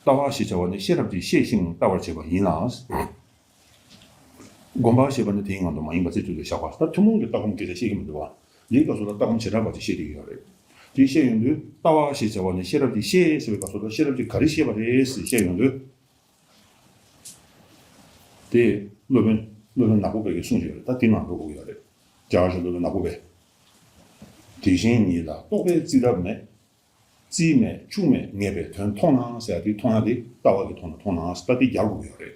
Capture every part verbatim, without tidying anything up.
ལྟ་བ་ཞེས་བྱ་བ་ནི་ཤེས་རབ་ཀྱིས་ཤེས་ཤིང་ལྟ་བར་བྱེད་པ་ཡིན་ལ། སྒོམ་པ་ཞེས་པ་ནི་དེའི་ངང་དུ་མ་ཡེངས་པར་རྩེ་གཅིག་ཏུ་བཞག་པ། ད་ཐུན་མོང་གི་ལྟ་སྒོམ་སྐད་ཆ་བཤད་ཀྱི་མི་འདུག་བ། འདིའི་སྐབས་སུ་ལ་ལྟ་སྒོམ་བྱེ་བྲག་པ་ཅིག་བཤད་བསྡད་ཀྱི་ཡོད་རེད། དེ་བཤད་ཡོང་དུས་ལྟ་བ་ཞེས་བྱ་བ་ནི་ཤེས་རབ་ཀྱིས་ཤེས་ཟེར་བའི་སྐབས་སུ་ལ་ཤེས་རབ་ཀྱིས་ག་རེ་ཤེས་པ་རེད་ཟེར་བཤད་ཡོང་དུས། དེ་སློབ་དཔོན་སློབ་དཔོན་ནག་པོ་པའི་གི་གསུང་ཞིག་ཡོད་རེད། ད་དེ་ནང་འགྲོ་དགོས་ཀྱི་ཡོད་རེད། རྒྱ་གར་གྱི་སློབ་དཔོན་ནག་པོ་པས། དེ་བཞིན་ཉིད་ལ་རྟོག་པས་རྩིས་གདབ་མེད། རྩིས་མེད་ཆུ་མེད་ངེས་པའི་དོན་མཐོང་ན་ཟེར་ཡ་དེ་མཐོང་ཡ་དེ་ལྟ་བ་གི་ཐོག་ནས་མཐོང་ན་ཟེར། ད་དེ་རྒྱག་དགོས་ཀྱི་ཡོད་རེད།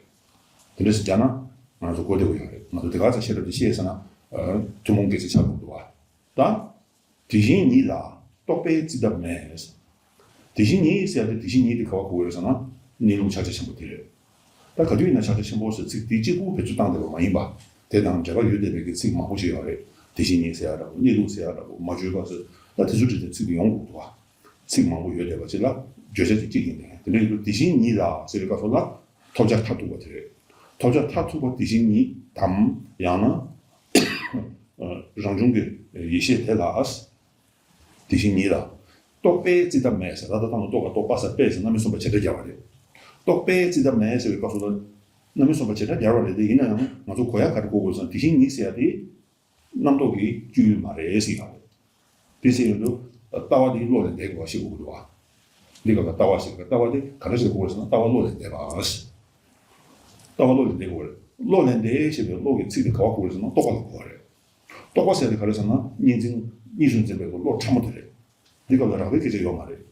དེ་འདྲ་ཞིག་རྒྱག་ན་ང་ཚོ་གོ་བདེ་པོ་ཡོད་རེད། ང་ཚོ་དེ་ག་ཚོད་ཤེས་རབ་ཀྱིས་ཤེས་ཟེར་ན། ཨ། ཐུན་མོང་སྐད་ཆ་ཆགས་དགོས་འདུག་བ། ད། དེ་བཞིན་ཉིད་ལ་རྟོག་པས་རྩིས་གདབ་མེད། དེ་བཞིན་ཉིད་ཟེར་ཡ་དེ་དེ་བཞིན་ཉིད་དེ་ག་པར་གོ་དགོས་རེད་ཟེར་ན། གནས་ལུགས་ཕྱག་རྒྱ་ཆེན་པོ་དེ་རེད། ད་ག་དུས་ཡིན་ན་ཕྱག་རྒྱ་ཆེན་པོ་ཟེར་ཚིག་དེ་གཅིག་པུ་བེད་སྤྱོད་བཏང་བསྡད་པ་མ་ཡིན་པ། དེ་དང་འབྲེལ་བ་ཡོད་བསྡད་པའི་གི་ཚིག་མང་པོ་ཞིག་ཡོད་རེད། དེ་བཞིན་ཉིད་ཟེར་ཡ་འདྲ་པོ། གནས་ལུགས་ཟེར་ཡ་འདྲ་པོ། མ་བཅོས་པ་ཟེར། ད་དེ་ཚོ་འདྲ་དེ་ཚིག་དེ་ཡོང་དགོས་འདུག་བ། ཚིག་མང་པོ་ཡོད་བསྡད་པ་ཅིག་ལ་བརྗོད་བྱ་དེ་གཅིག་ཡིན་ནའི། དེ་འདྲ་ཡིན་དུས་དེ་བཞིན་ཉིད་ལ་ཟེར་བའི་སྐབས་སུ་ལ་ཐོབ་བྱ་མཐར་ཐུག་པ་དེ་རེད། ཐོབ་བྱ་མཐར་ཐུག་པ་དེ་བཞིན་ཉིད་དམ། ཡང་ན། རང་བྱུང་གི་ཡེ་ཤེས་དེ་ལ། དེ་བཞིན་ཉིད་ལ། རྟོག་པས་རྩིས་གདབ་མེད་ཟེར། ད་ལྟ་དང་རྟོག་པ་རྟོག་པ་ཟེར་པས་ཟེར་རྣམ་དབྱེ་གསུམ་པ་བྱེ་བྲག་སྦྱར་བ་རེད། རྟོག་པས་རྩིས་གདབ་མེད་ཟེར་བའི་སྐབས་སུ་ལ། རྣམ་དབྱེ་གསུམ་པ་བྱེ་བྲག་སྦྱར་བ་རེད་དེ། ཡིན་ན་ཡང་ང་ཚོ་གོ་ཡ་ག་རེ་གོ་དགོས་ཟེར་ན། དེ་བཞིན་ཉིད་ཟེར་ཡ་དེ་རྣམ་རྟོག་གི་སྤྱོད་ཡུལ་མ་རེད་ཟེར་ཡ་རེད། དེ་ཟེར་ཡོང་དུས་ལྟ་བ་དེ་བློ་ལས་འདས་དགོས་པ་ཤེས་དགོས་ཀྱི་འདུག་བ། འདི་སྐབས་ལ་ལྟ་བ་ཟེར་གི། ལྟ་བ་དེ་ག་འདྲ་ཞིག་ལ་གོ་དགོས་ཟེར་ན། ལྟ་བ་བློ་ལས་འདས་པ། ལྟ་བ་བློ་ལས་འདས་དགོས་པ་རེད། བློ་ལས་འདས་ཞེས་པའི་བློ་གི་ཚིག་དེ་ག་པར་གོ་དགོས་ཟེར་ན། རྟོག་པ་ལ་གོ་བ་རེད། རྟོག་པ་ཟེར་དེ་ག་རེ་ཟེར་ན། གཉིས་འཛིན་གཉིས་སུ་འཛིན་པའི་བློ་ཕྲ་མོ་དེ་རེད། འདི་སྐབས་ལ་རགས་པའི་སྐད་ཆ་ཡོད་མ་རེད།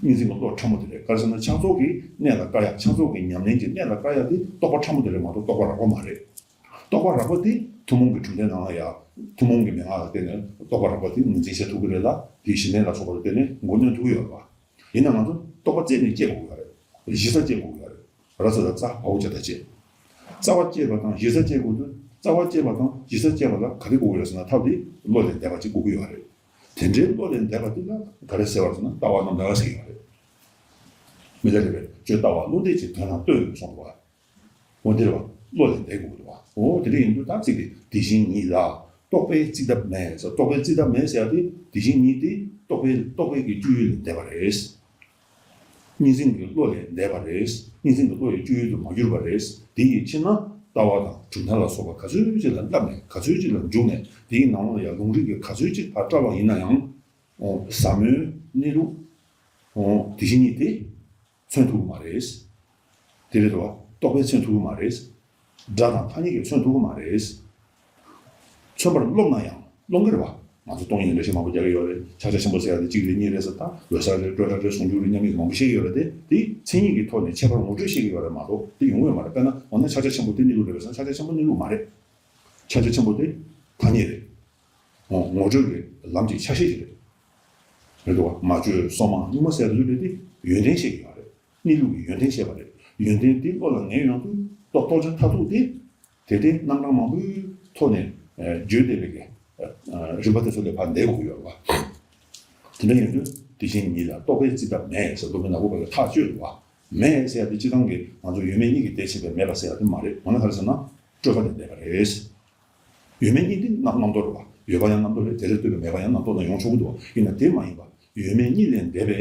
གཉིས་འཛིན་གྱི་བློ་ཕྲ་མོ་དེ་རེད། ག་རེ་ཟེར་ན། ཕྱག་རྫོགས་ཀྱི་གནད་ལ་བཀར་ཡ། ཕྱག་རྫོགས་ཀྱི་ཉམས་ལེན་གྱི་གནད་ལ་བཀར་ཡ་དེ་རྟོག་པ་ཕྲ་མོ་དེ་རེད་མ་གཏོགས་རྟོག་པ་རགས་པ་མ་རེད། རྟོག་པ་རགས་པ་དེ་ཐུན་མོང་གི་གྲུབ་མཐའི་ནང་ལ་ཡ། ཐུན་མོང་གི་མན་ངག་ལ་བརྟེན་ནས་རྟོག་པ་རགས་པ་དེ་ངོས་འཛིན་བྱེད་ཐུབ་ཀྱི་རེད་ལ། དེའི་གཞི་རྟེན་ལ་སོགས་པ་ལ་བརྟེན་ནས་མགོ་གནོན་ཐུབ་ཀྱི་ཡོད་རེད་པ། ཡིན་ན་ང་ཚོ་རྟོག་པ་རྩད་ནས་བཅད་དགོས་ཀྱི་ཡོད་རེད། གཞི་རྩ་བཅད་དགོས་ཀྱི་ཡོད་རེད། ར་ས་ད་རྩ། བ་འོག་ཇ་ད་བཅད། རྩ་བ་བཅད་པ་དང་གཞི་རྩ་བཅད་དགོས་དུས། རྩ་བ་བཅད་པ་དང་གཞི་རྩ་བཅད་པ་ལ་ག་རེ་དགོས་ཀྱི་ཡོད་རེད་ཟེར་ན། ཐབས་དེ་བློ་ལས་འདས་པ་ཅིག་དགོས་ཀྱི་ཡོད་རེད། དེ་འདྲའི་བློ་ལས་འདས་པ་དེ་ལ་ག་རེ་ཟེར་བ་ཟེར་ན། ལྟ་བ་རྣམ་དག་ཟེར་གྱི་ཡོད་རེད། མི་ལ་རས་པས་བརྗོད། ལྟ་བ་བློ་འདས་ཀྱི་དོན་རྣམས་སྟོན་གསུངས་པ། འོ་འདིར་བ་བློ་ལས་འདས་དགོས་འདུག་བ། འོ་དེ་འདྲ་ཡིན་དུས་ད་ཚིག་དེ་དེ་བཞིན་ཉིད་ལ་རྟོག་པས་རྩིས་གདབ་མེད་ཟེར། རྟོག་པས་རྩིས་གདབ་མེད་ཟེར་ཡ་དེ་དེ་བཞིན་ཉིད་དེ་རྟོག་པའི་རྟོག་པའི་གི་སྤྱོད་ཡུལ་ལས་འདས་པ་རེད། གཉིས་འཛིན་གྱི་བློ་ལས་འདས་པ་རེད། གཉིས་འཛིན་གྱི་བློ་ཡི་སྤྱོད་ཡུལ་དུ་མ་གྱུར་པ་རེད། དེ་ཡི་ཕྱིར་ན་ལྟ་བ་དང་གྲུབ་མཐའ་ལ་སོགས་པ་ག་ཚོད་ཅིག་ལ་བསླབས་ནས། ག་ཚོད་ཅིག་ལ་འཇུག་ནས། དེའི་ནང་ལ་ཡང་ལུང་རིགས་ཀྱིས་ག་ཚོད་ཅིག་ཕར་བཀྲལ་བ་ཡིན་ན་ཡང་། ཟབ་མོའི་གནས་ལུགས་དེ་བཞིན་ཉིད་དེ་མཚོན་ཐུབ་ཀྱི་མ་རེད། དེ་རེད་དོ། རྟོག་པས་མཚོན་ཐུབ་ཀྱི་མ་རེད། སྒྲ་དང་ཐ་སྙད་ཀྱིས་མཚོན་ཐུབ་ཀྱི་མ་རེད། མཚོན་པར་རློམ་ན་ཡང་། རློམ་གྱི་རེད་པ། ང་ཚོ་སྟོང་ཉིད་འགྲེལ་བཤད་མང་པོ་རྒྱག་གི་ཡོད་རེད། ཕྱག་རྒྱ་ཆེན་པོ་ཟེར་ཡ་དེ་གཅིག་རེད། གཉིས་རེད་ཟེར། ད་འོད་གསལ་རེད། སྤྲོས་བྲལ་རེད། ཟུང་འཇུག་རེད། མཉམ་ཉིད་མང་པོ་བཤད་ཀྱི་ཡོད་རེད་དེ། དེ་མཚན་ཉིད་ཀྱི་ཐོག་ནས་ཁྱད་པར་ངོ་སྤྲོད་བཤད་ཀྱི་ཡོད་རེད་མ་གཏོགས་དེ་ཡོང་གི་ཡོད་མ་རེད། དཔེར་ན་འོ་ན་ཕྱག་རྒྱ་ཆེན་པོ་དེ་གནས་ལུགས་རེད་པས་ཟེར་ན། ཕྱག་རྒྱ་ཆེན་པོ་གནས་ལུགས་མ་རེད། ཕྱག་རྒྱ་ཆེན་པོ་དེ་ཐ་སྙད་རེད། ངོ་སྤྲོད་ཀྱི་ལམ་གྱི་ཆ་ཤས་ཤིག་རེད། རེད་འདུག་བ། མ་བཅོས་སོ་མ་གཉུག་མ་ཟེར་དུས་དེ་ཡོན་ཏན་བཤད་ཀྱི་ཡོད་རེད། གནས་ལུགས་ཀྱི་ཡོན་ཏན་བཤད་པ་རེད། ཡོན་ཏན་དེ་བློ་ལ་ངེས་ཡོང་དུས་རྟོགས། རྟོགས་བྱ་མཐར་ཐུག་དེ། དེ་དེ་རྣམ་གྲངས་མང་པོའི་ཐོག་ནས་བརྗོད་བསྡད་པའི་གི་རིམ་པ་དེ་ཚོ་ལས་ཕར་འདས་དགོས་ཀྱི་ཡོད་རེད་བ། དེ་འདྲ་ཡིན་དུས་དེ་བཞིན་ཉིད་ལ་རྟོག་པས་རྩིས་གདབ་མེད་ཟེར། སློབ་དཔོན་ནག་པོ་པ་གིས་ཐག་གཅོད་འདུག་བ། མེད་ཟེར་ཡ་དེ་སྤྱིར་བཏང་གི་ང་ཚོ་ཡོད་མེད་གཉིས་ཀྱིས་འདས་ཕྱིན་པའི་མེད་པ་ཟེར་ཡ་དེ་མ་རེད། འོ་ན་ག་རེ་ཟེར་ན། སྤྲོས་པ་ལས་འདས་པ་རེད། ཡོད་མེད་གཉིས་དེ་རྣམ་རྣམ་རྟོག་རེད་བ། ཡོད་པ་ཡང་རྣམ་རྟོག་རེད། དེ་ལས་ལྟོས་པའི་མེད་པ་ཡང་རྣམ་རྟོག་ནང་ཡོང་ཆོག་གི་འདུག་བ། ཡིན་ན་དེ་མ་ཡིན་པ། ཡོད་མེད་གཉིས་ལས་འདས་པའི་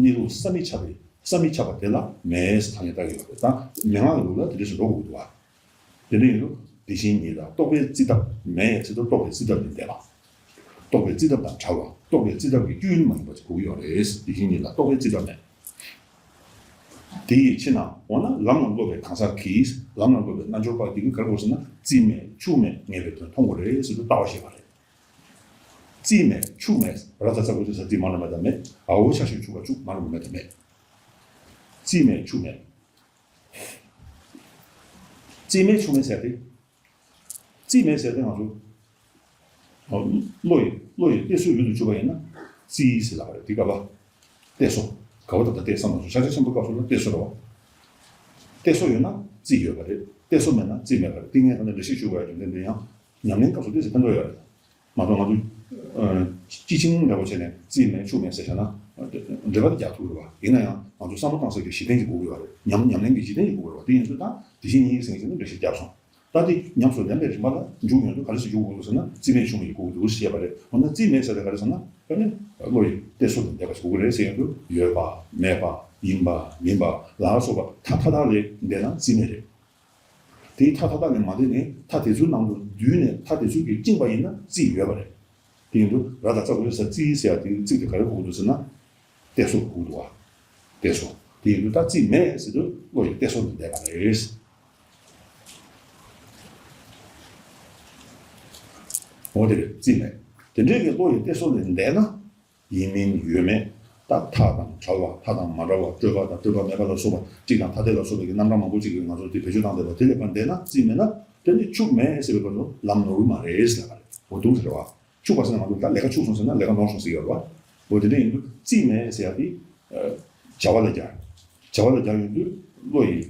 གནས་ལུགས་བསམ་མི་ཁྱབ་པའི། བསམ་མི་ཁྱབ་པ་དེ་ལ་མེད་ཟེར་ཐ་སྙད་བཏགས་ཀྱི་ཡོད་རེད། ད་མན་ངག་གི་ལུགས་ལ་དེ་འདྲ་ཞིག་འགྲོ་དགོས་ཀྱི་འདུག་བ། དེ་འདྲ་ཡིན་དུས་དེ་བཞིན་ཉིད་ལ་རྟོག་པས་རྩིས་གདབ་མེད་ཟེར་དུས་རྟོག་པའི་རྩིས་གདབ་ལས་འདས་པ། རྟོག་པའི་རྩིས་གདབ་དང་བྲལ་བ། རྟོག་པའི་རྩིས་གདབ་ཀྱི་སྤྱོད་ཡུལ་མ་ཡིན་པ་ཅིག་དགོས་ཀྱི་ཡོད་རེད། དེ་བཞིན་ཉིད་ལ་རྟོག་པའི་རྩིས་གདབ་མེད། དེ་ཡི་ཕྱིར་ན། འོ་ན་ལམ་ལ་སློབ་པའི་གང་ཟག་གིས། ལམ་ལ་སློབ་པའི་རྣལ་འབྱོར་པ་དེ་གིས་ག་རེ་དགོས་ཟེར་ན། རྩིས་མེད་ཆུ་མེད་ངེས་པའི་དོན་མཐོང་དགོས་རེད་ཟེར་དུས་ལྟ་བ་ཞེས་པ་རེད། རྩིས་མེད་ཆུ་མེད། ར་ས་ཚ་གུ་ཚ་ས་རྩིས་མ་ལ་མེ་ད་མེད། འ་འོག་ཆ་ཤོད་ཆུ་ག་ཆུ་མ་ལ་མེ་ད་མེད། རྩིས་མེད་ཆུ་མེད། རྩིས་མེད་ཆུ་མེད་ཟེར་ཏེ། རྩིས་མེད་ཟེར་ཏེ་ང་ཚོ། བློ་ཡི་བློ་ཡི་གཏད་སོ་ཡུལ་དུ་གྱུར་པ་ཡིན་ན་རྩིས་ཟེར་ལབ་པ་རེད། དེ་ག་བ། གཏད་སོ། ག་བ་ད་ལྟ་གཏད་བསམ་ལ་སོ། ཕྱག་རྒྱ་ཆེན་པོའི་སྐབས་སུ་ལ་གཏད་སོ་རེད་བ། གཏད་སོ་ཡོད་ན་རྩིས་ཡོད་པ་རེད། གཏད་སོ་མེད་ན་རྩིས་མེད་པ་རེད། ཏིང་ངེ་འཛིན་དང་འདྲ་ཤེས་ཞུ་བའི་རྒྱུ་མཚན་དེ་ཡང་ཉམས་ལེན་སྐབས་སུ་ཏོག་ཙམ་ཕན་ཐོགས་ཡོད་རེད། མ་གཏོགས་ང་ཚོ་ཨ་སྤྱི་ཆིངས་འདྲ་པོ་བྱས་ནས་རྩིས་མེད་ཆུ་མེད་ཟེར་བྱས་ན་འགྲེལ་པ་དེ་རྒྱག་ཐུབ་རེད་བ། ཡིན་ན་ཡང་ང་ཚོ་བསམ་བློ་བཏང་ས་ཀྱི་གཞི་རྟེན་ཅིག་དགོས་ཀྱི་ཡོད་རེད། ཉམས་ཉམས་ལེན་གྱི་གཞི་རྟེན་ཅིག་དགོས་ཀྱི་རེད་བ། དེ་ཡིན་དུས་ད་དེ་བཞིན་ཉིད་ཟེར་མཁན་ཅིག་ནི་འགྲེལ་བཤད་བརྒྱབ་སོང་། ད་དེ་ཉམས་སུ་ལེན་པའི་རིམ་པ་ལ་འཇུག་ཡོང་དུས་ག་རེ་ཞིག་འཇུག་དགོས་ཟེར་ན། རྩིས་མེད་ཆུང་མེད་ཞིག་དགོས་འདུག་ཞེས་པ་རེད། འོ་ན་རྩིས་མེད་ཟེར་དེ་ག་རེ་ཟེར་ན། ཨ་ནི་བློ་ཡི་གཏད་སོ་ལས་འདས་པ་ཞིག་དགོས་ཀྱི་རེད་ཟེར་ཡོང་དུས། ཡོད་པ་མེད་པ་ཡིན་པ་མིན་པ་ལ་སོགས་པ་མཐའ་མཐའ་དག་ལས་འདས་ན་རྩིས་མེད་རེད། དེའི་མཐའ་མཐའ་དག་ལས་མ་འདས་ནས་མཐའ་དེ་ཚོའི་ནང་དུ་བསྡུས་ནས་མཐའ་དེ་ཚོ་གིས་བཅིངས་པ་ཡིན་ན་རྩིས་ཡོད་པ་རེད། དེ་ཡིན་དུས་ར་ད་ཙ་གོ་ས་རྩིས་ཟེར་ཡ་དེ་རྩིས་དེ་ག་རེ་གོ་དགོས་འདུག་ཟེར་ན། གཏད་སོ་གོ་དགོས་འདུག་བ། གཏད་སོ། དེ་ཡིན་དུས་ད་རྩིས་མེད་ཟེར་དུས་བློ་ཡི་གཏད་སོ་ལས་འདས་པ་རེད། འོ་དེ་རེད། རྩིས་མེད། དེ་འདྲའི་གི་བློ་ཡི་གཏད་སོ་ལས་འདས་ན། ཡིན་མིན་ཡོད་མེད། ད་མཐའ་དང་བྲལ་བ། མཐའ་དང་མ་བྲལ་བ། སྤྲོས་པ་དང་སྤྲོས་པ་མེད་པ་ལ་སོགས་པ་གཅིག་དང་ཐ་དད་ལ་སོགས་པའི་གི་རྣམ་གྲངས་མང་པོ་གཅིག་གིས་ང་ཚོ་དེ་བེད་སྤྱོད་བཏང་བསྡད་པ་དེ་ལས་ཕར་འདས་ན་རྩིས་མེད་ན། དེ་ནི་འཆུག་མེད་ཟེར་བའི་སྐབས་སུ་ལམ་ནོར་གི་མ་རེད་ཟེར་ལབ་པ་རེད། འོ་འདུག་ཟེར་བ། འཆུག་པ་ཟེར་ན་ང་ཚོ་ད་ལས་ཀ་འཆུག་སོང་ཟེར་ན་ལས་ཀ་ནོར་སོང་ཟེར་གྱི་ཡོད་རེད་བ། འོ་དེ་འདྲ་ཡིན་དུས་རྩིས་མེད་ཟེར་ཡ་དེ། བྱ་བ་ལ་སྦྱར། བྱ་བ་ལ་སྦྱར་ཡོང་དུས་བློ་ཡི།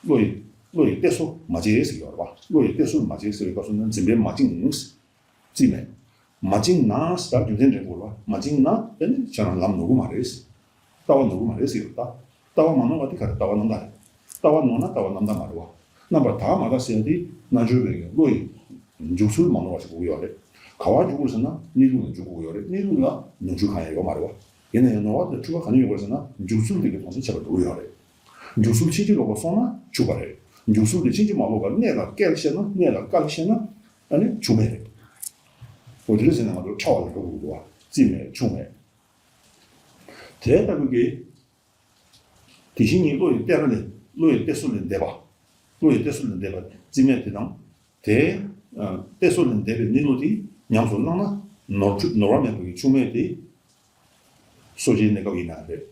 བློ་ཡི། བློ་ཡི་གཏད་སོ་མ་བྱས་ཟེར་གྱི་ཡོད་རེད་བ། བློ་ཡི་གཏད་སོ་མ་བྱས་ཟེར་བའི་སྐབས་སུ་ན་འཛིན་པས་མ་བཅིངས། རྩིས་མེད། མ་བཅིངས་ན་ཟེར་རྒྱུ་མཚན་འདྲེན་དགོས་རེད་བ། མ་བཅིངས་ན་དེ་ནི་ཁྱེད་རང་ལམ་ནོར་གི་མ་རེད། ལྟ་བ་ནོར་གི་མ་རེད་ཟེར་གྱི་ཡོད་རེད་ད། ལྟ་བ་མ་ནོར་བ་དེ་ག་རེ། ལྟ་བ་རྣམ་དག་རེད། ལྟ་བ་ནོར་ན་ལྟ་བ་རྣམ་དག་མ་རེད་བ། རྣམ་པར་དག་མ་དག་ཟེར་ཡ་དེ་རྣལ་འབྱོར་པའི་བློ་ཡི་འཇུག་ཚུལ་མ་ནོར་བ་ཞིག་དགོས་ཀྱི་ཡོད་རེད། ག་བ་འཇུག་དགོས་ཟེར་ན་གནས་ལུགས་ལ་འཇུག་དགོས་ཀྱི་ཡོད་རེད། གནས་ལུགས་ལ་ནོར་འཁྲུལ་གང་ཡང་ཡོད་མ་རེད་བ། ཡིན་ན་ཡང་ནོར་བ་དང་འཁྲུལ་བ་ག་ནས་ཡོང་དགོས་ཟེར་ན་འཇུག་ཚུལ་དེ་གི་མཐོང་ས་ཁྱད་པར་འགྲོ་གི་ཡོད་རེད། འཇུག་ཚུལ་དེ་ཕྱིན་ཅི་ལོག་པར་སོང་ན་འཆུག་པ་རེད། འཇུག་ཚུལ་དེ་ཕྱིན་ཅི་མ་ལོག་པར་གནས་ལ་བཀལ་བཤད་ན། གནས་ལ་བཀལ་བཤད་ན་ཨ་ནི་འཆུག་མེད་རེད། འོ་དེ་འདྲ་ཟེར་ན་ང་ཚོ་ཕྲ་བ་ལ་འགྲོ་དགོས་ཀྱི་འདུག་བ། རྩིས་མེད་འཆུག་མེད། དེ་ལྟ་བུ་གི། དེ་བཞིན་ཉིད་བློ་ཡི་གཏད་ར་ལས། བློ་ཡི་གཏད་སོ་ལས་འདས་པ། བློ་ཡི་གཏད་སོ་ལས་འདས་པ་རྩིས་མེད་དེ་དང་། དེ། ཨ། གཏད་སོ་ལས་འདས་པའི་གནས་ལུགས་དེ་ཉམས་སུ་བླངས་ན་ནོར་འཁྲུལ། ནོར་བ་མེད་པ་གི་འཆུག་མེད་དེ། གསོ་བྱེད་གནས་སྐབས་ཡིན་ན་རེད།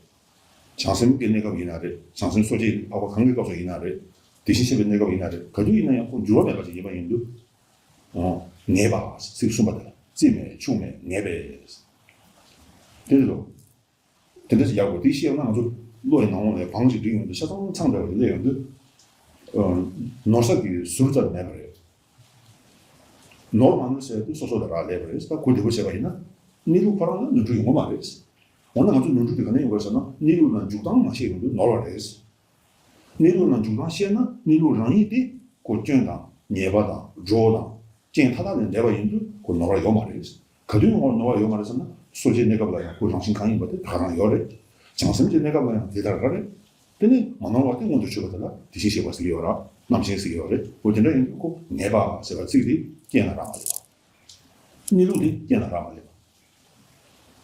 བྱང་སེམས་ཀྱི་གནས་སྐབས་ཡིན་ན་རེད། བྱང་སེམས་གསོ་བྱེད་འཕགས་པ་གང་གི་སྐབས་སུ་ཡིན་ན་རེད། དེ་བཞིན་གཤེགས་པའི་གནས་སྐབས་ཡིན་ན་རེད། ག་དུས་ཡིན་ན་ཡང་ཁོ་འགྱུར་བ་མེད་པ་ཞིག་ཡིན་པ་ཡིན་དུས། ཨོ། ངེས་པ་ཟེར་གསུངས་པ་དེ་ལ་རྩིས་མེད་འཆུག་མེད་ངེས་པས། དེ་རེད་དོ། དེ་འདྲ་ཞིག་ཡག་པོ་དེ་ཤེས་ཡོང་ན་ང་ཚོ་བློ་ཡི་ནང་ལོགས་ལ་བང་ཞིག་སྒྲིག་ཡོང་དུས་ཆ་ཚང་ཚང་བསྡད་པ་རེད། སླེབས་ཡོང་དུས། ཨ། ནོར་ས་གི་ཟུར་ཙམ་མེད་པ་རེད། ནོར་མ་ནོར་ཟེར་དུས་སོ་སོ་ལ་རག་ལས་པ་རེད། ད་གོ་བདེ་པོ་བྱས་པ་ཡིན་ན་གནས་ལུགས་ཁོ་རང་ལ་ནོར་འཁྲུལ་ཡོང་གི་མ་རེད། འོ་ན་ང་ཚོ་ནོར་འཁྲུལ་དེ་ག་ནས་ཡོང་གི་རེད་ཟེར་ན་གནས་ལུགས་ལ་འཇུག་སྟངས་མ་ཤེས་ཡོང་དུས་ནོར་བ་རེད། གནས་ལུགས་ལ་འཇུག་སྟངས་ཤེས་ན་གནས་ལུགས་རང་ཉིད་དེ་ཁོ་སྐྱོན་དང་ཉེས་པ་དང་སྒྲོ་དང་རྐྱེན་མཐའ་དག་ལས་འདས་པ་ཡིན་དུས་ཁོ་ནོར་བ་ཡོད་མ་རེད། ག་དུས་ནོར་ནོར་བ་ཡོད་མ་རེད་ཟེར་ན་གསོ་བྱེད་གནས་སྐབས་ལ་ཡང་ཁོའི་རང་བཞིན་གང་ཡིན་པ་དེ་ད་ག་རང་ཡོད་རེད། བྱང་སེམས་ཀྱི་གནས་སྐབས་ལ་ཡང་དེ་ལྟར་རེད། དེ་ནས་མ་ནོར་བ་དེ་མངོན་དུ་གྱུར་པ་དེ་ལ་དེ་བཞིན་གཤེགས་པ་ཟེར་གྱི་ཡོད་ར། རྣམ་མཁྱེན་ཟེར་གྱི་ཡོད་རེད། འོ་དེ་འདྲ་ཡིན་དུས་ཁོ་ངེས་པ་ཟེར་བ་ཚིག་དེ་རྐྱེན་ལ་རག་མ་ལས་པ། གནས་ལུགས་དེ་རྐྱེན་ལ་རག་མ་ལས་པ།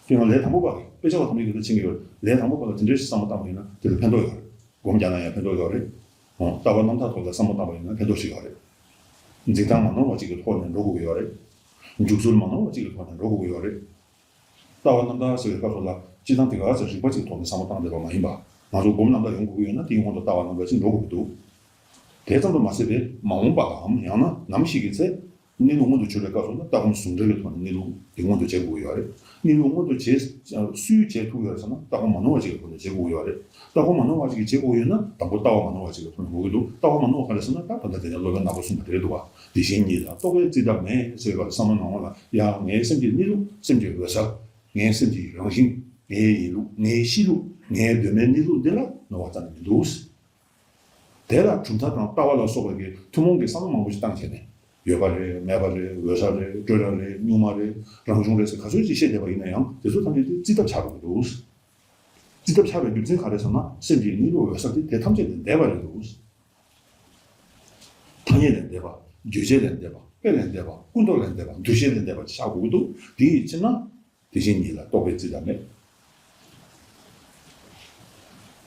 དེ་ཡང་ལས་དང་པོ་པ་གི་དཔེ་ཆ་བ་ཐམས་ཅད་ཀྱི་ལས་ཕྱིན་གྱི་ཡོད་རེད། ལས་དང་པོ་པ་ལ་དེ་འདྲའི་བསམ་བློ་བཏང་བ་ཡིན་ན་དེ་ལ་ཕན་ཐོགས་ཡོད་རེད། སྒོམ་རྒྱག་ན་ཡང་ཕན་ཐོགས་ཡོད་རེད། ཨོ། ལྟ་བ་རྣམ་དག་ཐོག་ལ་བསམ་བློ་བཏང་བ་ཡིན་ན་ཕན་ཐོགས་ཤིག་ཡོད་རེད། འཛིན་སྟངས་མ་ནོར་བ་ཅིག་གི་ཐོག་ནས་འགྲོ་དགོས་ཀྱི་ཡོད་རེད། འཇུག་ཚུལ་མ་ནོར་བ་ཅིག་གི་ཐོག་ནས་འགྲོ་དགོས་ཀྱི་ཡོད་རེད། ལྟ་བ་རྣམ་དག་ཟེར་བའི་སྐབས་སུ་ལ་སྤྱིར་བཏང་དེ་ག་ཚོད་རིག་པ་ཅིག་གི་ཐོག་ནས་བསམ་བློ་བཏང་བསྡད་པ་མ་ཡིན་པ། ང་ཚོ་སྒོམ་རྣམ་དག་ཡོང་དགོས་ཀྱི་ཡོད་ན་དེའི་སྔོན་དུ་ལྟ་བ་རྣམ་དག་ཅིག་འགྲོ་དགོས་ཀྱི་འདུག་དེ་ཙམ་དུ་མ་ཟད་པའི་མ་འོངས་པ་ལའམ་ཡང་ན་ནམ་ཞིག་གི་ཚེ། གནས་ལུགས་མངོན་དུ་གྱུར་པའི་སྐབས་སུ་ལ་ལྟ་སྒོམ་ཟུང་འབྲེལ་གྱི་ཐོག་ནས་གནས་ལུགས་དེ་མངོན་དུ་བྱེད་དགོས་ཀྱི་ཡོད་རེད། གནས་ལུགས་མངོན་དུ་བྱེད། སུས་བྱེད་ཐུབ་ཡོད་རེད་ཟེར་ན་ལྟ་སྒོམ་མ་ནོར་བ་ཅིག་གི་ཐོག་ནས་བྱེད་དགོས་ཀྱི་ཡོད་རེད། ལྟ་སྒོམ་མ་ནོར་བ་ཅིག་གིས་བྱེད་དགོས་ཡོད་ན་དང་པོ་ལྟ་བ་མ་ནོར་བ་ཅིག་གི་ཐོག་ནས་དགོས་ཀྱི་འདུག་ལྟ་བ་མ་ནོར་བ་ག་རེ་ཟེར་ན་ད་ད་ལྟ་དེ་ནས་སློབ་དཔོན་ནག་པོ་གསུངས་པ་དེ་རེད་འདུག་བ། དེ་བཞིན་ཉིད་ལ་རྟོག་པས་རྩིས་གདབ་མེད་ཟེར་བའི་བསམ་བློ་ནང་ལ་ཡང་ངའི་སེམས་ཀྱི་གནས་ལུགས། སེམས་ཀྱི་འོད་གསལ། ངའི་སེམས་ཀྱི་རང་བཞིན། ངའི་ཡིན་ལུགས། ངའི་གཤིས་ལུགས། ངའི་གདོད་མའི་གནས་ལུགས་འདི་ལ་ནོར་བ་རྩ་ནས་མི་འདུག་དེ་ལ་གྲུབ་མཐའ་དང་ལྟ་བ་ལ་སོགས་པའི་གི་ཐུན་མོང་གི་བསམ་བློ་མང་པོ་ཞིག་བཏང་བྱས་ནས། ཡོད་པ་རེད། མེད་པ་རེད། འོད་གསལ་རེད། སྤྲོས་བྲལ་རེད། གཉུག་མ་རེད། རང་བྱུང་རེད་ཟེར་ག་ཚོད་ཅིག་བཤད་བསྡད་པ་ཡིན་ན་ཡང་དེ་ཚོ་ཐམས་ཅད་དེ་རྩིས་ཐབས་ཆགས་འགྲོ་གི་འདུག་རྩིས་ཐབས་ཆགས་པའི་རྒྱུ་མཚན་ག་རེ་ཟེར་ན་སེམས་ཀྱི་གནས་ལུགས་འོད་གསལ་དེ་དེ་ཐམས་ཅད་ལས་འདས་པ་རེད་འདུག་ཐ་སྙད་ལས་འདས་པ། རྗོད་བྱེད་ལས་འདས་པ། དཔེ་ལས་འདས་པ། ཀུན་རྟོག་ལས་འདས་པ། འདུ་ཤེས་ལས་འདས་པ་ཆགས་དགོས་ཀྱི་འདུག་དེ་ཡི་ཕྱིར་ན། དེ་བཞིན་ཉིད་ལ་རྟོག་པས་རྩིས་དང་མེད།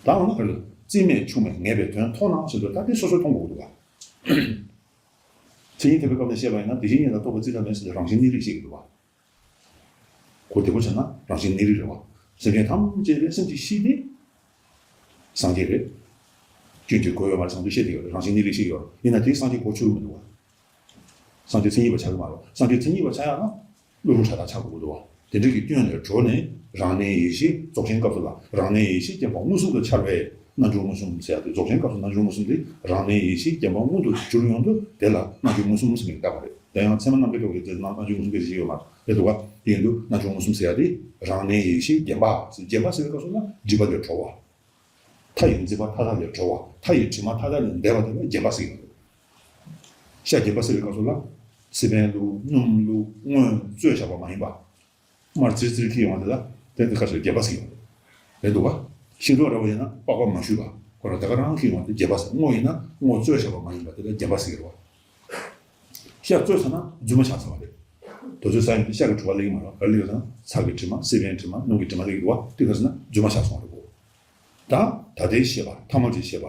ད་འོ་ན་ག་རེ། རྩིས་མེད་འཆུག་མེད་ངེས་པའི་དོན་མཐོང་ན་ཟེར་དུས་ད་དེ་སོ་སོས་མཐོང་དགོས་ཀྱི་འདུག་བ། མཚན་ཉིད་ཐེག་པའི་སྐབས་ནས་བཤད་པ་ཡིན་ན་དེ་བཞིན་ཉིད་ལ་རྟོག་པས་རྩིས་དང་མེད་ཟེར་དུས་རང་བཞིན་གནས་རིགས་བཤད་ཀྱི་འདུག་བ། གོ་བདེ་པོ་བྱས་ན་རང་བཞིན་གནས་རིགས་རེད་བ། སེམས་ཅན་ཐམས་ཅད་ལས་སེམས་ཀྱི་གཤིས་དེ། སངས་རྒྱས་རེད། སྐྱོན་གྱི་གོ་ཡོད་མ་རེད་ཟེར་དུས་བཤད་དེ་ཡོད་རེད། རང་བཞིན་གནས་རིགས་ཤིག་ཡོད་རེད། ཡིན་ན་དེ་སངས་རྒྱས་གོ་ཆོད་ཀྱི་མི་འདུག་བ། སངས་རྒྱས་མཚན་ཉིད་པ་ཆགས་ཀྱི་མ་རེད། སངས་རྒྱས་མཚན་ཉིད་པ་ཆགས་ཡག་ན་བློ་རུ་ཕྲ་དག་ཆགས་དགོས་ཀྱི་འདུག་བ། དེ་འདྲ་གི་སྐྱོན་ལས་གྲོལ་ནས་རང་གནས་ཡེ་ཤེས་རྫོགས་ཆེན་སྐབས་སུ་ལ་རང་གནས་ཡེ་ཤེས་བརྒྱན་པ་མངོན་སུམ་དུ་འཆར་བས་རྣལ་འབྱོར་མངོན་སུམ་ཟེར་ཡག་དེ་རྫོགས་ཆེན་སྐབས་སུ་རྣལ་འབྱོར་མངོན་སུམ་དེ་རང་གནས་ཡེ་ཤེས་བརྒྱན་པ་མངོན་དུ་གྱུར་ཡོང་དུས་དེ་ལ་རྣལ་འབྱོར་མངོན་སུམ་ཟེར་མིང་བཏགས་པ་རེད། དེ་ཡང་ཚད་མ་རྣམ་འགྲེལ་ཐོག་གི་དེ་རྣལ་འབྱོར་མངོན་སུམ་གྱི་གཞི་ཡོད་མ་རེད་འདུག་བ། དེ་ཡིན་དུས་རྣལ་འབྱོར་མངོན་སུམ་ཟེར་ཡག་དེ་རང་གནས་ཡེ་ཤེས་བརྒྱན་པ་ཟེར། བརྒྱན་པ་ཟེར་བའི་སྐབས་སུ་ན་སྒྲིབ་པ་ལས་གྲོལ་བ། མཐའ་ཡི་འཛིན་པ་མཐའ་དག་ལས་གྲོལ་བ། མཐའ་ཡི་དྲི་མ་མཐའ་དག་ལས་འདས་པ་དེ་ལ་བརྒྱན་པ་ཟེར་གྱི་ཡོད་རེད། ཤ་རྒྱས་པ་ཟེར་བའི་སྐབས་སུ་ལ། སི་པན་བླུགས། སྣུམ་བླུགས། དངོས་བཙོས་བཞག་པ་མ་ཡིན་པ། མར་ཙིར་ཙིར་འཁྱེར་ཡོང་བ་དེ་ལ་དེ་འདི་ཁ་ཤས་རྒྱས་པ་ཟེར་གྱི་ཡོད་རེད་འདུག་ག་ཤིང་ཏོག་ར་བ་ཡིན་ན་པགས་པ་མ་བཤུས་པ་ཁོ་རང་དེ་ག་རང་འཁྱེར་ཡོང་བ་དེ་རྒྱས་པ་ཟེར། དངོས་ཡིན་ན་དངོས་བཙོས་བཞག་པ་མ་ཡིན་པ་དེ་ལ་རྒྱས་པ་ཟེར་གྱི་རེད་བ། ཤ་བཙོས་ཚར་ན་རྫུན་མ་ཆགས་ཚར་བ་རེད། དུས་ཚོད་ཟ་ཡོང་དུས་ཤ་གི་བྲོ་བ་སླེབས་ཀྱི་མ་རེད། ག་རེ་སླེབས་ཀྱི་ཡོད་ཟེར་ན་ཚྭ་གི་དྲི་མ། སི་པན་དྲི་མ། སྣུམ་གྱི་དྲི་མ་སླེབས་ཀྱི་འདུག་བ། དེ་ག་ཟེར་ན་རྫུན་མ་ཆགས་སོང་བ་རེད་གོ། ད་ད་ལྟའི་ཤེས་པ། ཐ་མལ་གྱི་ཤེས་པ།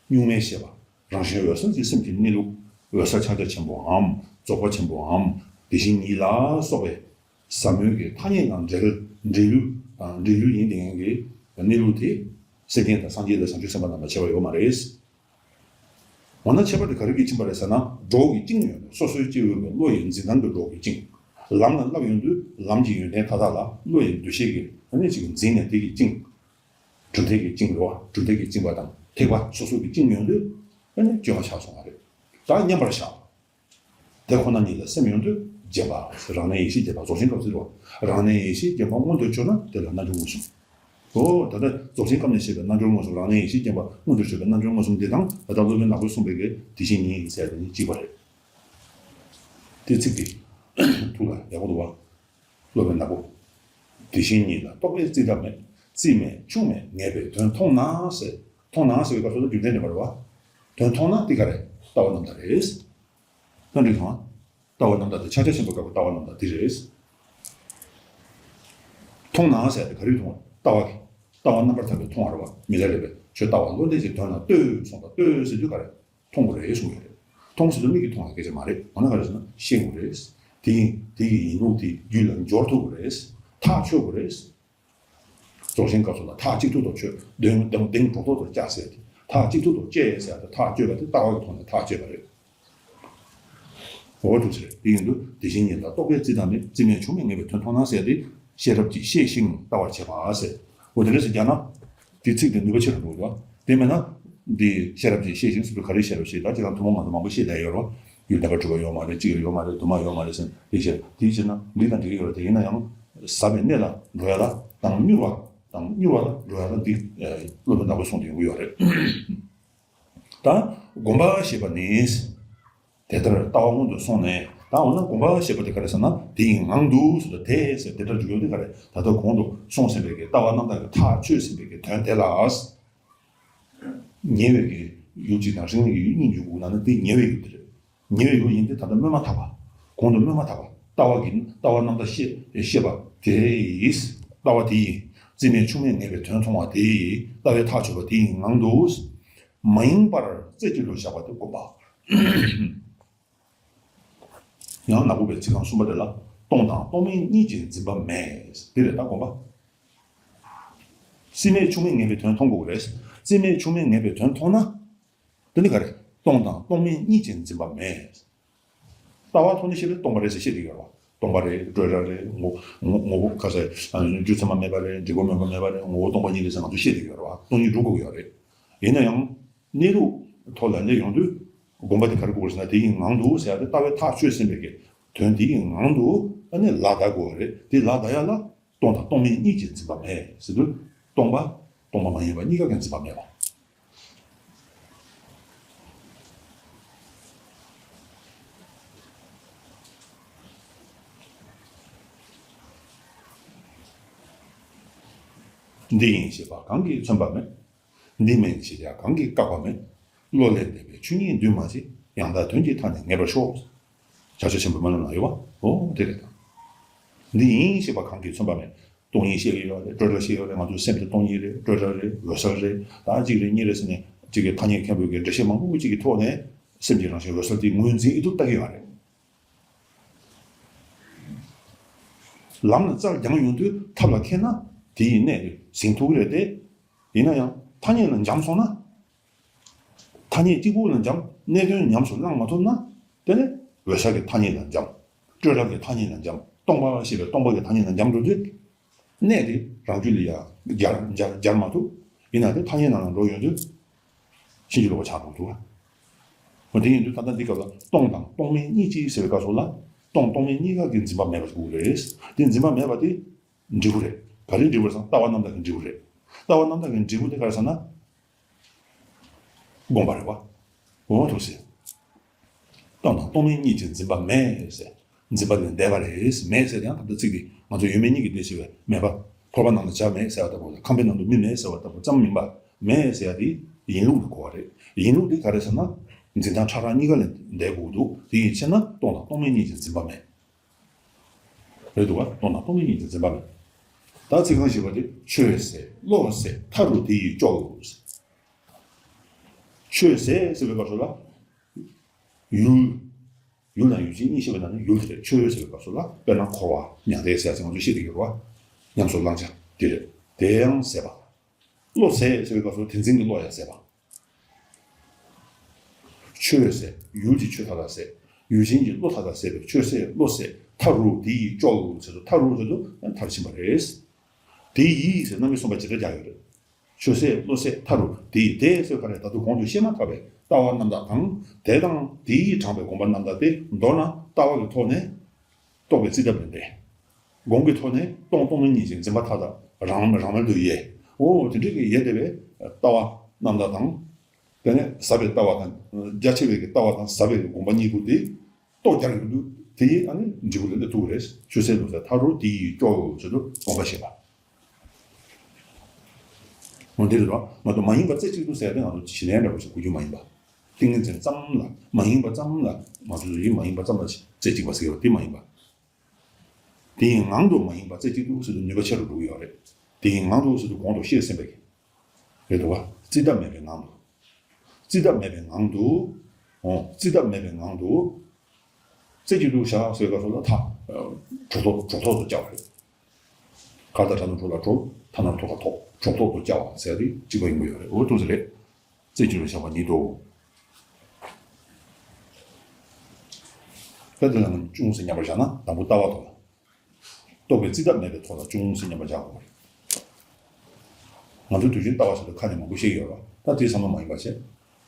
གཉུག་མའི་ཤེས་པ། རང་བཞིན་འོད་གསལ་གྱི་སེམས་ཀྱི་གནས་ལུགས། འོད་གསལ་ཕྱག་རྒྱ་ཆེན་པོའམ་རྫོགས་པ་ཆེན་པོའམ་དེ་བཞིན་ཉིད་ལ་སོགས་པའི་ཟབ་མོའི་གི་ཐ་སྙད་དང་འབྲེལ་འབྲེལ་ཡུལ་དང་འབྲེལ་ཡུལ་ཡིན་བསྡད་མཁན་གྱི་གནས་ལུགས་དེ་སེམས་ཅན་དང་སངས་རྒྱས་དང་བྱང་ཆུབ་སེམས་དཔའ་རྣམས་ལ་ཁྱད་པར་ཡོད་མ་རེད། འོ་ན་ཁྱད་པར་དེ་ག་རེ་གིས་ཕྱིན་པ་རེད་ཟེར་ན། སྒྲོག་གིས་བཅིངས་ཡོད་པས་སོ་སོའི་སྐྱེ་བོའི་བློ་ཡི་འཛིན་སྟངས་ཀྱི་སྒྲོག་གིས་བཅིངས། ལམ་ལ་བསླབ་ཡོང་དུས་ལམ་གྱི་ཡོན་ཏན་མཐའ་དག་ལ་བློ་ཡི་འདུ་ཤེས་ཀྱིས་ཨ་ནི་ཅིག་འཛིན་ནས་དེ་གིས་བཅིངས། གྲུབ་མཐས་ཀྱིས་བཅིངས་རེད་བ། གྲུབ་མཐས་ཀྱིས་བཅིངས་པ་དང་ཐེག་པ་སོ་སོ་གིས་བཅིངས་ཡོང་དུས་ཨ་ནི་སྐྱོན་མ་ཆགས་སོང་བ་རེད། ད་མཉམ་པར་བཞག་དེ་ཁོ་ན་ཉིད་ལ་སེམས་ཡོང་དུས་བརྒྱན་པ། རང་གནས་ཡེ་ཤེས་བརྒྱན་པ། རྫོགས་ཆེན་སྐབས་སུ་རེད་བ། རང་གནས་ཡེ་ཤེས་བརྒྱན་པ་མངོན་དུ་གྱུར་ན་དེ་ལ་རྣལ་འབྱོར་མངོན་སུམ། ཨོ་ད་ལྟ་རྫོགས་ཆེན་སྐབས་ནས་བཤད་པའི་རྣལ་འབྱོར་མངོན་སུམ། རང་གནས་ཡེ་ཤེས་བརྒྱན་པ་མངོན་དུ་གྱུར་པའི་རྣལ་འབྱོར་མངོན་སུམ་འདི་དང་ད་ལྟ་སློབ་དཔོན་ནག་པོས་གསུངས་པའི་གི་དེ་བཞིན་ཉིད་ཟེར་དེ་གཉིས་གཅིག་པ་རེད། དེ་ཚིག་འདི་ཐུགས་ལ་ཡག་པོ་འདུག་བ། སློབ་དཔོན་ནག་པོ། དེ་བཞིན་ཉིད་ལ་རྟོག་པས་རྩིས་གདབ་མེད། རྩིས་མེད་ཆུང་མེད་ངེས་པའི་དོན་མཐོང་ན་ཟེར། མཐོང་ན་ཟེར་བའི་སྐབས་སུ་ལ་རྒྱུ་མཚན་ནི་མ་རེད་བ། དོན་མཐོང་ན་དེ་ག་རེད། ལྟ་བ་རྣམ་དག་རེད། ལྟ་འགྲིག་སོང་ཨ། ལྟ་བ་རྣམ་དག་དེ་ཕྱག་རྒྱ་ཆེན་པོའི་སྐབས་ཀྱི་ལྟ་བ་རྣམ་དག་དེ་རེད། མཐོང་ན་ཟེར་དེ་ག་རེ་མཐོང་བ། ལྟ་བ་གི། ལྟ་བ་རྣམ་པར་དག་པའི་མཐོང་བ་རེད་བ། མི་ལ་རས་པས་ཁྱོད་ལྟ་བ་བློ་འདས་ཀྱི་དོན་ལ་ལྟོས་གསུངས་པ། ལྟོས་ཟེར་དུས་ག་རེ། མཐོང་དགོས་རེད་གསུངས་ཡོད་རེད། མཐོང་ཟེར་དུས་མིག་གིས་མཐོང་བ་སྐད་ཆ་མ་རེད། འོ་ན་ག་རེ་ཟེར་ན་ཤེས་དགོས་རེད། དེ་ཡིན་དེ་ཡི་ཡིན་ལུགས་དེ་རྒྱུད་ལ་འབྱོར་ཐུབ་དགོས་རེད། ཐག་ཆོད་དགོས་རེད། རྫོགས་ཆེན་སྐབས་སུ་ལ་ཐག་གཅིག་ཐུག་ཏུ་ཆོད། གདེང་གདེང་གདེང་གྲོགས་ཐོག་ཏུ་བཅའ་ཟེར་ཏེ། ཐག་གཅིག་ཐུག་ཏུ་བཅད་ཟེར་ཏེ་ཐག་གཅོད་པ་དེ་ལྟ་བ་གི་ཐོག་ནས་ཐག་གཅོད་པ་རེད། འོ་ཐུགས་ཟེར་དེ་ཡིན་དུས་དེ་བཞིན་ཉིད་ལ་རྟོག་པས་རྩིས་གདབ་མེད། རྩིས་མེད་ཆུང་མེད་ངེས་པའི་དོན་མཐོང་ན་ཟེར་ཏེ་ཤེས་རབ་ཀྱིས་ཤེས་ཤིང་ལྟ་བར་བྱེད་པ་ཟེར། འོ་དེ་འདྲ་ཟེར་རྒྱག་ན། དེ་ཚིག་དེ་ནུས་པ་ཆེ་རུ་འགྲོ་གི་འདུག་དེ་མེད་ན། འདི་ཤེས་རབ་ཀྱིས་ཤེས་ཤིང་ཟེར་དུས་ག་རེ་ཤེས་རབ་ཤེས། ད་ཅི་ལ་ཐུན་མོང་མ་གཏོགས་མང་པོ་ཤེས་བསྡད་ཡོད་རེད་བ། ཡུལ་བདེན་པར་གྲུབ་པ་ཡོད་མ་རེད། གཅིག་ཡོད་མ་རེད། དུ་མ་ཡོད་མ་རེད་ཟེར་དེ་ཤེས་དེའི་ཕྱིར་ན་འགྲིག་དང་འགྲིག་གི་ཡོད་རེད། དེ་ཡིན་ན་ཡང་ཟབ་པའི་གནས་ལ་འགྲོ་ཡ་ལ་དང་མྱུར་བ་དང་མྱུར་བ་ལ་འགྲོ་ཡ་ལ་འདི་སློབ་དཔོན་ནག་པོས་གསུངས་ཏེ་ཡོང་གི་ཡོད་རེད། ད་སྒོམ་པ་ཞེས་པ་ནི། དེ་ལྟར་ལྟ་བ་སྔོན་དུ་སོང་ནས། ད་འོ་ན་སྒོམ་པ་ཞེས་པ་དེ་ག་རེ་ཟེར་ན་དེ་ཡི་ངང་དུ་ཟེར་ཏེ་དེ་ཟེར་དེ་ལྟར་འཇུག་ཡོད་དེ་ག་རེ། ད་ལྟ་གོང་དུ་གསུངས་ཟིན་པའི་གི་ལྟ་བ་རྣམ་དག་གི་ཐག་ཆོད་ཟིན་པའི་གི་དོན་དེ་ལ། ཉེ་བའི་གི་ཡུལ་གཅིག་དང་རིང་བའི་གི་ཡུལ་གཉིས་འཇུག་དགོས་ན་ནི་དེ་ཉེ་བའི་ཡུལ་དེ་རེད། ཉེ་བའི་ཡུལ་ཡིན་ཏེ་ད་ལྟ་སྨོས་མ་ཐག་པ། གོང་དུ་སྨོས་མ་ཐག་པ། ལྟ་བ་གི་ལྟ་བ་རྣམ་དག་ཤེས་ཤེས་པ་དེ་ཡིས། ལྟ་བ་དེ་ཡིས་རྩིས་མེད་ཆུང་མེད་ངེས་པའི་དོན་མཐོང་བ་དེ་ཡིས་ལྟ་བའི་ཐག་ཆོད་པ་དེ་ཡི་ངང་དུ། མ་ཡེངས་པར་རྩེ་གཅིག་ཏུ་བཞག་པ་དེ་སྒོམ་པ། ཡང་ནག་པོ་པའི་ཚིག་རྐང་གསུམ་པ་དེ་ལ། སྟོང་དང་སྟོང་མིན་གཉིས་ཀྱི་འཛིན་པ་མེད། འདི་རེད་ད་སྒོམ་པ། རྩིས་མེད་ཆུང་མེད་ངེས་པའི་དོན་མཐོང་དགོས་རེད། རྩིས་མེད་ཆུང་མེད་ངེས་པའི་དོན་མཐོང་ན། དེ་ནི་ག་རེ། སྟོང་དང་སྟོང་མིན་གཉིས་ཀྱི་འཛིན་པ་མེད། ལྟ་བ་ཐོག་ནས་བཤད་པའི་སྟོང་པ་རེད་ཟེར་བཤད་བསྡད་ཡོད་རེད་བ། སྟོང་པ་རེད། སྤྲོས་བྲལ་རེད། ངོ་ངོ་ངོ་བོ་ག་ཟེར། རྒྱུ་མཚན་མ་མེད་པ་རེད། འབྲས་བུ་མེད་པ་མེད་པ་རེད། ངོ་བོ་སྟོང་པ་ཉིད་རེད་ཟེར་ང་ཚོས་བཤད་བསྡད་ཡོད་རེད་བ། སྟོང་ཉིད་སྒྲུབ་དགོས་ཀྱི་ཡོད་རེད། ཡིན་ན་ཡང་། གནས་ལུགས་ཐོག་ལ་སླེབས་ཡོང་དུས། སྒོམ་པ་དེ་ག་རེ་དགོས་ཟེར་ན་དེ་ཡི་ངང་དུ་ཟེར་ཡ་དེ་ལྟ་བའི་ཐག་ཆོད་ཟིན་པའི་གི་དོན་དེ་ཡི་ངང་དུ་ཨ་ནི་ལ་བཟླ་དགོས་པ་རེད། དེ་ལ་བཟླ་ཡ་ལ་སྟོང་དང་སྟོང་མིན་གཉིས་ཀྱི་འཛིན་པ་མེད་ཟེར་དུས་སྟོང་པ་སྟོང་པ་མ་ཡིན་པ་གཉིས་ཀ་གི་འཛིན་པ་མེད་པ། འདི་ཡིན་ཞེས་པ་གང་གིས་མཚོན་པ་མེད། འདི་མིན་ཞེས་ཀྱང་གང་གིས་བཀག་པ་མེད། བློ་ལས་འདས་པའི་ཆོས་ཉིད་འདུས་མ་བྱས། ཡང་དག་དོན་གྱི་མཐའ་ནི་ངེས་པར་ཤོག་བྱང་ཆུབ་ཆེན་པོའི་སྨོན་ལམ་ལ་ཡོད་པ། འོ་དེ་རེད་ད། འདི་ཡིན་ཞེས་པ་གང་གིས་མཚོན་པ་མེད། སྟོང་ཉིད་བཤད་ཀྱི་ཡོད་རེད། སྤྲོས་བྲལ་བཤད་ཀྱི་ཡོད་རེད། ང་ཚོའི་སེམས་དེ་སྟོང་ཉིད་རེད། སྤྲོས་བྲལ་རེད། འོད་གསལ་རེད། ད་གཅིག་རེད་གཉིས་རེད་ཟེར་ནས་གཅིག་གི་ཐ་སྙད་མཁན་པོའི་གི་འགྲེལ་བཤད་མང་པོ་གཅིག་གི་ཐོག་ནས་སེམས་ཀྱི་རང་བཞིན་འོད་གསལ་དེ་ངོས་འཛིན་ཨེ་ཐུབ་ལྟ་གི་ཡོད་རེད། ལམ་ལ་རྩལ་སྦྱངས་ཡོང་དུས་ཐབས་ལ་མཁས་ན་དེ་ཡི་གནད་དེ་ཟིན་ཐུབ་ཀྱི་རེད་དེ། ཡིན་ན་ཡང་ཐ་སྙད་ལ་འབྱམས་སོང་ན། ཐ་སྙད་གཅིག་པུ་ལ་འབྱམས། གནད་དོན་ཉམས་སུ་བླང་མ་ཐུབ་ན། དེ་ནི་འོད་གསལ་གྱི་ཐ་སྙད་ལ་འབྱམས། སྤྲོས་བྲལ་གྱི་ཐ་སྙད་ལ་འབྱམས། སྟོང་པ་ཞེས་པའི་སྟོང་པ་གི་ཐ་སྙད་ལ་འབྱམས་འགྲོ་དུས། གནད་དེ་རང་རྒྱུད་ལ་ཡང་སྦྱར་སྦྱར་སྦྱར་མ་ཐུབ། ཡིན་ན་དེ་ཐ་སྙད་ནང་ལ་འགྲོ་ཡོང་དུས། ཕྱིན་ཅི་ལོག་པ་ཆགས་འགྲོ་འདུག་བ། འོ་དེ་ཡིན་དུས་ད་ལྟ་འདི་སྐབས་ལ་སྟོང་དང་སྟོང་མིན་གཉིས་ཀྱི་ཟེར་བའི་སྐབས་སུ་ལ། སྟོང་སྟོང་མིན་གཉིས་ཀ་གི་འཛིན་པ་མེད་པ་དགོས་རེད། དེ་འཛིན་པ་མེད་པ་དེ་འབྲས་བུ་རེད། ག་རེ་འབྲས་བུ་རེད་ཟེར་ན་ལྟ་བ་རྣམ་དག་གི་འབྲས་བུ་རེད། ལྟ་བ་རྣམ་དག་གི་འབྲས་བུ་དེ་ག་རེ་ཟེར་ན། སྒོམ་པ་རེད་བ། འོ་ཐུགས་སྲས། སྟོང་དང་སྟོང་མིན་གཉིས་ཀྱི་འཛིན་པ་མེད་ཟེར། འཛིན་པ་ལས་འདས་པ་རེད། མེད་ཟེར་ཡང་ད་ལྟ་ཚིག་འདི་ང་ཚོ་ཡོད་མེད་གཉིས་ཀྱི་སྡེ་ཟེར་བའི་མེད་པ། ཕོར་པ་ནང་ལ་བྱ་མེད་ཟེར་བ་ལྟ་བུ་དང་ཁང་པའི་ནང་དུ་མི་མེད་ཟེར་བ་ལྟ་བུ་ཙམ་མིན་པ། མེད་ཟེར་ཡ་དེ་ཡིན་ལུགས་ལ་གོ་བ་རེད། ཡིན་ལུགས་དེ་ག་རེ་ཟེར་ན། འཛིན་སྟངས་ཕྲ་རགས་གཉིས་ཀ་ལས་འདས་དགོས་འདུག་དེ་ཡི་ཕྱིར་ན་སྟོང་དང་སྟོང་མིན་གཉིས་ཀྱི་འཛིན་པ་མེད། རེད་འདུག་བ། སྟོང་དང་སྟོང་མིན་གཉིས་ཀྱི་འཛིན་པ་མེད། ད་ཚིག་རྐང་བཞི་པ་དེ་ཆོས་ཟད་བློ་ཟད་མཐའ་རུ་དེ་ཡིས་སྐྱོ་ལོ་ཟེར། ཆོས་ཟད་ཟེར་བའི་སྐབས་སུ་ལ། ཡུལ། ཡུལ་དང་ཡུལ་ཅན་གཉིས་བཤད་པའི་ནང་ནས་ཡུལ་དེ་རེད། ཆོས་ཟད་པའི་སྐབས་སུ་ལ་དཔེར་ན་འཁོར་བ་མྱང་འདས་ཟེར་ཡ་ཚིག་ང་ཚོས་བཤད་བསྡད་ཡོད་རེད་བ། ཉམས་སུ་བླང་བྱ་དེ་རེད། དེ་ཡང་ཟད་པ། བློ་ཟད་ཟེར་བའི་སྐབས་སུ་དེ་འཛིན་གྱི་བློ་ཡང་ཟད་པ། ཆོས་ཟད། ཡུལ་གྱི་ཆོས་མཐའ་དག་ཟད། ཡུལ་ཅན་གྱི་བློ་མཐའ་དག་ཟད་པའི་ཆོས་ཟད་བློ་ཟད། མཐའ་རུ་དེ་ཡིས་སྐྱོ་ལོ་ཟེར་དུས་མཐའ་རུ་ཟེར་དུས་མཐར་ཕྱིན་པ་རེད། དེ་ཡིས་ཟེར་རྣམ་དབྱེ་གསུམ་པ་ཇི་ལྟར་རྒྱག་ཡོད་རེད། ཆོས་ཟད་བློ་ཟད་མཐའ་རུ་དེ་ཡིས་དེ་ཟེར་ག་རེ་ད་དུང་གོང་དུ་བཤད་མ་ཐག་པའི་ལྟ་བ་རྣམ་དག་དང་དེ་དང་དེ་ཡིས་དྲངས་པའི་དགོངས་པ་རྣམ་དག་སྟེ་མདོར་ན་ལྟ་བ་གི་ཐོག་ནས། རྟོག་པའི་རྩིས་གདབ་ནས་འདས། སྒོམ་གྱི་ཐོག་ནས་སྟོང་སྟོང་མིན་གཉིས་ཀྱི་འཛིན་པ་མཐའ་དག་རང་རང་མལ་དུ་ཡལ། འོ་དེ་འདྲ་གི་ཡལ་བསྡད་པའི་ལྟ་བ་རྣམ་དག་དང་། དེ་ནས་ཟབ་པའི་ལྟ་བ་དང་རྒྱ་ཆེ་བའི་གི་ལྟ་བ་དང་ཟབ་པའི་གི་སྒོམ་པ་གཉིས་པོ་དེ་རྟོགས་རྒྱག་ཡོང་དུས་དེ་ཡིས་ཨ་ནི་འབྲས་བུ་ལ་སླེབས་ཐུབ་ཀྱི་རེད། ཆོས་ཟད་བློ་ཟད་མཐའ་རུ་དེ་ཡིས་སྐྱོ་ཟེར་དུས་སྒོམ་པ་ཞེས་པ། འོ་དེ་རེད་བ། ང་ཚོ་མ་ཡིན་པ་རྩེ་གཅིག་ཏུ་ཟེར་ཏེ་ང་ཚོ་གཞི་ལྷན་འདྲ་བོ་ཞིག་གོ་རྒྱུ་མ་ཡིན་པ། ཏིང་ངེ་འཛིན་ཙམ་ལ་མ་ཡིན་པ་ཙམ་ལ་ང་ཚོ་ཡིན་མ་ཡིན་པ་ཙམ་ལ་རྩེ་གཅིག་པ་ཟེར་བ་དེ་མ་ཡིན་པ། དེ་ཡི་ངང་དུ་མ་ཡིན་པ་རྩེ་གཅིག་ཏུ་ཟེར་དུས་ནུས་པ་ཆེ་རུ་འགྲོ་གི་ཡོད་རེད། དེ་ཡི་ངང་དུ་ཟེར་དུས་གོང་དུ་བཤད་ཟིན་པའི་རེད་འདུག་བ། རྩིས་གདབ་མེད་པའི་ངང་དུ། རྩིས་གདབ་མེད་པའི་ངང་དུ། འོ་རྩིས་གདབ་མེད་པའི་ངང་དུ། རྩེ་གཅིག་ཏུ་བཞག་ཟེར་བའི་སྐབས་སུ་ལ་མཐའ། གྲོགས་ཐོག་གྲོགས་ཐོག་ཏུ་བཅའ་བ་རེད། གར་དང་བྲལ་ན་གྲོགས་ལ་གྲོལ། ཐ་ན་ཐོག་ལ་ཐོག་གྲོགས་ཐོག་ཏུ་བཅའ་བ་ཟེར་ཏེ་གཅིག་པ་ཡིན་པ་ཡོད་རེད། འོ་ཐུགས་ཟེར་རེད། རྩེ་གཅིག་ཏུ་བཞག་པ་ཉིད་དོ། ད་དེ་ལ་ནི་ཅུང་ཟད་མཉམ་པར་བཞག་ན་དང་པོ་ལྟ་བ་དོ། རྟོག་པའི་རྩིས་གདབ་མེད་པའི་ཐོག་ལ་ཅུང་ཟད་མཉམ་པར་བཞག་དགོས་པ་རེད། ང་ཚོས་དུས་རྒྱུན་ལྟ་བ་ཟེར་དུས་ཁ་ནས་མང་པོ་བཤད་ཀྱི་ཡོད་རེད། ད་དེ་ཚང་མ་མ་ཡིན་པ་བྱས།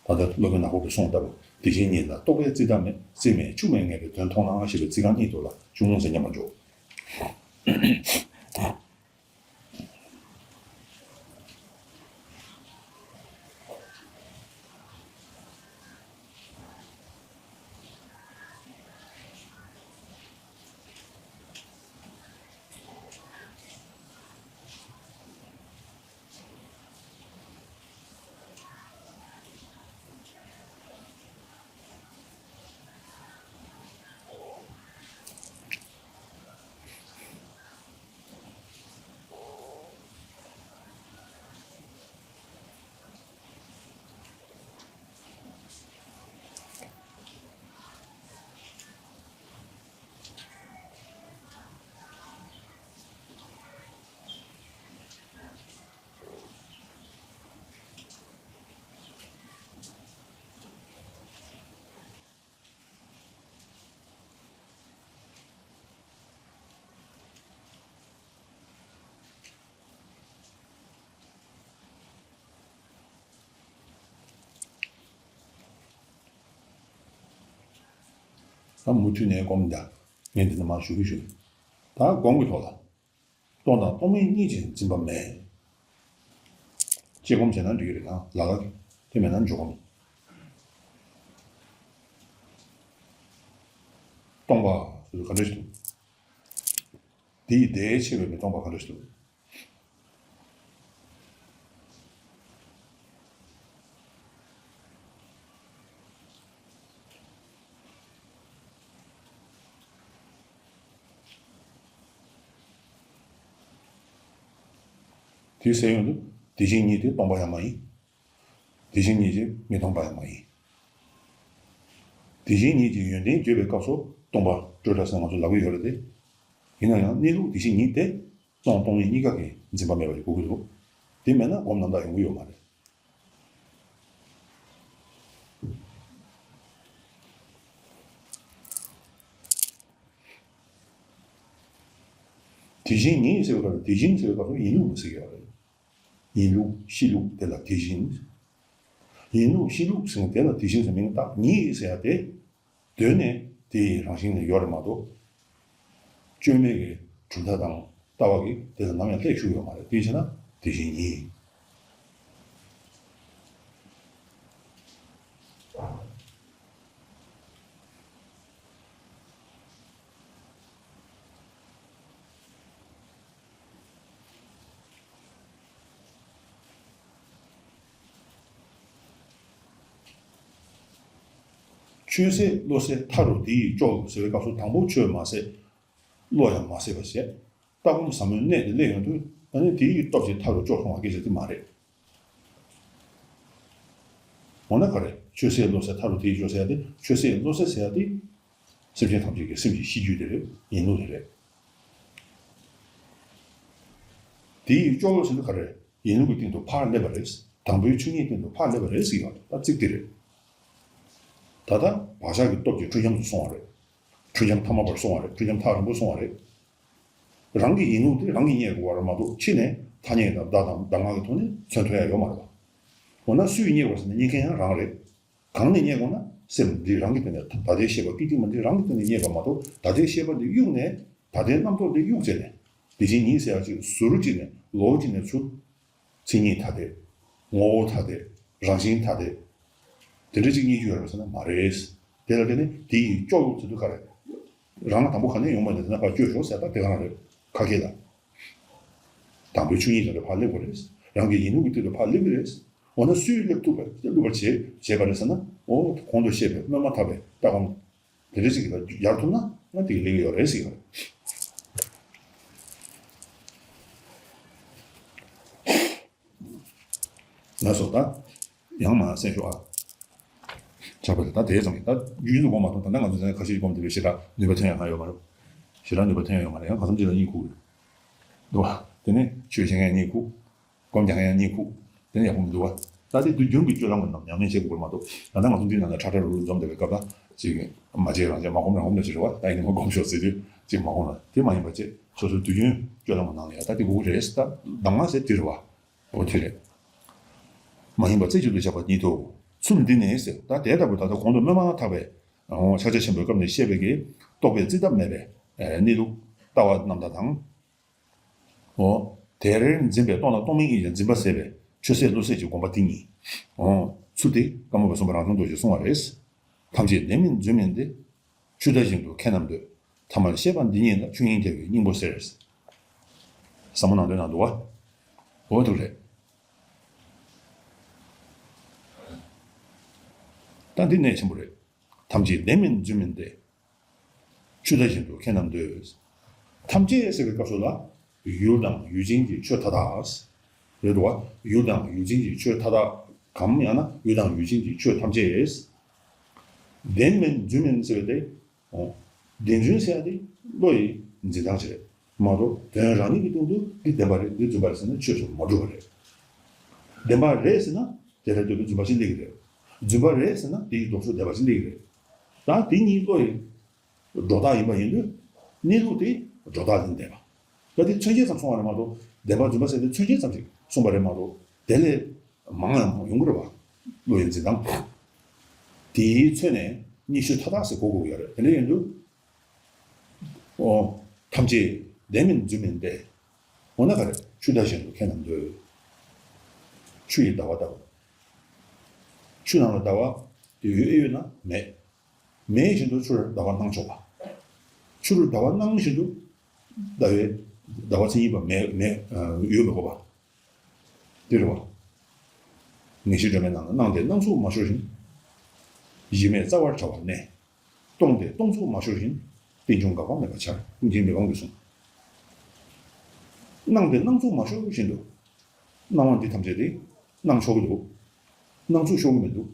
ད་ལྟ་སློབ་དཔོན་ནག་པོ་གིས་གསུངས་ལྟ་བུ་དེ་བཞིན་ཉིད་ལ་རྟོག་པའི་རྩིས་གདབ་མེད། རྩིས་མེད་ཆུ་མེད་ངེས་པའི་དོན་མཐོང་ན་ཞེས་པའི་རྩིས་རྐང་གཉིས་དོ་ལ་ཅུང་ཟད་མཉམ་པར་འཇོག་ད་མུ་མཐུད་ནས་སྒོམ་ད། ངས་འདི་ནས་མར་ཞུ་གི་ཞུ། ད་སྒོམ་གྱི་ཐོག་ལ། སྟོང་དང་སྟོང་མིན་གཉིས་ཀྱི་འཛིན་པ་མེད། དཔྱད་སྒོམ་བྱས་ན་འགྲིག་གི་རེད་ན་ལ་ལ་གི། དེ་མེད་ན་འཇོག་གོ་མི། སྟོང་པ་ཟེར་དུས་ག་འདྲ་ཞིག་འདུག་དེ་ཡི་དེའི་ཕྱེ་བའི་མི་སྟོང་པ་ག་འདྲ་ཞིག་འདུག་དེའི་སའི་ཡོང་དུས་དེ་བཞིན་ཉིད་དེ་སྟོང་པ་ཡང་མ་ཡིན། དེ་བཞིན་ཉིད་ཀྱི་མི་སྟོང་པ་ཡང་མ་ཡིན། དེ་བཞིན་ཉིད་ཀྱི་ཡོན་ཏན་བརྗོད་པའི་སྐབས་སུ་སྟོང་པ་སྤྲོས་བྲལ་ཟེར་ང་ཚོ་ལབ་ཀྱི་ཡོད་རེད་དེ། ཡིན་ན་ཡང་གནས་ལུགས་དེ་བཞིན་ཉིད་དེ་སྟོང་སྟོང་ཉིད་གཉིས་ཀ་གི་འཛིན་པ་མེད་པ་ཞིག་དགོས་ཀྱི་འདུག་དེ་མེད་ན་སྒོམ་རྣམ་དག་ཡོང་གི་ཡོད་མ་རེད། དེ་བཞིན་ཉིད་ཟེར་བ་ལ་དེ་བཞིན་ཟེར་བ་ལ་ཡིན་ལུགས་མི་ཟེར་གྱི་ཡོད་རེད། ཡིན་ལུགས་གཤིས་ལུགས་དེ་ལ་དེ་བཞིན། ཡིན་ལུགས་གཤིས་ལུགས་ཟེར་ན་དེ་ལ་དེ་བཞིན་ཟེར་མིང་བཏགས། ཉིད་ཟེར་ཡ་དེ། གདོད་ནས་དེའི་རང་བཞིན་ལ་ཡོད་རེད་མ་གཏོགས། བཅོས་མའི་གི་གྲུབ་མཐའ་དང་ལྟ་བ་གིས་དེ་ལ་ནམ་ཡང་སླེབས་བཅུག་ཡོད་མ་རེད། དེ་བྱས་ན་དེ་བཞིན་ཉིད། ཆོས་ཟད་བློ་ཟད་མཐའ་རུ་དེ་ཡི་སྐྱོབ་ཟེར་བའི་སྐབས་སུ་དང་པོ་ཆོས་མ་ཟད། བློ་ཡང་མ་ཟད་པ་བྱས། ལྟ་སྒོམ་ཟབ་མོའི་གནད་དེ་སླེབས་ཡོང་དུས་ཨ་ནི་དེ་ཡི་སྟོབས་ཀྱིས་མཐའ་རུ་སྐྱོབ་སོང་བ་སྐད་ཆ་དེ་མ་རེད། འོ་ན་ག་རེ། ཆོས་ཟད་བློ་ཟད་མཐའ་རུ་དེ་ཡི་སྐྱོབ་ཟེར་ཡ་དེ། ཆོས་ཟད་བློ་ཟད་ཟེར་ཡ་དེ། སེམས་ཅན་ཐམས་ཅད་ཀྱི་སེམས་ཀྱི་གཤིས་རྒྱུད་དེ་རེད། ཡིན་ལུགས་དེ་རེད། དེ་ཡི་སྐྱོབ་ཟེར་དུས་ག་རེ། ཡིན་ལུགས་ཀྱི་སྟེང་དུ་ཕར་སླེབས་པ་རེད། དང་པོའི་ཆོས་ཉིད་སྟེང་དུ་ཕར་སླེབས་པ་རེད་ཟེར་ཡོད་པ་ད་ཚིག་དེ་རེད། ད་ལྟ་བག་ཆགས་ཀྱི་སྟོབས་ཀྱིས་འཁྲུལ་འབྱམས་སུ་སོང་བ་རེད། འཁྲུལ་འབྱམས་ཐ་མལ་པར་སོང་བ་རེད། འཁྲུལ་འབྱམས་ཐག་རིང་པོ་སོང་བ་རེད། རང་གི་ཡིན་ལུགས་དེ་རང་གིས་རྙེད་དགོས་པ་རེད་མ་གཏོགས་ཕྱི་ནས་ཐ་སྙད་དང་བརྡ་དང་གདམས་ངག་གི་ཐོག་ནས་མཚོན་ཐུབ་ཡ་ཡོད་མ་རེད་པ། འོ་ན་སུས་རྙེད་དགོས་ཟེར་ན་རྙེད་མཁན་ཡང་རང་རེད། གང་ནས་རྙེད་དགོས་ན་སེམས་འདི་རང་གི་སྟེང་ནས་ད་ལྟའི་ཤེས་པ་སྐད་ཅིག་མ་འདི་རང་གི་སྟེང་ནས་རྙེད་པ་མ་གཏོགས་ད་ལྟའི་ཤེས་པ་འདི་གཡུགས་ནས་ད་ལྟའི་རྣམ་རྟོག་འདི་གཡུགས་བྱས་ནས་དེ་བཞིན་ཉིད་ཟེར་ཡ་ཅིག་ཟུར་གཅིག་ནས་ལོགས་གཅིག་ནས་ཚུར། མཚན་ཉིད་ཐ་དད། ངོ་བོ་ཐ་དད། རང་བཞིན་ཐ་དད། དེ་འདྲ་ཅིག་རྙེད་རྒྱུ་ཡོད་རེད་ཟེར་ན་མ་རེད། དེ་ལ་བརྟེན་ནས་དེ་ཡི་སྐྱོབ་ལུགས་ཟེར་དུས་ག་རེ། རང་ལ་དང་པོ་ག་ནས་ཡོང་བ་ནས་ཟེར་ན་ཕར་སྐྱོབ་ཤོག་ཟེར་ད་དེ་ག་རང་རེད། ཁ་སྐད་ལ། དང་པོའི་ཆོས་ཉིད་དེ་ལ་ཕར་སླེབས་དགོས་རེད། རང་གི་ཡིན་ལུགས་ཀྱི་སྟེང་དུ་ཕར་སླེབས་ཀྱི་རེད། འོ་ན་སུས་སླེབས་ཐུབ་པ་སླེབས་ཐུབ་པར་བྱེད་བྱེད་པ་རེད་ཟེར་ན། འོ་གོང་དུ་བཤད་པའི་སྨོན་མ་ཐག་པའི་ལྟ་སྒོམ། དེ་འདྲ་ཞིག་ལ་ཡར་ཐུབ་ན་ང་དེ་གི་ལེགས་ཡོད་རེད་ཟེར་གྱི་ཡོད་རེད། ལགས་སོ། ད་ཡང་མ་གསན་ཤོག་ཨ། ཆགས་པ་རེད། ད་དེ་ཙམ་ཡིན། ད་རྒྱུན་དུ་སྒོམ་མ་ཐུབ། ད་ལྟ་ང་ཚོ་ཚན་ཁ་ཤས་སྒོམ་དེ་ལས་ཞེ་དྲག་ནུས་པ་ཐོན་ཡ་གང་ཡོད་མ་རེད། ཞེ་དྲག་ནུས་པ་ཐོན་ཡ་ཡོད་མ་རེད། ཡང་གང་འཚམ་ཅིག་ལ་གཉིད་ཁུག་རེད། འདུག་བ། དེ་ནས་ཆོས་བཤད་མཁན་གཉིད་ཁུག་སྒོམ་རྒྱག་མཁན་གཉིད་ཁུག་དེ་ནས་ཡག་པོ་མི་འདུག་བ། ད་དེ་དུས་རྒྱུན་གྱི་སྤྱོད་ལམ་གྱི་ནང་ཉམས་ལེན་བྱེད་དགོས་པ་མ་གཏོགས། ད་ལྟ་ང་ཚོ་འདི་ནང་ལ་ཁྲ་ཁྲ་རུ་རུ་འཛོམས་བསྡད་པའི་སྐབས་ལ་ཅིག་མ་བྱེད་རང་བྱེད། མ་སྒོམ་རང་སྒོམ་ལ་བྱེད་རེད་བ། ད་ཡིན་ནའི་མ་སྒོམ་ཤོག་ཟེར་དུས་ཅིག་མ་སྒོམ་ལ། དེ་མ་ཡིན་པ་བྱས་སོ་སོའི་དུས་རྒྱུན་སྤྱོད་ལམ་གྱི་ནང་ལ་ཡ་ད་དེ་དགོས་ཀྱི་རེད། ད་གདམས་ངག་ཟེར་དེ་རེད་བ། འོ་དེ་རེད། མ་ཡིན་པ་རྩེ་གཅིག་ཏུ་བཞག་པ་ཉིད་དོ། ཚུལ་འདི་ནི་ཟེར། ད་དེ་ལྟ་བུ་ད་ལྟ་གོང་དུ་སྨོན་མ་ཐག་པའི་ཕྱག་རྒྱ་ཆེན་པོའི་སྐབས་ནས་བཤད་པའི་གི་རྟོག་པས་རྩིས་གདབ་མེད་པའི་གནས་ལུགས་ལྟ་བ་རྣམ་དག་དང་། འོ། དེར་འཛིན་པས་རྟོགས་ན་རྟོག་མིན་ཡིན་ཞེས་འཛིན་པ་ཟད་པས་ཆོས་ཟད་བློ་ཟད་ཀྱི་དགོངས་པ་དེ་ཉིད། འོ། ཚུལ་དེ་ཀརྨ་པ་གསུམ་པ་རང་བྱུང་རྡོ་རྗེས་གསུངས་པ་རེད། ཐམས་ཅད་བདེན་མིན་རྫུན་མིན་ཏེ། ཆོས་མཐའ་བཞིན་དུ་ཁས་རྣམས་འདོད། ཐ་མལ་ཤེས་པ་འདི་ཉིད་ལ་ཆོས་དབྱིངས་ཐལ་བའི་སྙིང་པོ་ཟེར། ཟབ་མོ་ནང་དོན་ནང་འདུག་བ། འོ་འདུག་རེད། ད་འདི་གནད་ཆེན་པོ་རེད། ཐམས་ཅད་བདེན་མིན་རྫུན་མིན་ཏེ། ཆོས་མཐའ་བཞིན་དུ་ཁས་རྣམས་འདོད། ཐམས་ཅད་ཟེར་བའི་སྐབས་སུ་ལ། ཡུལ་དང་ཡུལ་ཅན་གྱི་ཆོས་མཐའ་དག་རེད་འདུག་བ། ཡུལ་དང་ཡུལ་ཅན་གྱི་ཆོས་མཐའ་དག་གམ། ཡང་ན་ཡུལ་དང་ཡུལ་ཅན་གྱི་ཆོས་ཐམས་ཅད། བདེན་མིན་རྫུན་མིན་ཟེར་བ་དེ། འོ། བདེན་རྫུན་ཟེར་ཡ་དེ་བློ་ཡི་འཛིན་སྟངས་ཤིག་རེད་མ་གཏོགས། དོན་རང་ཉིད་ཀྱི་སྟེང་དུ་འདི་བདེན་པ་རེད། འདི་རྫུན་པ་རེད་ཟེར་ན་ཆོས་སུ་མ་གྲུབ་པ་རེད། བདེན་པ་རེད་ཟེར་ན་དེ་ལ་ལྟོས་པའི་རྫུན་པ་ཞིག་སླེབས་ཀྱི་རེད། རྫུན་པ་རེད་ཟེར་ན་དེ་ཡི་ལྡོག་ཕྱོགས་བདེན་པ་ཞིག་སླེབས་ཀྱི་རེད། ད་དེ་གཉིས་བློ་ཡི་སྒྲོ་བཏགས་ཡིན་པ་ཡིན་དུས། གནས་ལུགས་དེ་སྒྲོ་བཏགས་ལས་འདས་པ། ད་དེ་མཚོན་བྱེད་ཙམ་སོང་བ་རེད་མ་གཏོགས། བདེན་པ་རྫུན་པ་ཟེར་དེ་མཚོན་བྱེད་ཙམ་ཞིག་སོང་བ་རེད་མ་གཏོགས། དེ་ལས་མང་ཡང་ཡོང་གི་རེད་བ། བློ་ཡི་འཛིན་སྟངས། དེའི་ཚོད་ནས་གཉིས་ཆོས་མཐའ་དག་ཟེར་གོ་དགོས་ཀྱི་ཡོད་རེད། དེ་འདྲ་ཡིན་དུས། འོ། ཐམས་ཅད་བདེན་མིན་རྫུན་མིན་ཏེ། འོ་ན་ག་རེ། ཆུ་ཟླ་བཞིན་དུ་ཁས་རྣམས་འདོད། ཆུ་ཡི་ཟླ་བ་ལྟ་བུ། ཆུ་ནང་ལ་ཟླ་བ་དེ་ཡོད་ཨེ་ཡོད་ན་མེད། མེད་བཞིན་དུ་ཆུར་ཟླ་བ་སྣང་ཆོག་པ། ཆུར་ཟླ་བ་སྣང་བཞིན་དུ་ཟླ་བའི་ཟླ་བ་མཚན་ཉིད་པ་མེད་མེད་ཡོད་མི་དགོས་པ། དེ་རེད་བ། ངེས་ཤེས་སྒྲོན་མའི་ནང་ན། སྣང་སྟེ་སྣང་ཚུགས་མ་ཤོར་བཞིན། གཞི་མེད་རྩ་བར་བྲལ་བ་ནས། སྟོང་སྟེ་སྟོང་ཚུགས་མ་ཤོར་བཞིན། རྟེན་འབྱུང་འགག་པ་མེད་པར་འཆར། ཀུན་མཁྱེན་མི་ཕམ་གྱིས་གསུངས། སྣང་སྟེ་སྣང་ཚུགས་མ་ཤོར་བཞིན་དུ། སྣང་བ་འདི་ཐམས་ཅད་དེ་སྣང་ཆོག་གི་འདུག་སྣང་ཚུགས་ཤོར་གྱི་མི་འདུག་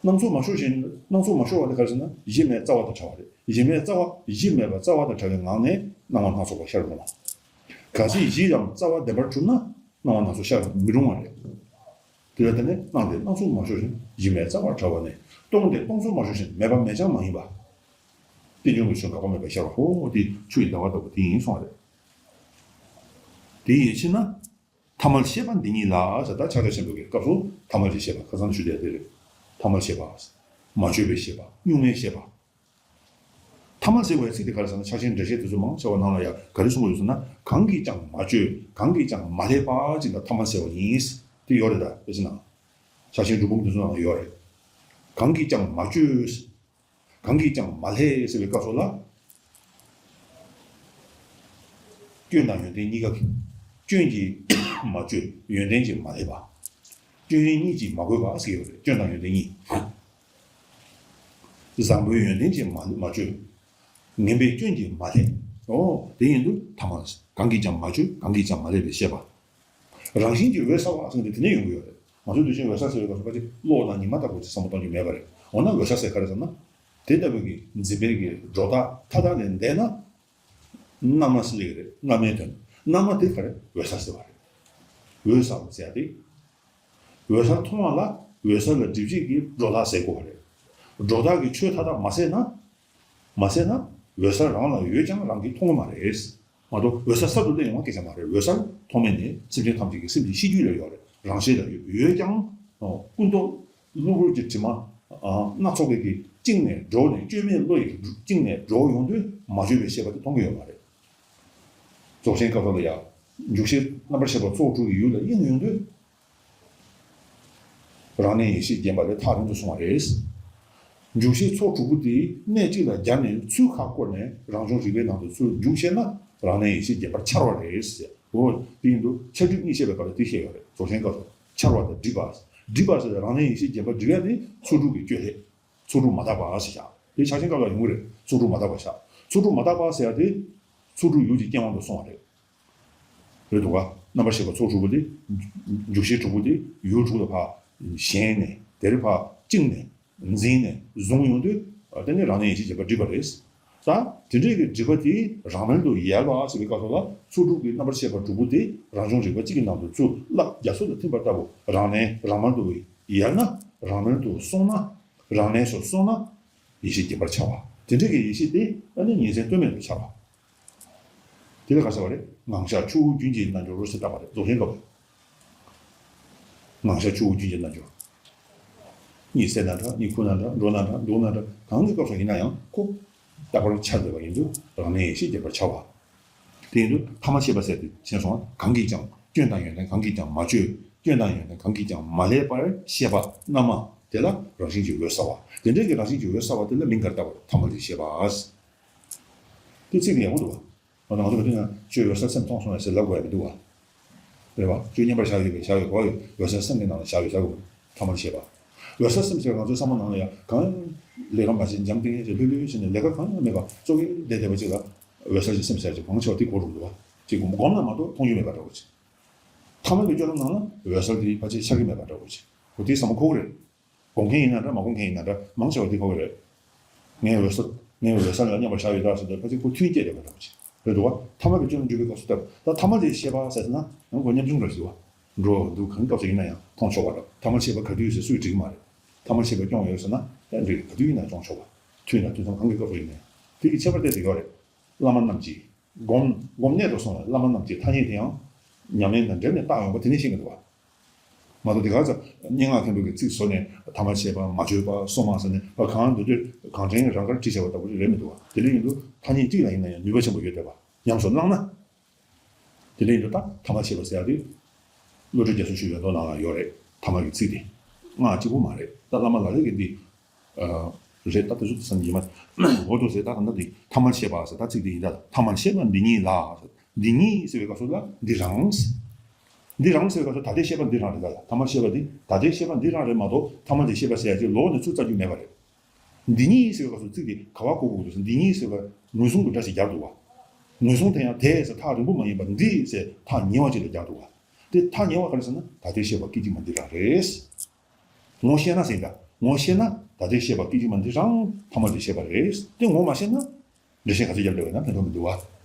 སྣང་ཚུགས་མ་ཤོར་བཞིན། སྣང་ཚུགས་མ་ཤོར་བ་དེ་ག་རེ་ཟེར་ན། གཞི་མེད་རྩ་བ་དང་བྲལ་བ་རེད། གཞི་མེད་རྩ་བ། གཞི་མེད་པ་རྩ་བ་དང་བྲལ་བའི་ངང་ནས་སྣང་བ་སྣ་ཚོགས་པ་ཤར་འོང་བ། གལ་སྲིད་གཞི་ཡང་རྩ་བ་བདེན་པར་གྲུབ་ན། སྣང་བ་སྣ་ཚོགས་ཤར་མི་རུང་བ་རེད། དེ་ལ་བརྟེན་ནས་སྣང་སྟེ་སྣང་ཚུགས་མ་ཤོར་བཞིན། གཞི་མེད་རྩ་བར་བྲལ་བ་ནས། སྟོང་སྟེ་སྟོང་ཚུགས་མ་ཤོར་བཞིན། མེད་པ་མེད་ཀྱང་མ་ཡིན་པ། རྟེན་འབྱུང་གི་ཆོས་འགག་པ་མེད་པར་ཤར་བ། ཧོ། དེ་ཆུ་ཡི་ཟླ་བ་ལྟ་བུ་དེ་ཡིན་གསུངས་པ་རེད། དེ་ཡི་ཕྱིར་ན། ཐ་མལ་ཤེས་པ་འདི་ཉིད་ལ་ཟེར། ད་ཕྱག་རྒྱ་ཆེན་པོའི་སྐབས་སུ་ཐ་མལ་གྱི་ཤེས་པ་ཁ་སང་ཞུས་བསྡད་དེ་རེད། ཐ་མལ་ཤེས་པ། མ་བཅོས་པའི་ཤེས་པ། གཉུག་མའི་ཤེས་པ། ཐ་མལ་ཟེར་བའི་ཚིག་དེ་ག་རེ་ཟེར་ན། ཕྱག་ཆེན་འགྲེལ་བཤད་དེ་ཚོ་མང་ཆེ་བ་ནང་ལ་ཡང་ག་རེ་གསུངས་པ་ཡོད་ཟེར་ན། གང་གིས་ཀྱང་མ་བཅོས། གང་གིས་ཀྱང་མ་བསླད་པ་ཅིག་ལ་ཐ་མལ་ཟེར་བ་ཡིན། དེ་ཡོད་རེད། ད་དཔེ་ཆ་ནང་། ཕྱག་ཆེན་སྒྲུབ་ཕུག་དེ་ཚོ་ནང་ཡོད་རེད། གང་གིས་ཀྱང་མ་བཅོས། གང་གིས་ཀྱང་མ་བསླད་ཟེར་བའི་སྐབས་སུ་ལ། སྐྱོན་དང་ཡོན་ཏན་གཉིས་ཀ་གི། སྐྱོན་གྱིས་མ་བཅོས། ཡོན་ཏན་གྱིས་མ་བསླད་པ། སྐྱོན་ཡོན་གཉིས་ཀྱིས་མ་གོས་པ་ཟེར་གྱི་ཡོད་རེད། སྐྱོན་དང་ཡོན་ཏན་གཉིས། བཟང་པོའི་ཡོན་ཏན་གྱིས་མ་མ་བཅོས། ངན་པའི་སྐྱོན་གྱིས་མ་བསླད། འོ་དེ་ཡིན་དུས་ཐ་མ་གང་གིས་ཀྱང་མ་བཅོས། གང་གིས་ཀྱང་མ་བསླད་པའི་ཤེས་པ། རང་བཞིན་གྱིས་འོད་གསལ་བ་ཟེར་ནས་དེ་ནས་ཡོང་གི་ཡོད་རེད། ང་ཚོ་དུས་ཆེན་འོད་གསལ་ཟེར་བའི་སྐབས་སུ་ཕལ་ཆེར་གློག་དང་ཉི་མ་ལྟ་བུ་ཅིག་བསམ་བློ་གཏོང་རྒྱུ་མེད་པ་རེད། འོ་ན་འོད་གསལ་ཟེར་ག་རེ་ཟེར་ན། དེ་ལྟ་བུ་གི་འཛིན་པའི་གི་སྒྲོ་བཏགས་མཐའ་དག་ལས་འདས་ན། རྣལ་མ་ཟེར་གྱི་རེད། རྣལ་མའི་དོན། རྣལ་མ་དེ་ག་རེ། འོད་གསལ་ཟེར་བ་རེད། འོད་གསལ་ཟེར་ཡ་དེ། འོད་གསལ་མཐོང་བ་ལ་འོད་གསལ་ལ་སྒྲིབ་བྱེད་ཀྱི་སྒྲོ་བཏགས་ཟེར་དགོས་པ་རེད། སྒྲོ་བཏགས་ཀྱི་ཆོས་མཐའ་དག་མ་ཟད་ན། མ་ཟད་ན། འོད་གསལ་རང་ལ་ཡོད་ཀྱང་རང་གིས་མཐོང་གི་མ་རེད། མ་གཏོགས་འོད་གསལ་གསར་དུ་སླེབས་ཡོང་བ་སྐད་ཆ་མ་རེད། འོད་གསལ་མཐོང་མེད་ནས་སེམས་ཅན་ཐམས་ཅད་ཀྱི་སེམས་ཀྱི་ཤེས་རྒྱུད་ལ་ཡོད་རེད། རང་ཤེས་ལ་ཡོད། ཡོད་ཀྱང་། ཨོ། ཀུན་རྟོག་གློ་བུར་གྱི་དྲི་མ། ཨ། སྣ་ཚོགས་པའི་གི་བཅིངས་ནས་འགྲོ་ནས་སྐྱོན་མེད་བློ་ཡིས་བཅིངས་ནས་འགྲོ་ཡོང་དུས་མ་བཅོས་པའི་ཤེས་པ་དེ་མཐོང་གི་ཡོད་མ་རེད། རྫོགས་ཆེན་སྐབས་སུ་ལ་ཡང་། འཇུག་ཤེས་རྣམ་པར་ཤེས་པ་ཚོགས་དྲུག་གི་ཡུལ་ལ་གཡེང་ཡོང་དུས། རང་གནས་ཡེ་ཤེས་བརྒྱན་པ་ལས་ཐག་རིང་དུ་སོང་བ་རེད། འཇུག་ཤེས་ཚོགས་དྲུག་པོ་དེ་གནས་གཅིག་ལ་སྦྱར་ནས་ཚུར་ཁ་བསྐོར་ནས་རང་བྱུང་རིག་པའི་ནང་དུ་ཚུར་འཇུག་ཤེས་ན་རང་གནས་ཡེ་ཤེས་བརྒྱན་པར་འཆར་བ་རེད་ཟེར། འོ་དེ་ཡིན་དུས་འཆར་སྒྲིབ་གཉིས་བཤད་པའི་སྐབས་ལ་དེ་བཤད་ཡོད་རེད། རྫོགས་ཆེན་སྐབས་སུ་འཆར་བ་དང་སྒྲིབ་པ། སྒྲིབ་པ་ཟེར་རང་གནས་ཡེ་ཤེས་བརྒྱན་པར་སྒྲིབ་ཡ་དེ་ཚོགས་དྲུག་གི་སྤྱོད་ལས། ཚོགས་དྲུག་མ་དག་པ་ཟེར་བཞག་དེ་ཕྱག་ཆེན་སྐབས་ལ་ཡོང་གི་རེད། ཚོགས་དྲུག་མ་དག་པ་བཞག་ཚོགས་དྲུག་མ་དག་པ་ཟེར་ཡ་དེ། ཚོགས་དྲུག་ཡུལ་གྱི་རྐྱེན་དབང་དུ་སོང་བ་རེད། རེད་འདུག་ག་རྣམ་པར་ཤེས་པ་ཚོགས་དྲུག་པོ་དེ། འཇུག་ཤེས་དྲུག་པོ་དེ་ཡུལ་དྲུག་ལ་ཕར་ཞེན་ནས་དེར་ཕར་བཅིངས་ནས་འཛིན་ནས་བཟུང་ཡོང་དུས། དེ་ནི་རང་གནས་ཡེ་ཤེས་བརྒྱན་པར་སྒྲིབ་པ་རེད། ད་དེ་འདྲའི་གི་སྒྲིབ་པ་དེ་རང་མལ་དུ་ཡལ་བ་ཟེར་བའི་སྐབས་སུ་ལ་ཚོགས་དྲུག་གི་རྣམ་པར་ཤེས་པ་དྲུག་པོ་དེ་རང་བྱུང་རིག་པ་གཅིག་གི་ནང་དུ་ཚུར་བརླག་རྒྱ་མཚོ་དང་མཐུན་པ་ལྟ་བུ་རང་གནས་རང་མལ་དུ་ཡལ་ན། རང་མལ་དུ་སོང་ན། རང་གནས་སུ་སོང་ན། ཡེ་ཤེས་བརྒྱན་པར་འཆར་བ། དེ་འདྲའི་གི་ཡེ་ཤེས་དེ་ཨ་ནི་ཉིན་མཚན་ལྟོས་མེད་དུ་འཆར་བ། དེ་ལ་ག་ཟེར་བ་རེད། ངང་བཞག་ཆུ་བོ་རྒྱུན་གྱི་རྣལ་འབྱོར་ཟེར་བཏགས་པ་རེད། རྫོགས་ཆེན་སྐབས། ངང་བཞག་ཆུ་བོ་རྒྱུན་གྱི་རྣལ་འབྱོར། གཉིད་སད་ན་འདྲ། གཉིད་ཁུག་ན་འདྲ། འགྲོ་ན་འདྲ། འདུག་ན་འདྲ། གང་གི་སྐབས་སུ་ཡིན་ན་ཡང་ཁོ་རྟག་པར་འཆར་བསྡད་པ་ཡིན་དུས་རང་གནས་ཡེ་ཤེས་བརྒྱན་པར་འཆར་བ། དེ་ཡིན་དུས་ཐ་མལ་ཤེས་པ་ཟེར་དེ་ཕྱིན་སོང་། གང་གིས་ཀྱང་སྐྱོན་དང་ཡོན་ཏན་གང་གིས་ཀྱང་མ་བཅོས། སྐྱོན་དང་ཡོན་ཏན་གང་གིས་ཀྱང་མ་བསླད་པར་ཤེས་པ་རྣལ་མ་དེ་ལ་རང་བཞིན་གྱིས་འོད་གསལ་བ། དེ་འདྲའི་གི་རང་བཞིན་གྱིས་འོད་གསལ་བ་དེ་ལ་མིང་ག་རེ་བཏགས་པ་རེད། ཐ་མལ་གྱི་ཤེས་པ། དེ་ཚིག་དེ་ཡག་པོ་འདུག་བ། ང་ཚོ་ག་དུས་ན་ཁྱོད་འོད་གསལ་སེམས་མཐོང་སོང་ངས་ཟེར་ལབ་དགོས་ཡ་མི་འདུག་བ། རེད་བ། ཁྱོད་མཉམ་པར་བཞག་ཡོད་པས་བཞག་ཡོད་གོ་ཡོད། འོད་གསལ་སེམས་ཀྱི་ནང་ལ་བཞག་ཡོད་ཟེར་དགོས། ཐ་མལ་ཤེས་པ། འོད་གསལ་སེམས་ཟེར་ང་ཚོའི་བསམ་བློ་ནང་ལ་ཡ་གང་ལས་ཀ་མ་བྱེད་འཇམ་ཐིང་ཐིང་བྱེད་ལྷོད་ལྷོད་བྱེད་ནས་ལས་ཀ་གང་ཡང་མེད་པ་ཙོག་གེ་བསྡད་བསྡད་པ་ཅིག་ལ་འོད་གསལ་གྱི་སེམས་ཟེར་ཅིག་མང་ཆེ་བ་དེ་གོ་རུང་འདུག་བ། ཅིག་སྒོམ་ན་མ་གཏོགས་མཐོང་རྒྱུ་མེད་པ་འདྲ་བོ་ཅིག་ཐ་མལ་གྱི་སྤྱོད་ལམ་ནང་ལ་འོད་གསལ་དེ་ཕལ་ཆེར་འཆར་གྱི་མེད་པ་འདྲ་བོ་ཅིག་འོ་དེ་བསམ་བློ་འཁོར་གྱི་རེད། སྒོམ་མཁན་ཡིན་ན་འདྲ་མ་སྒོམ་མཁན་ཡིན་ན་འདྲ་མང་ཆེ་བ་དེ་གོ་གི་རེད། ངས་འོད་གསལ་ངས་འོད་གསལ་ལ་མཉམ་པར་བཞག་ཡོད་ད་ཟེར་དུས་ཕལ་ཆེར་ཁོ་ཐུགས་སྐྱེ་བསྡད་པ་འདྲ་བོ་ཅིག་རེད་འདུག་བ། ཐ་མལ་གྱི་སྤྱོད་ལམ་འཇུག་པའི་སྐབས་སུ་སྟབས་ད་ཐ་མལ་གྱི་ཤེས་པ་ཟེར་ན་ཡང་ཁོ་ཉམ་ཆུང་འདྲ་ཞིག་བ། འགྲོ་འདུག་གང་སྐབས་སུ་ཡིན་ན་ཡང་མཐོང་ཆོག་པ་རེད། ཐ་མལ་ཤེས་པ་ག་དུས་ཡོད་ཟེར་སུས་འདྲི་གི་མ་རེད། ཐ་མལ་ཤེས་པ་སྐྱོང་ཡོད་ཟེར་ན་ཡང་འདྲི་ག་དུས་ཡིན་ན་སྐྱོང་ཆོག་པ། དུས་ན་དུས་མཚམས་གང་གི་སྐབས་སུ་ཡིན་ན་ཡང་དེ་གི་ཁྱད་པར་དེ་དེ་ག་རེད། བླ་མ་རྣམས་ཀྱིས། སྒོམ་སྒོམ་གནད་དུ་སོང་བའི་བླ་མ་རྣམས་ཀྱི་ཐ་སྙད་དེ་ཡང་ཉམས་ལེན་དང་འབྲེལ་ནས་བཏགས་ཡོང་བ་དེ་ནས་ཤེས་ཀྱི་འདུག་བ། མ་གཏོགས་དེ་ག་ཚོད་སྙན་ངག་མཁན་པོ་གི་ཚིག་བཟོ་ནས་ཐ་མལ་ཤེས་པ་མ་བཅོས་པ་སོ་མ་ཟེར་ནས་བ་གང་འདོད་འདོད་གང་དྲན་རང་དགར་བྲིས་བྱས་པ་ལྟ་བུ་རེད་མི་འདུག་བ། དེ་འདྲ་ཡིན་དུས་ཐ་སྙད་གཅིག་ལ་ཡིན་ན་ཡང་ནུས་པ་ཆེན་པོ་ཡོད་བསྡད་པ་ཉམས་སུ་བླངས་ན། དེ་འདྲ་ཡིན་དུས་ད་ཐ་མལ་ཤེས་པ་ཟེར་ཡ་དེ་བློ་གྲོས་རྒྱ་མཚོ་ཆོས་ཀྱི་ཡོན་ཏན་ནང་ལ་ཡོད་རེད། ཐ་མལ་གྱི་ཚིག་དེ་སྔགས་གཅིག་པུ་མ་རེད། ད་བླ་མ་ལ་ལས་ཀྱི་འདི། རེད། ད་དེ་ཚོ་བསམ་གྱི་མ། འོ་དོ་ཟེར་ད་གང་ལྟར་འདི་ཐ་མལ་ཤེས་པ་ཟེར་ད་ཚིག་འདི་ཡིན་ད། ཐ་མལ་ཤེས་པ་འདི་ཉིད་ལ། འདི་ཉིད་ཟེར་བའི་སྐབས་སུ་ལ་འདི་རང་། འདི་རང་ཟེར་བའི་སྐབས་སུ་ད་ལྟའི་ཤེས་པ་འདི་རང་རེད་ད། ཐ་མལ་ཤེས་པ་འདི་ད་ལྟའི་ཤེས་པ་འདི་རང་རེད་མ་གཏོགས་ཐ་མལ་གྱི་ཤེས་པ་ཟེར་ཡ་ཅིག་ལོག་ནས་ཚུར་བཙལ་རྒྱུ་མེད་པ་རེད། འདི་ཉིད་ཟེར་བའི་སྐབས་སུ་ཚིག་འདི་ག་བ་གོ་དགོས་འདུག་ཟེར་འདི་ཉིད་ཟེར་བའི་ངོས་བཟུང་གི་སྒྲ་ཞིག་རྒྱག་འདུག་བ། ངོས་བཟུང་དེ་ཡང་དེ་ཟེར་ཐག་རིང་པོ་མ་ཡིན་པར་འདི་ཟེར་ཐག་ཉེ་བ་ཅིག་ལ་རྒྱག་འདུག་བ། དེ་ཐག་ཉེ་བ་ག་རེ་ཟེར་ན་ད་ལྟའི་ཤེས་པ་སྐད་ཅིག་མ་འདི་རང་རེད། ངོ་ཤེས་ན་ཟེར་ད། ངོ་ཤེས་ན་ད་ལྟའི་ཤེས་པ་སྐད་ཅིག་མ་འདི་རང་ཐ་མལ་གྱི་ཤེས་པ་རེད། དེ་ངོ་མ་ཤེས་ན་འགྲེལ་བཤད་ག་ཚོད་རྒྱབ་བསྡད་པ་ཡིན་ན་ཕན་ཐོགས་མི་འདུག་བ།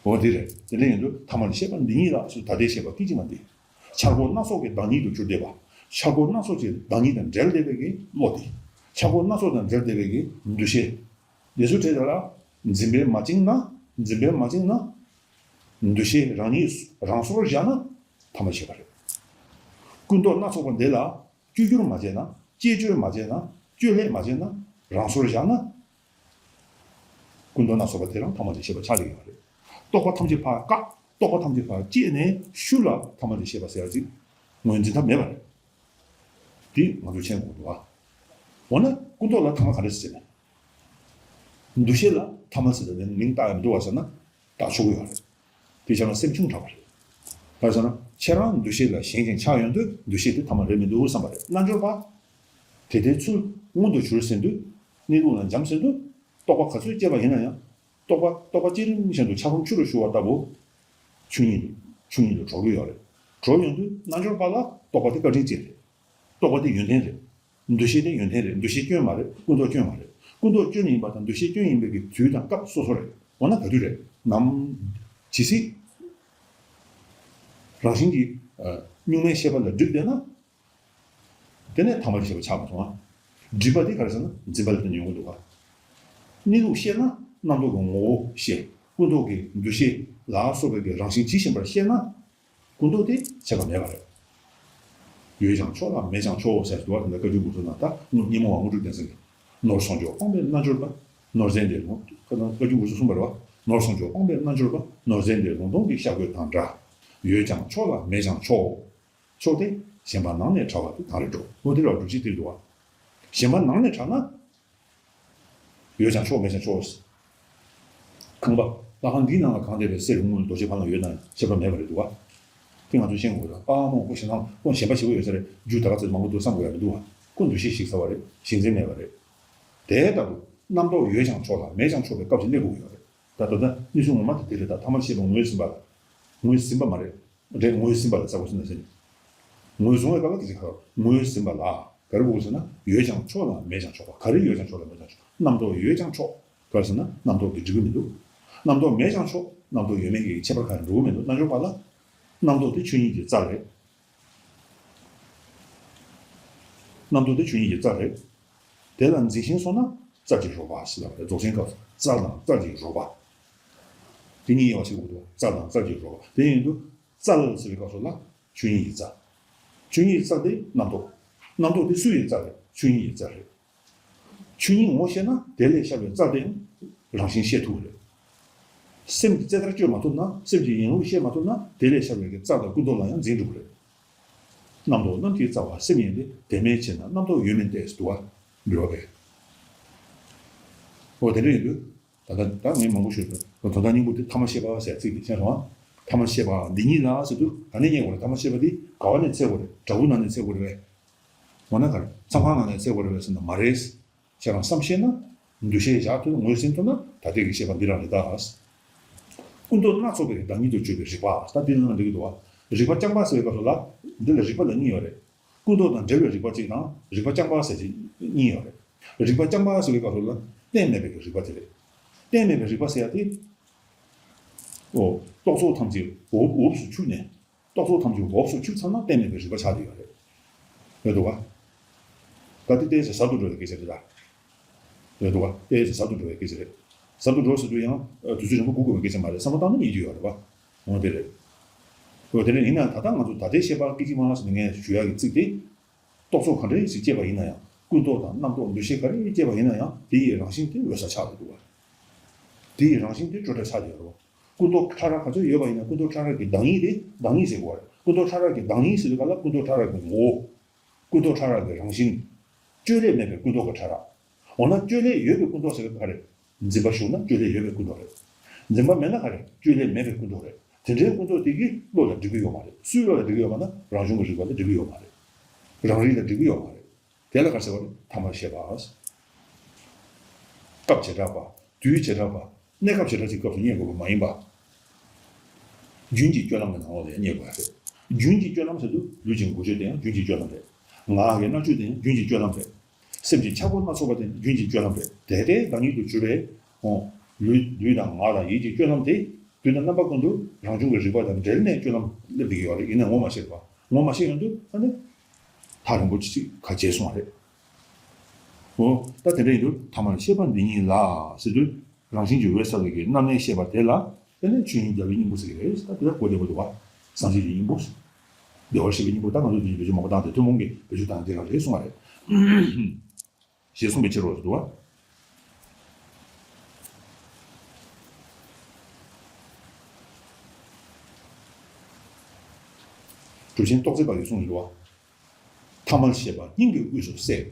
འོ་དེ་རེད། དེ་འདྲ་ཡིན་དུས་ཐ་མལ་ཤེས་པ་འདི་ཉིད་ལ་སུ་ད་ལྟའི་ཤེས་པ་སྐད་ཅིག་མ་འདི། འཆར་སྒོ་སྣ་ཚོགས་ཀྱི་བདག་ཉིད་དུ་གྱུར་བསྡད་པ། འཆར་སྒོ་སྣ་ཚོགས་ཀྱི་བདག་ཉིད་དང་འབྲེལ་བསྡད་པའི་གི་བློ་དེ། འཆར་སྒོ་སྣ་ཚོགས་དང་འབྲེལ་བསྡད་པའི་གི་འདུ་ཤེས། དེ་ཚོ་བྲལ་ལ་འཛིན་པས་མ་བཅིངས་ན། འཛིན་པས་མ་བཅིངས་ན། འདུ་ཤེས་རང་ཉིད་རང་སོར་བཞག་ན་ཐ་མལ་ཤེས་པ་རེད། ཀུན་རྟོག་སྣ་ཚོགས་པ་འདི་ལ་བཅོས་བསྒྱུར་མ་བྱས་ན། བཅས་བཅོས་མ་བྱས་ན། བཅོས་ལྷད་མ་བྱས་ན་རང་སོར་བཞག་ན། ཀུན་རྟོག་སྣ་ཚོགས་པ་དེ་རང་ཐ་མལ་གྱི་ཤེས་པ་ཆགས་ཀྱི་ཡོད་རེད། རྟོག་པ་ཐམས་ཅད་ཕར་བཀག་རྟོག་པ་ཐམས་ཅད་ཕར་བཅད་ནས་ཤུལ་ལ་ཐ་མལ་གྱི་ཤེས་པ་ཟེར་ཡ་ཅིག་ངོས་འཛིན་ཐབས་མེད་པ་རེད། འདི་ང་ཚོས་མཁྱེན་དགོས་འདུག་ཨ། འོ་ན་ཀུན་རྟོག་ལ་ཐ་མལ་ག་རེ་ཟེར་ན། འདུ་ཤེས་ལ་ཐ་མལ་ཟེར་ཏེ་མིང་བཏགས་ཡ་མི་འདུག་བ་ཟེར་ན་བཏགས་ཆོག་གི་ཡོད་རེད། དེ་བྱས་ན་སེམས་ཆུང་དྲགས་པ་རེད། ག་རེ་ཟེར་ན་ཁྱེད་རང་འདུ་ཤེས་ལ་ཞེན་ཅིང་ཆགས་ཡོང་དུས་འདུ་ཤེས་དེ་ཐ་མལ་རེད་མི་འདུག་བསམ་པ་རེད། རྣལ་འབྱོར་པ། དེ་ལྟའི་ཚུལ་མངོན་དུ་གྱུར་ཟིན་དུས། གནས་ལུགས་ལ་འབྱམས་ཟིན་དུས། རྟོག་པ་ག་ཚོད་སྐྱེས་པ་ཡིན་ན་ཡང་། རྟོག་པ་རྟོག་པ་བསྐྱེད་རིམ་བཞིན་དུ་ཆབ་རོམ་ཆུ་རུ་ཞུ་བ་ལྟ་བུ། ཆོས་ཉིད་ཆོས་ཉིད་དུ་གྲོལ་གྱི་ཡོད་རེད། གྲོལ་ཡོང་དུས་རྣལ་འབྱོར་པ་ལ་རྟོག་པ་དེ་བཀའ་དྲིན་ཅན་རེད། རྟོག་པ་དེ་ཡོན་ཏན་རེད། འདུ་ཤེས་དེ་ཡོན་ཏན་རེད། འདུ་ཤེས་སྐྱོན་མ་རེད། ཀུན་རྟོག་སྐྱོན་མ་རེད། ཀུན་རྟོག་སྐྱོན་ཡིན་པ་དང་འདུ་ཤེས་སྐྱོན་ཡིན་པའི་གི་དུས་དང་སྐབས་སོ་སོ་རེད། འོ་ན་ག་དུས་རེད། ནམ། ཇི་སྲིད་རང་བཞིན་གྱིས་གཉུག་མའི་ཤེས་པ་ལ་སྒྲིབ་བསྡད་ན། དེ་ནས་ཐ་མལ་ཤེས་པ་ཆགས་མ་སོང་ང་། སྒྲིབ་པ་དེ་ག་རེ་ཟེར་ན་འཛིན་པ་ལ་བརྟེན་ནས་ཡོང་གི་འདུག་ག། གནས་ལུགས་ཤེས་ན་རྣམ་རྟོག་གི་ངོ་བོ་ཤེས། ཀུན་རྟོག་གི་འདུ་ཤེས་ལ་སོགས་པའི་གི་རང་བཞིན་ཇི་བཞིན་པར་ཤེས་ན། ཀུན་རྟོག་དེ་ཁྱད་པར་མེད་པ་རེད། ཡོད་ཀྱང་ཆོག་ལ་མེད་ཀྱང་ཆོག་ཟེར་འདུག་བ། དེ་འདྲ་བཀའ་བརྒྱུད་འགོ་ཚུགས་ན་ད་སྔོན་ཉིན་མོ་བ་དངོས་གྲུབ་བསྟན་སེང་གེ། ནོར་སོང་ཆོག་སྤངས་པའི་རྣལ་འབྱོར་པ། ནོར་འཛིན་དེ་ལོང་། བཀའ་བརྒྱུད་འགོ་ཚུགས་གསུངས་པ་རེད་བ། ནོར་སོང་ཆོག་སྤངས་པའི་རྣལ་འབྱོར་པ། ནོར་འཛིན་དེ་ལོང་སྟོང་གི་ཤ་རྒོད་དང་འདྲ། ཡོད་ཀྱང་ཆོག་ལ་མེད་ཀྱང་ཆོག། ཆོག་སྟེ། ཞེན་པ་ནང་ནས་བྲལ་བ་དེ་དང་རེ་འགྲོ། འོ་དེ་ལ་སྒྲུབ་བྱེད་དེ་འདུག་བ། ཞེན་པ་ནང་ནས་བྲལ་ན། ཡོད་ཀྱང་ཆོག་མེད་ཀྱང་ཆོག། ཁང་པ། ལྷ་ཁང་འདིའི་ནང་ལ་གང་བསྡད་པའི་གསེར་དངུལ་རྡོ་རྗེ་ཕ་ལ་ཡོད་ན་ཡང་ཁྱད་པར་མེད་པ་རེད་འདུག་བ། དེ་ང་ཚོས་ཤེས་དགོས་རེད། ཨ་མོ་ཁོ་ཞེ་སྡང་ཁོ་ཞེན་པ་ཞེ་པོ་ཡོད་ས་རེད། རྒྱུ་ད་ག་ཚོད་མང་པོ་འདུག་བསམ་དགོས་ཡ་མི་འདུག་བ། ཁོ་འདུ་ཤེས་ཞིག་ཟ་བ་རེད། ཞེན་འཛིན་མེད་པ་རེད། དེ་ལྟ་བུ་རྣམ་རྟོག་ཡོད་ཀྱང་ཆོག་ལ་མེད་ཀྱང་ཆོག་པའི་སྐབས་ཤིག་སླེབས་དགོས་ཀྱི་ཡོད་རེད། ད་ད་ལྟ་གནས་ཚུལ་ངོ་མ་དེ་དེ་རེད། ད་ཐ་མལ་ཤེས་པ་ངོས་ཟིན་པ་ལ། ངོས་ཟིན་པ་མ་རེད། རེད། ངོས་ཟིན་པ་ལ་ཚ་བོ་ཟིན་ན་ཟིན། ངོས་བཟུང་བའི་སྐབས་ལ་དེ་ཅིག་ཁ་ངོས་ཟིན་པ་ལ་ག་རེ་དགོས་ཟེར་ན། ཡོད་ཀྱང་ཆོག་ལ་མེད་ཀྱང་ཆོག་པ། ག་རེ་ཡོད་ཀྱང་ཆོག་ལ་མེད་ཀྱང་ཆོག་རྣམ་རྟོག་ཡོད་ཀྱང་ཆོག་ག་རེ་ཟེར་ན་རྣམ་རྟོག་གིས་འགྲིག་གི་མི་འདུག་རྣམ་རྟོག་མེད་ཀྱང་ཆོག་རྣམ་རྟོག་ཡོད་མེད་ཀྱི་ཁྱད་པར་གང་ཡང་འགྲོ་གི་མི་འདུག་རྣལ་འབྱོར་པ་ལ། རྣམ་རྟོག་དེ་ཆོས་ཉིད་ཀྱི་རྩལ་རེད། རྣམ་རྟོག་དེ་ཆོས་ཉིད་ཀྱི་རྩལ་རེད། དེ་ལ་འཛིན་ཞེན་སོང་ན་རྩལ་གྱིས་རོགས་པ་ཞེས་ལབ་པ་རེད། རྫོགས་ཆེན་སྐབས་སུ་རྩལ་དང་རྩལ་གྱིས་རོགས་པ། དེ་གཉིས་དབྱེ་བ་ཕྱེ་དགོས་འདུག་རྩལ་དང་རྩལ་གྱིས་རོགས་པ། དེ་ཡིན་དུས་རྩལ་ཟེར་བའི་སྐབས་སུ་ལ་ཆོས་ཉིད་ཀྱི་རྩལ། ཆོས་ཉིད་ཀྱི་རྩལ་དེ་རྣམ་རྟོག་རྣམ་རྟོག་དེ་སུ་ཡི་རྩལ་རེད། ཆོས་ཉིད་ཀྱི་རྩལ་རེད། ཆོས་ཉིད་ངོ་ཤེས་ན་དེ་ལས་ཤར་བའི་རྩལ་དེ་ཡང་རང་བཞིན་ཤེས་ཐུབ་པ་རེད། སེམས་ཀྱིས་རྩལ་ལྟར་དཔྱོད་མ་ཐུབ་ན། སེམས་ཀྱི་ཡིན་ལུགས་ཤེས་མ་ཐུབ་ན་དེ་ལས་ཤར་བའི་གི་རྩལ་དང་ཀུན་རྟོག་ལ་ཡང་འཛིན་འགྲོ་གི་རེད། རྣམ་རྟོག་རྣམས་ཀྱི་རྩ་བ་སེམས་ཡིན་ཏེ། དེ་མེད་ཕྱིར་ན་རྣམ་རྟོག་ཡོད་མིན་ཏེ། ཟེར་འདུག་བ། འགྲེལ་བ་པས། འོ་དེ་འདྲ་ཡིན་དུས། ད་ལྟ་ད་ངས་མང་པོ་ཞུས་སོང་། དོན་དག་སྙིང་པོ་དེ་ཐ་མལ་ཤེས་པ་ཟེར་ཚིག་དེ་མཁྱེན་སོང་ཨ། ཐ་མལ་ཤེས་པ་འདི་ཉིད་ལ་ཟེར་དུས་ག་ནས་རྙེད་དགོས་རེད། ཐ་མལ་ཤེས་པ་འདི་ག་བ་ནས་འཚོལ་དགོས་རེད། འདྲ་བོ་ནང་ནས་འཚོལ་དགོས་རེད་པས། འོ་ན་ག་རེ། མཚམས་ཁང་ནང་ནས་འཚོལ་དགོས་རེད་པས་ཟེར་ན་མ་རེད། ཁྱེད་རང་བསམ་ཤེས་ན། འདུ་ཤེས་བཞག་ཐུབ་ན། ངོས་ཟིན་ཐུབ་ན་ད་ལྟའི་གི་ཤེས་པ་འདི་རང་རེད་ད། ཀུན་རྟོག་སྣ་ཚོགས་པའི་བདག་ཉིད་དུ་གྱུར་པའི་རིག་པ། ད་འདི་ནང་འགྲིག་གི་འདུག་བ། རིག་པ་རྐྱང་པ་ཟེར་བའི་སྐབས་སུ་ལ། འདི་ལ་རིག་པ་ལ་གཉིས་ཡོད་རེད། ཀུན་རྟོག་དང་བྲལ་བའི་རིག་པ་གཅིག་དང་རིག་པ་རྐྱང་པ་ཟེར་གཅིག་གཉིས་ཡོད་རེད། རིག་པ་རྐྱང་པ་ཟེར་བའི་སྐབས་སུ་ལ་གཏན་མེད་པའི་གི་རིག་པ་དེ་རེད། གཏན་མེད་པའི་རིག་པ་ཟེར་ཡ་དེ། ཨོ། རྟོག་ཚོགས་ཐམས་ཅད་འོབས་འོབས་སུ་ཆུད་ནས། རྟོག་ཚོགས་ཐམས་ཅད་འོབས་སུ་ཆུད་ཚར་ན་གཏན་མེད་པའི་རིག་པ་ཆགས་ཀྱི་ཡོད་རེད། ཡོད་འདུག་ག། ད་དེ་ཏོག་ཙམ་ཟབ་ཏུ་འགྲོ་བའི་སྐད་ཆ་རེད་ད། ཡོད་འདུག་ག། ཏོག་ཙམ་ཟབ་ཏུ་འགྲོ་བའི་སྐད་ཆ་རེད། ཟབ་ཏུ་འགྲོ་ཟེར་དུས་ཡང་དུས་ཚོད་རིང་པོ་སྒུག་དགོས་པའི་སྐད་ཆ་མ་རེད། བསམ་བློ་བཏང་ན་ཡིན་རྒྱུ་ཡོད་རེད་པ། འོ་དེ་རེད། འོ་དེ་རེད། ཡིན་ནའང་ད་ལྟ་ང་ཚོ་ད་ལྟའི་བཤད་པ་སྐད་ཅིག་མ་ཟེར་ནས་ངས་ཞུ་ཡག་གི་ཚིག་དེ། རྟོག་ཚོགས་ག་འདྲ་ཞིག་སྐྱེས་པ་ཡིན་ན་ཡང་། ཀུན་རྟོག་དང་རྣམ་རྟོག་འདུ་ཤེས་ག་རེ་སྐྱེས་པ་ཡིན་ན་ཡང་། དེ་ཡི་རང་བཞིན་དེ་འོད་གསལ་ཆགས་ཀྱི་འདུག་བ། དེ་ཡི་རང་བཞིན་དེ་སྤྲོས་བྲལ་ཆགས་ཀྱི་ཡོད་རེད་བ། ཀུན་རྟོག་ཕྲ་རགས་ག་ཚོད་ཡོད་པ་ཡིན་ན་ཀུན་རྟོག་ཕྲ་རགས་ཀྱི་བདག་ཉིད་དེ་བདག་ཉིད་ཟེར་དགོས་པ་རེད། ཀུན་རྟོག་ཕྲ་རགས་ཀྱི་བདག་ཉིད་ཟེར་དུས་ག་ལ་ཀུན་རྟོག་ཕྲ་རགས་ཀྱི་ངོ་བོ། ཀུན་རྟོག་ཕྲ་རགས་ཀྱི་རང་བཞིན། བཅོས་བསླད་མེད་པའི་ཀུན་རྟོག་གི་ཕྲ་རགས། འོ་ན་བཅོས་བསླད་ཡོད་པའི་ཀུན་རྟོག་ཟེར་བ་ག་རེ། འཛིན་པ་ཞུགས་ན་བཅོས་བསླད་ཡོད་པའི་ཀུན་རྟོག་རེད། འཛིན་པ་མེད་ན་ག་རེ། བཅོས་བསླད་མེད་པའི་ཀུན་རྟོག་རེད། དེ་འདྲའི་ཀུན་རྟོག་དེ་གིས་བློ་ལ་འགྲིག་གི་ཡོད་མ་རེད། སུའི་བློ་ལ་འགྲིག་གི་ཡོད་པ་ན་རང་བྱུང་གི་རིག་པ་ལ་འགྲིག་གི་ཡོད་མ་རེད། རང་རིག་ལ་འགྲིག་གི་ཡོད་མ་རེད། དེ་ལ་ག་རེ་ཟེར་བ་རེད། ཐ་མལ་ཤེས་པ། སྐབས་བྱེ་བྲག་པ། དུས་བྱེ་བྲག་པ། གནས་སྐབས་བྱེ་བྲག་ཅིག་སྐབས་སུ་རྙེད་དགོས་པ་མ་ཡིན་པ། རྒྱུན་གྱི་སྤྱོད་ལམ་གྱི་ནང་ལོགས་ལ་ཡང་རྙེད་དགོས་པ་རེད། རྒྱུན་གྱི་སྤྱོད་ལམ་ཟེར་དུས་ལུས་ཀྱི་འགུལ་སྐྱོད་དེ་ཡང་རྒྱུན་གྱི་སྤྱོད་ལམ་རེད། ངག་གི་སྨྲ་བརྗོད་དེ་ཡང་རྒྱུན་གྱི་སྤྱོད་ལམ་རེད། སེམས་ཀྱི་འཆར་སྒོ་སྣ་ཚོགས་པ་དེ་རྒྱུན་གྱི་སྤྱོད་ལམ་རེད། དེ་ལྟའི་བདག་ཉིད་དུ་གྱུར་པའི། ཨོ། ལུས་ལུས་དང་ངག་དང་ཡིད་ཀྱི་སྤྱོད་ལམ་དེ། དུས་དང་རྣམ་པ་ཀུན་ཏུ་རང་བྱུང་གི་རིག་པ་དང་འབྲེལ་ནས་སྤྱོད་ལམ་སླེབས་བསྡད་ཀྱི་ཡོད་རེད། ཡིན་ནའི་ངོ་མ་ཤེས་པ། ངོ་མ་ཤེས་ཡོང་དུས་ཨ་ནི། ཐག་རིང་པོ་ཅིག་ག་བྱས་སོང་བ་རེད། ཨོ། ད་དེ་འདྲ་ཡིན་དུས་ཐ་མལ་ཤེས་པ་འདི་ཉིད་ལ་ཟེར་དུས། རང་བཞིན་གྱིས་འོད་གསལ་བའི་གི་རྣམ་གནས་ཤེས་པ་དེ་ལ། དེ་ནས་ཆོས་ཉིད་རྒྱལ་བའི་སྙིང་པོ་ཟེར་གི་རེད། ད་དེ་ལ་གོ་བདེ་པོ་འདུག་བ། སངས་རྒྱས་ཀྱི་སྙིང་པོ། བདེ་བར་གཤེགས་པའི་སྙིང་པོ། ད་ང་ཚོ་དེ་བེད་སྤྱོད་མང་པོ་བཏང་སྟེ་ཐུན་མོང་གི་བེད་སྤྱོད་བཏང་དེ་ག་རེད་གསུངས་པ་རེད། ཞེས་གསུངས་པའི་ཕྱིར་རོ་ཟེར་འདུག་བ། གྲུབ་ཆེན་རྟོགས་ལྡན་པ་ཡིས་གསུངས་འདུག་བ། ཐ་མལ་ཤེས་པ་སྙིང་གི་དབུས་སུ་གསལ།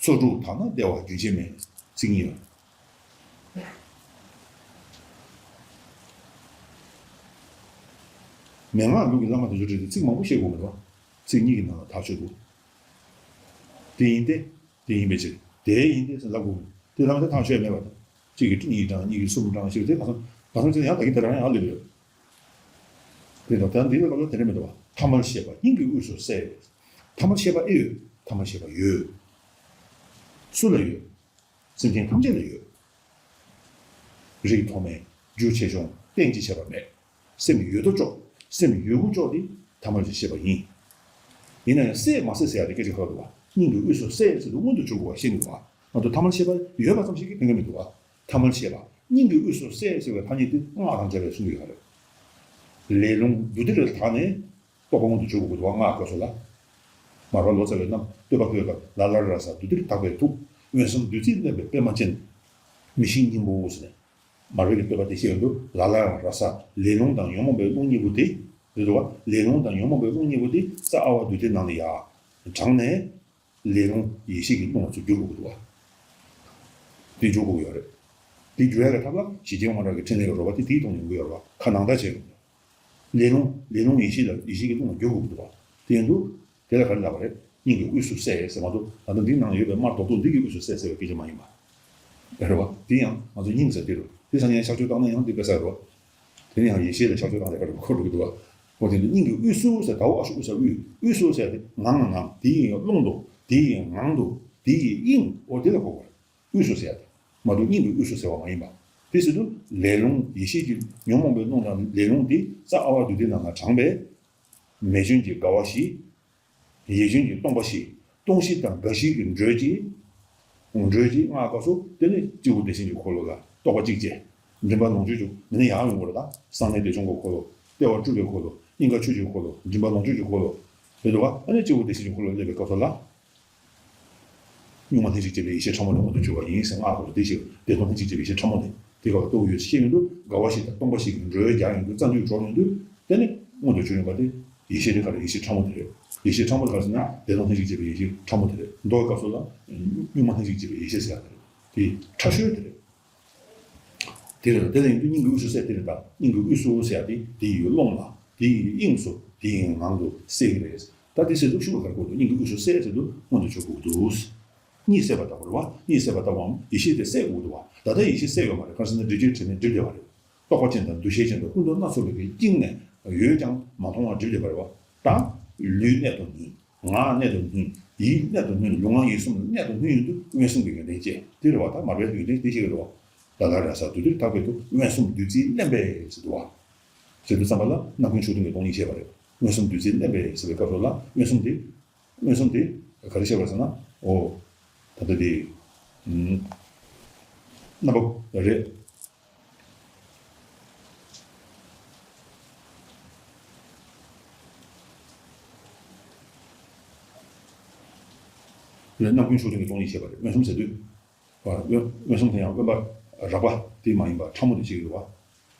ཚོགས་དྲུག་དག་ན་བདེ་བ་རྒྱུན་ཆད་མེད། ཚིག་གཉིས་ལ། མན་ངག་ལུགས་ཀྱི་བླ་མ་དེ་ཚོ་བྲིས་ཏེ་ཚིག་མང་པོ་བཤད་དགོས་མི་འདུག་ཚིག་གཉིས་ཀྱི་ནང་ལ་ཐག་ཆོད་འདུག་དེ་ཡིན་ཏེ། དེ་ཡིན་པའི་ཕྱིར། དེ་ཡིན་ཏེ་ཟེར་ལབ་དགོས། དེ་ལམ་དེ་ཐག་ཆོད་མེད་པ་དང་། གཅིག་གིས་གཉིས་བགྲང་། གཉིས་ཀྱིས་གསུམ་བགྲང་། ཞེས་དེ་ག་ཚོད་ག་ཚོད་ཅིག་ཡང་ད་གིན་དེ་རང་ཡང་སླེབས་ཡོད། དེ་དང་དེ་འདི་ལ་སློབ་ལ་དེ་འདྲ་མི་འདུག་བ། ཐ་མལ་ཤེས་པ་སྙིང་གི་དབུས་སུ་གསལ། ཐ་མལ་ཤེས་པ་ཨེ་ཡོད། ཐ་མལ་ཤེས་པ་ཡོད། སུ་ལ་ཡོད། སེམས་ཅན་ཐམས་ཅད་ལ་ཡོད། རིགས་མཐོ་དམན། རྒྱུ་ཆེ་ཆུང་། རྟེན་ཅིང་ཁྱད་པར་མེད། སེམས་ཡོད་དོ་ཅོག་སེམས་ཡོད་དགུ་ཅོག་དེ་ཐ་མལ་གྱི་ཤེས་པ་ཡིན། ཡིན་ན་ཡང་གསལ་མ་གསལ་ཟེར་ཡ་དེ་སྐད་ཆ་ཁག་འདུག་བ། སྙིང་གི་དབུས་སུ་གསལ་ཟེར་དུས་མངོན་དུ་གྱུར་དགོས་པ་ཤེས་དགོས་བ། ང་ཚོ་ཐ་མལ་ཤེས་པ་ཡོད་པ་ཙམ་ཞིག་གིས་ཕན་གྱི་མི་འདུག་བ། ཐ་མལ་ཤེས་པ་སྙིང་གི་དབུས་སུ་གསལ་ཟེར་བའི་ཐ་སྙད་དེ་སྔགས་དང་བཅས་པས་གསུངས་ཡོད་རེད། ལས་རླུང་བདུད་རྩི་ལ་དག་ནས། རྟོག་པ་མངོན་དུ་གྱུར་དགོས་ཀྱི་འདུག་བ། སྔགས་སྐབས་སུ་ལ། མར་པ་ལོ་ཙཱ་བའི་རྣམ་བསྟོད་པ་ཁོའི་སྐབས་ལ་ལར་ར་ས་བདུད་རྩིར་དག་པའི་ཐུགས། མངོན་སུམ་བདུད་རྩིས་བརླན་པའི་པད་མ་ཅན། མི་ཤིགས་སྙིང་པོ་ཟེར་ནས། མར་པའི་གི་བསྟོད་པ་དེ་བཤད་ཡོང་དུས་ལ་ལར་ར་ས་ལས་རླུང་དང་ཉོན་མོངས་པའི་རླུང་གཉིས་པོ་དེ། རེད་འདུག་བ། ལས་རླུང་དང་ཉོན་མོངས་པའི་རླུང་གཉིས་པོ་དེ་རྩ་ཨ་ཝ་བདུད་རྩིའི་ནང་ལ་ཡར་དྲངས་ནས། ལས་རླུང་ཡེ་ཤེས་ཀྱི་རླུང་ལ་ཚུར་བསྒྱུར་དགོས་ཀྱི་འདུག་བ། དེ་འཇུག་དགོས་ཀྱི་ཡོད་རེད། དེ་འཇུག་ཡ་གི་ཐབས་ལ་ཞི་རྒྱས་དབང་དྲག་གི་ཕྲིན་ལས་ཀྱི་རོལ་པ་དེ་དེའི་ཐོག་ནས་ཡོང་གི་ཡོད་རེད་བ། ཁ་ནང་ལྟར་བྱས་ཡོང་། ལས་རླུང་། ལས་རླུང་ཡེ་ཤེས་ལ། ཡེ་ཤེས་ཀྱི་རླུང་ལ་བསྒྱུར་དགོས་ཀྱི་འདུག་བ། དེ་ཡིན་དུས། དེ་ལ་ག་རེ་ལབ་པ་རེད། སྙིང་གི་དབུས་སུ་གསལ་ཟེར་མ་གཏོགས་ད་ལྟ་འདིའི་ནང་ཡོད་པའི་དམར་རྡོག་རྡོག་འདི་གི་དབུས་སུ་གསལ་ཟེར་བའི་སྐད་ཆ་མ་ཡིན་པ། རེད་བ། དེ་ཡང་ང་ཚོ་སྙིང་ཟེར་དེ་རུ་དེ་སང་ཉིན་གཤག་བཅོས་བཏང་ན་ཡང་འདི་དཔེ་ས་རེད་བ། དེ་ནི་ཡང་ཡེ་ཤེས་ལ་གཤག་བཅོས་བཏང་ཡ་ག་རེ་འཁོར་འགྲོ་གི་འདུག་བ། འོ་དེ་ནི་སྙིང་གི་དབུས་སུ་ཟེར་ད་འོ་ཨ་ཤུ་དབུས་ས་དབུས། དབུས་སུ་ཟེར་དེ་ངང་ལ་ངང་། དེ་ཡི་རླུང་དུ། དེ་ཡི་ངང་དུ། དེ་ཡི་དབྱིངས། འོ་དེ་ལ་གོ་དགོས་རེད། དབུས་སུ་ཟེར་ཡ་དེ། མ་གཏོགས་སྙིང་གི་དབུས་སུ་ཟེར་བ་མ་ཡིན་པ། དེ་ཟེར་དུས་ལས་རླུང་ཡེ་ཤེས་ཀྱི་ཉོན་མོངས་པའི་རླུང་དང་ལས་རླུང་དེ་རྩ་ཨ་ཝ་བདུད་རྩིའི་ནང་ལ་དྲངས་པས། མེ་སྐྱོན་གྱི་དགའ་བ་ཞི། ཡིད་སྐྱོན་གྱི་སྟོང་པ་ཞི། སྟོང་ཞི་དང་དགའ་ཞི་གི་འགྲོས་ཀྱིས། འགྲོས་ཀྱིས་སྔགས་སྐབས་སུ་དེ་ནི་སྤྱི་བོ་བདེ་ཆེན་གྱི་འཁོར་ལོ་ལ་རྟོག་པ་གཅིག་བྱས། མགྲིན་པ་ལོངས་སྤྱོད་བཅུག་མི་ནི་ཡར་ཡོང་དགོས་རེད་ད། གསང་གནས་བདེ་སྐྱོང་གི་འཁོར་ལོ། ལྟེ་བ་སྤྲུལ་པའི་འཁོར་ལོ། སྙིང་ག་ཆུ་སྐྱོན་འཁོར་ལོ། མགྲིན་པ་ལོངས་སྤྱོད་ཀྱི་འཁོར་ལོ། རེད་འདུག་བ། ཨ་ནི་སྤྱི་བོ་བདེ་ཆེན་གྱི་འཁོར་ལོ་སླེབས་པའི་སྐབས་སུ་ལ། གཉུག་མ་ལྷན་ཅིག་སྐྱེས་པའི་ཡེ་ཤེས་ཕྲ་མོ་ནི་མངོན་དུ་གྱུར་པ་ཡིན་ཟེར་སྔགས་སྐོར་དེ་བཤད། བདེ་སྟོང་ལྷན་ཅིག་སྐྱེས་པའི་ཡེ་ཤེས་ཕྲ་མོ་ནི་དེ་སྐབས་ལ་རྟོགས་ཡོད་ཅེས་བཤད་ཡོང་དུས་དགའ་བ་ཞིག་དང་སྟོང་པ་ཞིག་གི་འགྲོས་རྒྱག་ཡོང་དུས་རྩ་མདུད་སྒྲོག་ཡོང་དུས་དེ་ནི་མངོན་དུ་གྱུར་ཡོང་པ་དེ་ཡེ་ཤེས་དེ་ག་རེ། ཡེ་ཤེས་ཕྲ་མོ་དེ་རེད། ཡེ་ཤེས་ཕྲ་མོ་དེ་ག་རེ་ཟེར་ན་བདེ་སྟོང་ལྷན་ཅིག་སྐྱེས་པའི་ཡེ་ཤེས་ཕྲ་མོ་དེ་རེད། མདོའི་སྐབས་སུ་ལ་གཉུག་མ་ལྷན་ཅིག་སྐྱེས་པའི་ཡེ་ཤེས་ཟེར་ཡ་དེ་རེད། དེ་ཕྲ་ཤོས་དེ་རེད། དེ་ལ་དེ་ལ་ཡིན་དུས་སྙིང་གི་དབུས་སུ་གསལ་དེ་རེད་ད། སྙིང་གི་དབུས་སུ་གསལ་ཡ་དེ་དེ་ཡི་རླུང་ལ་དེ་ཡི་དབྱིངས་སུ་དེ་ཡི་ངང་དུ་གསལ་གྱི་རེད། ད་དེ་ཟེར་དུས་ཤུགས་ལ་ག་རེ་དགོས་འདུག་སྙིང་གི་དབུས་སུ་གསལ་ཟེར་དུས་མངོན་དུ་གྱུར་དགོས་འདུག་གཉིད་སད་པ་ལྟ་བུ་རེད་བ། གཉིད་སད་པ་ལྟ་བུའམ་ཡེ་ཤེས་དེ་གསལ་དགོས་འདུག་བ། ད་ལྟ་ཡེ་ཤེས་གསལ་ཡོད་མ་རེད། ག་རེ་ཟེར་ན་སྒྲིབ་བྱེད་དྲི་མས་བསྒྲིབས་བསྡད་པ་རེད། རྟོག་པ་ཅན་དང་འདུ་ཤེས་ཅན་དང་ཀུན་རྟོག་སྣ་ཚོགས་པའི་གི་དབྱིངས་ནས་ཡོད་ཀྱང་མ་མཐོང་བར་བསྒྲིབས་བསྡད་པ་རེད་བ། ད་ལུས་གནད་དུ་བསྣུན། ངག་གནད་དུ་བསྣུན། ཡིད་གནད་དུ་བསྣུན། ལུས་ངག་ཡིད་གསུམ་གནད་དུ་བསྣུན་ཡོང་དུས་མངོན་སུམ་གྱི་ཡོན་ཏན་སྐྱེ། དེ་རེད་བ། ད་མར་པའི་ཡོན་ཏན་དེ་ཤེས་ཀྱི་རེད་བ། ལ་ལར་ར་ས་བདུད་རྩིར་དག་པའི་ཐུགས། མངོན་སུམ་བདུད་རྩིས་བརླན་པས་ཟེར་འདུག་བ། ཟེར་དུས་ཙམ་པ་ལ་རྣམ་ཀུན་མཆོག་ལྡན་གྱི་སྟོང་ཉིད་བཤད་པ་རེད། མངོན་སུམ་བདུད་རྩིས་བརླན་པས་ཟེར་བའི་སྐབས་སུ་ལ་མངོན་སུམ་དེ། མངོན་སུམ་དེ་ག་རེ་བཤད་པ་ཟེར་ན། འོ། ད་ལྟ་དེ། ཨུམ། རྣམ་པ་རེད། རེད། རྣམ་ཀུན་མཆོག་ལྡན་གྱི་སྟོང་ཉིད་བཤད་པ་རེད། མངོན་སུམ་ཟེར་དུས། མངོན་མངོན་སུམ་དེ་ཡང་དབེན་པ་རགས་པ་དེ་མ་ཡིན་པ་ཕྲ་མོ་དེ་བཤད་ཀྱི་འདུག་བ།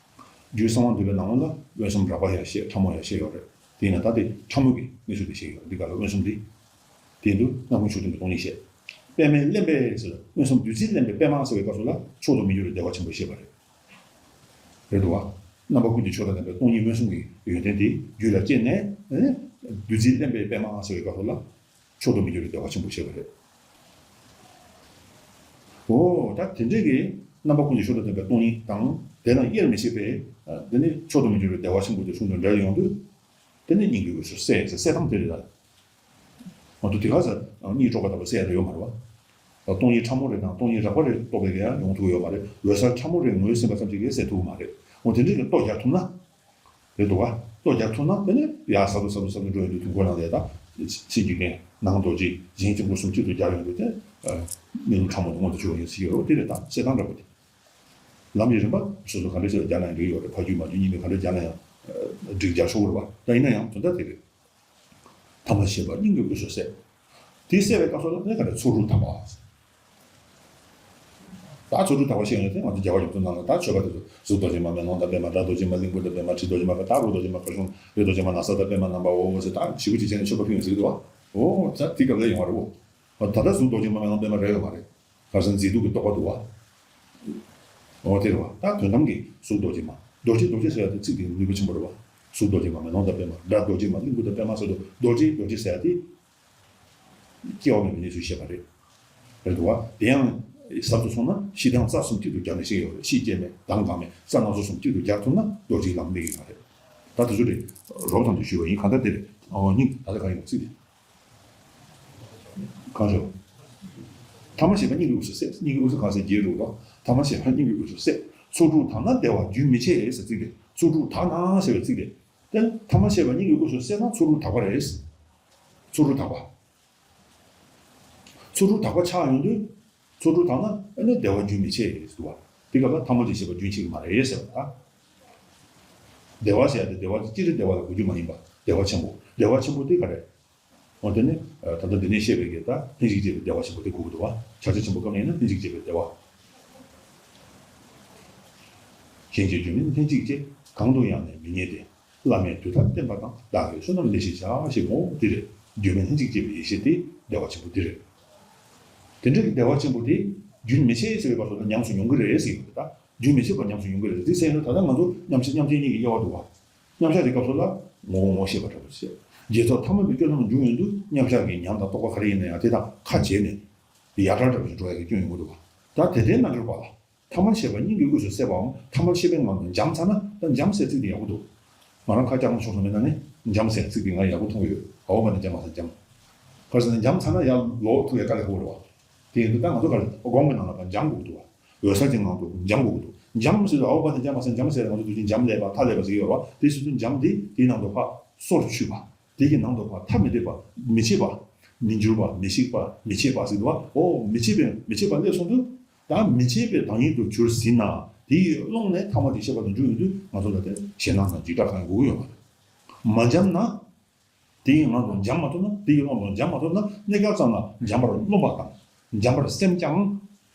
རྒྱུད་གསང་བ་འདུས་པའི་ནང་ལ་མངོན་སུམ་རགས་པ་ཡང་བཤད། ཕྲ་མོ་ཡང་བཤད་ཡོད་རེད། དེ་ཡིན་ན་ད་དེ་ཕྲ་མོ་གི་གནས་ཚུལ་དེ་བཤད་ཡོད་རེད། འདི་ག་ལ་མངོན་སུམ་དེ། དེ་ཡིན་དུས་རྣམ་ཀུན་མཆོག་ལྡན་གྱི་སྟོང་ཉིད་བཤད། པད་མས་བརླན་པའི་ཟེར། མངོན་སུམ་བདུད་རྩིས་བརླན་པའི་པད་མ་ཟེར་བའི་སྐབས་སུ་ལ་མཆོག་ཏུ་མི་འགྱུར་བའི་བདེ་བ་ཆེན་པོ་བཤད་པ་རེད། རེད་འདུག་བ། རྣམ་པ་ཀུན་གྱི་མཆོག་དང་ལྡན་པའི་སྟོང་ཉིད་མངོན་སུམ་གྱི་ཡོན་ཏན་དེ་རྒྱུད་ལ་སྐྱེས་ནས། བདུད་རྩིས་བརླན་པའི་པད་མ་ཟེར་བའི་སྐབས་སུ་ལ། མཆོག་ཏུ་མི་འགྱུར་བའི་བདེ་བ་ཆེན་པོ་བཤད་པ་རེད། འོ། ད་དེ་འདྲའི་གི་རྣམ་པ་ཀུན་གྱི་མཆོག་ཏུ་ལྡན་པའི་སྟོང་ཉིད་དང་། དེ་ལ་དབྱེར་མི་ཕྱེད་པའི། དེ་ནི་མཆོག་ཏུ་མི་འགྱུར་བའི་བདེ་བ་ཆེན་པོ་དེ་གསུང་དོན་འགྲེལ་ཡོང་དུས། དེ་ནི་སྙིང་གི་དབུས་སུ་གསལ་ཟེར། གསལ་སྟངས་དེ་རེད་ད། འོ། དུ་དེ་ག་ས་གཉིད་དཀྲོག་པ་ལྟ་བུ་གསལ་ཡ་ཡོད་མ་རེད་བ། སྟོང་ཉིད་ཕྲ་མོ་རེད་དང་སྟོང་ཉིད་རགས་པ་རེད་རྟོགས་པའི་གི་ཡང་ཡོང་ཐུབ་ཡོད་མ་རེད། འོད་གསལ་ཕྲ་མོ་རེད་ངོས་ཟིན་པ་ཙམ་ཞིག་གིས་གསལ་ཐུབ་མ་རེད། འོ། དེ་འདྲའི་གི་ལྟོ་རྒྱག་ཐུབ་ན། རེད་འདུག་བ། ལྟོ་རྒྱག་ཐུབ་ན་དེ་ནི་ཡར་ཟབ་ཏུ་ཟབ་ཏུ་ཟབ་ཏུ་འགྲོ་ཡོང་དུས་དུས་འཁོར་ནང་ལས་ད། ཕྱི་འཇིག་རྟེན་ནང་རྡོ་རྗེ་གཞན་དཀྱིལ་འཁོར་གསུམ་གཅིག་ཏུ་རྒྱག་ཡོང་དུས་དེ། གནས་ལུགས་ཕྲ་མོ་དེ་མངོན་དུ་གྱུར་པ་ཡིན་ཟེར་གྱི་ཡོད་རེད། དེ་རེད་ད། བཤད་སྟངས་འདྲ་པོ་དེ། ལམ་གྱི་རིམ་པ་སོ་སོ་ག་འདྲ་ཞིག་ལ་རྒྱག་ན་ཡང་འགྲིག་ཡོད་རེད། ཕ་རྒྱུད་མ་རྒྱུད་གཉིས་ནས་ག་འདྲ་རྒྱག་ན་ཡང་། འགྲིག་རྒྱག་ཆོག་གི་རེད་བ། ད་ཡིན་ན་ཡང་དོན་དག་དེ་རེད། ཐ་མལ་ཤེས་པ་སྙིང་གི་དབུས་སུ་གསལ། དེ་གསལ་བའི་སྐབས་སུ་ལ་ནི་ག་རེ་ཚོགས་དྲུག་དག་པ། ད་ཚོགས་དྲུག་དག་པ་ཤེས་ཡོང་དུས་ང་ཚོ་རྒྱལ་བ་རྒྱ་མཚོའི་ནང་ལ་ད་མཆོད་པ་དེ་ཚོ་གཟུགས་རྡོ་རྗེ་མ་མེ་ལོང་དང་པད་མ། སྒྲ་རྡོ་རྗེ་མ་གླིང་བུ་དང་པད་མ། དྲི་རྡོ་རྗེ་མ་ད་རུ་རྡོ་རྗེ་མ་ཁ་ཆུང་། འོད་རྡོ་རྗེ་མ་ན་བཟའ་དང་པད་མ་རྣམ་པ་འོ་ཟེར། ད་ཞེ་པོ་ཅིག་བྱས་ནས་མཆོད་པ་ཕུལ་ཡོང་ཟེར་གི་འདུག་བ། འོ་ད་དེ་སྐབས་ལ་ཡོང་བ་རེད་བོ། ད་ལྟ་གཟུགས་རྡོ་རྗེ་མ་མེ་ལོང་པད་མ་རེད་ཡོད་མ་རེད། ག་རེ་ཟེར་ན་མཛེས་སྡུག་གི་རྟོག་པ་འདུག་བ། འོ་དེ་རེད་བ། ད་དོན་དམ་གྱི་གཟུགས་རྡོ་རྗེ་མ། རྡོ་རྗེ་རྡོ་རྗེ་ཟེར་ཡ་དེ་ཚིག་དེ་ནུས་པ་ཆེན་པོ་རེད་བ། གཟུགས་རྡོ་རྗེ་མ་མེ་ལོང་དང་པད་མ། སྒྲ་རྡོ་རྗེ་མ་གླིང་བུ་དང་པད་མ་ཟེར་དུས་རྡོ་རྗེ་རྡོ་རྗེ་ཟེར་ཡ་དེ། སྐྱེ་བ་མེད་པའི་གནས་ཚུལ་བཤད་པ་རེད། རེད་འདུག་བ། དེ་ཡང་ཟབ་ཏུ་སོང་ན་གཞི་གདངས་རྩ་གསུམ་གཅིག་ཏུ་སྦྱར་ནས་བཤད་ཡོད་རེད། གཞི་སྐྱེ་མེད་གདངས་འགག་མེད་རྩ་སྣ་ཚོགས་གསུམ་གཅིག་ཏུ་སྦྱར་ཐུབ་ན་རྡོ་རྗེའི་ལམ་སྨྲིག་གི་ཡོད་རེད། ད་དེ་ཚོ་རེད། རོབ་ཙམ་དུ་ཞུས་པ་ཡིན། གང་ལྟར་དེ་རེད། ཨོ་སྙིང་ད་ལྟ་གང་ཡིན་ཚིག་དེ། གང་ཞོག་ཐ་མལ་ཤེས་པ་སྙིང་གི་དབུས་སུ་སད། སྙིང་གི་དབུས་སུ་གང་སད་རྒྱས་འགྲོ་དང་། ཐ་མལ་ཤེས་པ་སྙིང་གི་དབུས་སུ་སད། ཚོགས་དྲུག་དག་ན་བདེ་བ་རྒྱུན་མི་འཆད་ཟེར་ཚིག་དེ། ཚོགས་དྲུག་དག་ན་ཟེར་བའི་ཚིག་དེ། དེ་ཐ་མལ་ཤེས་པ་སྙིང་གི་དབུས་སུ་སད་ན་ཚོགས་དྲུག་དག་པ་རེད། ཚོགས་དྲུག་དག་པ། ཚོགས་དྲུག་དག་པ་ཆགས་ཡོང་དུས། ཚོགས་དྲུག་དག་ན་ཨ་ནི་བདེ་བ་རྒྱུན་མི་འཆད་ཟེར་བ། དེ་སྐབས་ལ་ཐ་མལ་གྱི་ཤེས་པ་རྒྱུན་ཆད་ཀྱི་མ་རེད་ཟེར་བ་དང་། བདེ་བ་ཟེར་ཡ་དེ་བདེ་བ་དེ་སྤྱིར་བདེ་བ་ལ་གོ་རྒྱུ་མ་ཡིན་པ་བདེ་བ་ཆེན་པོ། བདེ་བ་ཆེན་པོ་དེ་ག་རེ། འོ་དེ་ནི་ད་ལྟ་འདི་ནས་བཤད་པའི་གི་ད་ལྷན་ཅིག་སྐྱེས་པའི་བདེ་བ་ཆེན་པོ་དེ་གོ་གི་འདུག་བ། ཕྱག་རྒྱ་ཆེན་པོ་སྐབས་ཡིན་ན་ལྷན་ཅིག་སྐྱེས་པའི་བདེ་བ། གཞན་གྱི་རྒྱུ་མིན་ལྷན་ཅིག་སྐྱེས། གང་དུ་ཡང་ནི་མི་རྙེད་དེ། བླ་མེད་དུས་མཐར་བརྟན་པ་དང་། བདག་གི་བསོད་ནམས་ལས་ཤིག་བྱ་ཞེས་པའོ། འདི་རེད། རྒྱུ་མེད་ལྷན་ཅིག་སྐྱེས་པའི་ཡེ་ཤེས་དེ་བདེ་བ་ཆེན་པོ་འདི་རེད། དེ་འདྲའི་བདེ་བ་ཆེན་པོ་དེ་རྒྱུན་མི་ཆད་ཟེར་བའི་བར་དུ་ཉམས་སུ་མྱོང་གི་རེད་ཟེར་གྱི་ཡོད་པ་དང་། རྒྱུན་མི་ཆད་པར་ཉམས་སུ་མྱོང་གི་རེད། དེ་ཟེར་ན་ད་ལྟ་ང་ཚོ་མཉམ་བཞག་མཉམ་བཞག་གཉིས་ཀྱི་དབྱེ་བ་འདུག་བ། མཉམ་བཞག་དེ་སྐབས་སུ་ལ་ངོ་བོ་ངོ་ཤེས་པ་འདྲ་པོ་ཞིག་རྗེས་ཐོབ་ཐ་མལ་པའི་སྤྱོད་ལམ་འབྱུང་ཡོང་དུས་མཉམ་བཞག་གི་ཉམས་དང་རྟོགས་པ་ག་རེ་ཡིན་ན་ཡང་དེ་དང་ཁ་འབྱེལ་ནས་ཡ་བྲལ་འདྲ་པོ་ཞིག་འགྲོ་ཡ་གི་སྐྱོན་ཡོང་གི་འདུག་བ། ད་དེ་ལྟའི་རྣལ་འབྱོར་པ་ལ། ཐ་མལ་ཤེས་པ་སྙིང་གི་དབུས་སུ་སད་པའམ་ཐ་མལ་ཤེས་པའི་ངང་དུ་འཇམ་ཚར་ན། ད་འཇམ་ཟེར་ཚིག་དེ་ཡག་པོ་འདུག་ང་རང་ཁ་སྐྱག་མ་ཤོར་སོང་མེད་ན་ནི། འཇམ་ཟེར་ཚིག་དེ་ང་ཡག་པོ་མཐོང་གི་ཡོད། ཨའོ་བ་ནི་འཇམ་མ་ཟེར་འཇམ། ག་རེ་ཟེར་ན་འཇམ་ཚར་ན་ཡར་ལོག་ཐུབ་ཡ་དཀའ་ལས་ཁག་པོ་རེད་བ། དེ་ཡིན་དུས་ད་ང་ཚོ་ག་རེ་སྒོམ་གྱི་ནང་ལ་ཕར་འཇམ་དགོས་ཀྱི་འདུག་བ། འོད་གསལ་གྱི་ངང་དུ་འཇམ་དགོས་ཀྱི་འདུག་འཇམ་ཟེར་དུས་ཨའོ་བ་ནི་འཇམ་མ་ཟེར་འཇམ་ཟེར་ང་ཚོ་དུས་ཆེན་འཇམ་ཀླས་པ་མཐའ་ཀླས་པ་ཟེར་གྱི་ཡོད་རེད་བ། དེ་ཟེར་དུས་འཇམ་དེ་དེའི་ནང་དུ་ཕར་སོར་ཆུད་པ། དེ་གི་ནང་དུ་ཕར་མཐའ་མི་འདེད་པ། མི་ཕྱེད་པ། མི་འགྱུར་བ། མི་ཤིགས་པ། མི་ཕྱེད་པ་ཟེར་གྱི་འདུག་བ། ཨོ་མི་ཕྱེད་པའི་མི་ཕྱེད་པ་སླེབས་སོང་དུས། ད་མི་ཕྱེད་པའི་བདག་ཉིད་དུ་གྱུར་ཟིན་ན། དེའི་ཀློང་ནས་ཐ་མལ་གྱི་ཤེས་པ་དེ་འཇུག་ཡོང་དུས་ང་ཚོ་ལ་དེ་ཞེད་སྣང་དང་འཇིགས་སྐྲག་གང་ཡང་དགོས་ཀྱི་ཡོད་མ་རེད། མ་འཇམ་ན། དེའི་ངང་དུ་འཇམ་མ་ཐུབ་ན། དེའི་ཀློང་དུ་འཇམ་མ་ཐུབ་ན། གནས་སྐབས་ཙམ་ལ་འཇམ་པར་རློམ་པ་དང་། འཇམ་པར་སེམས་ཀྱང་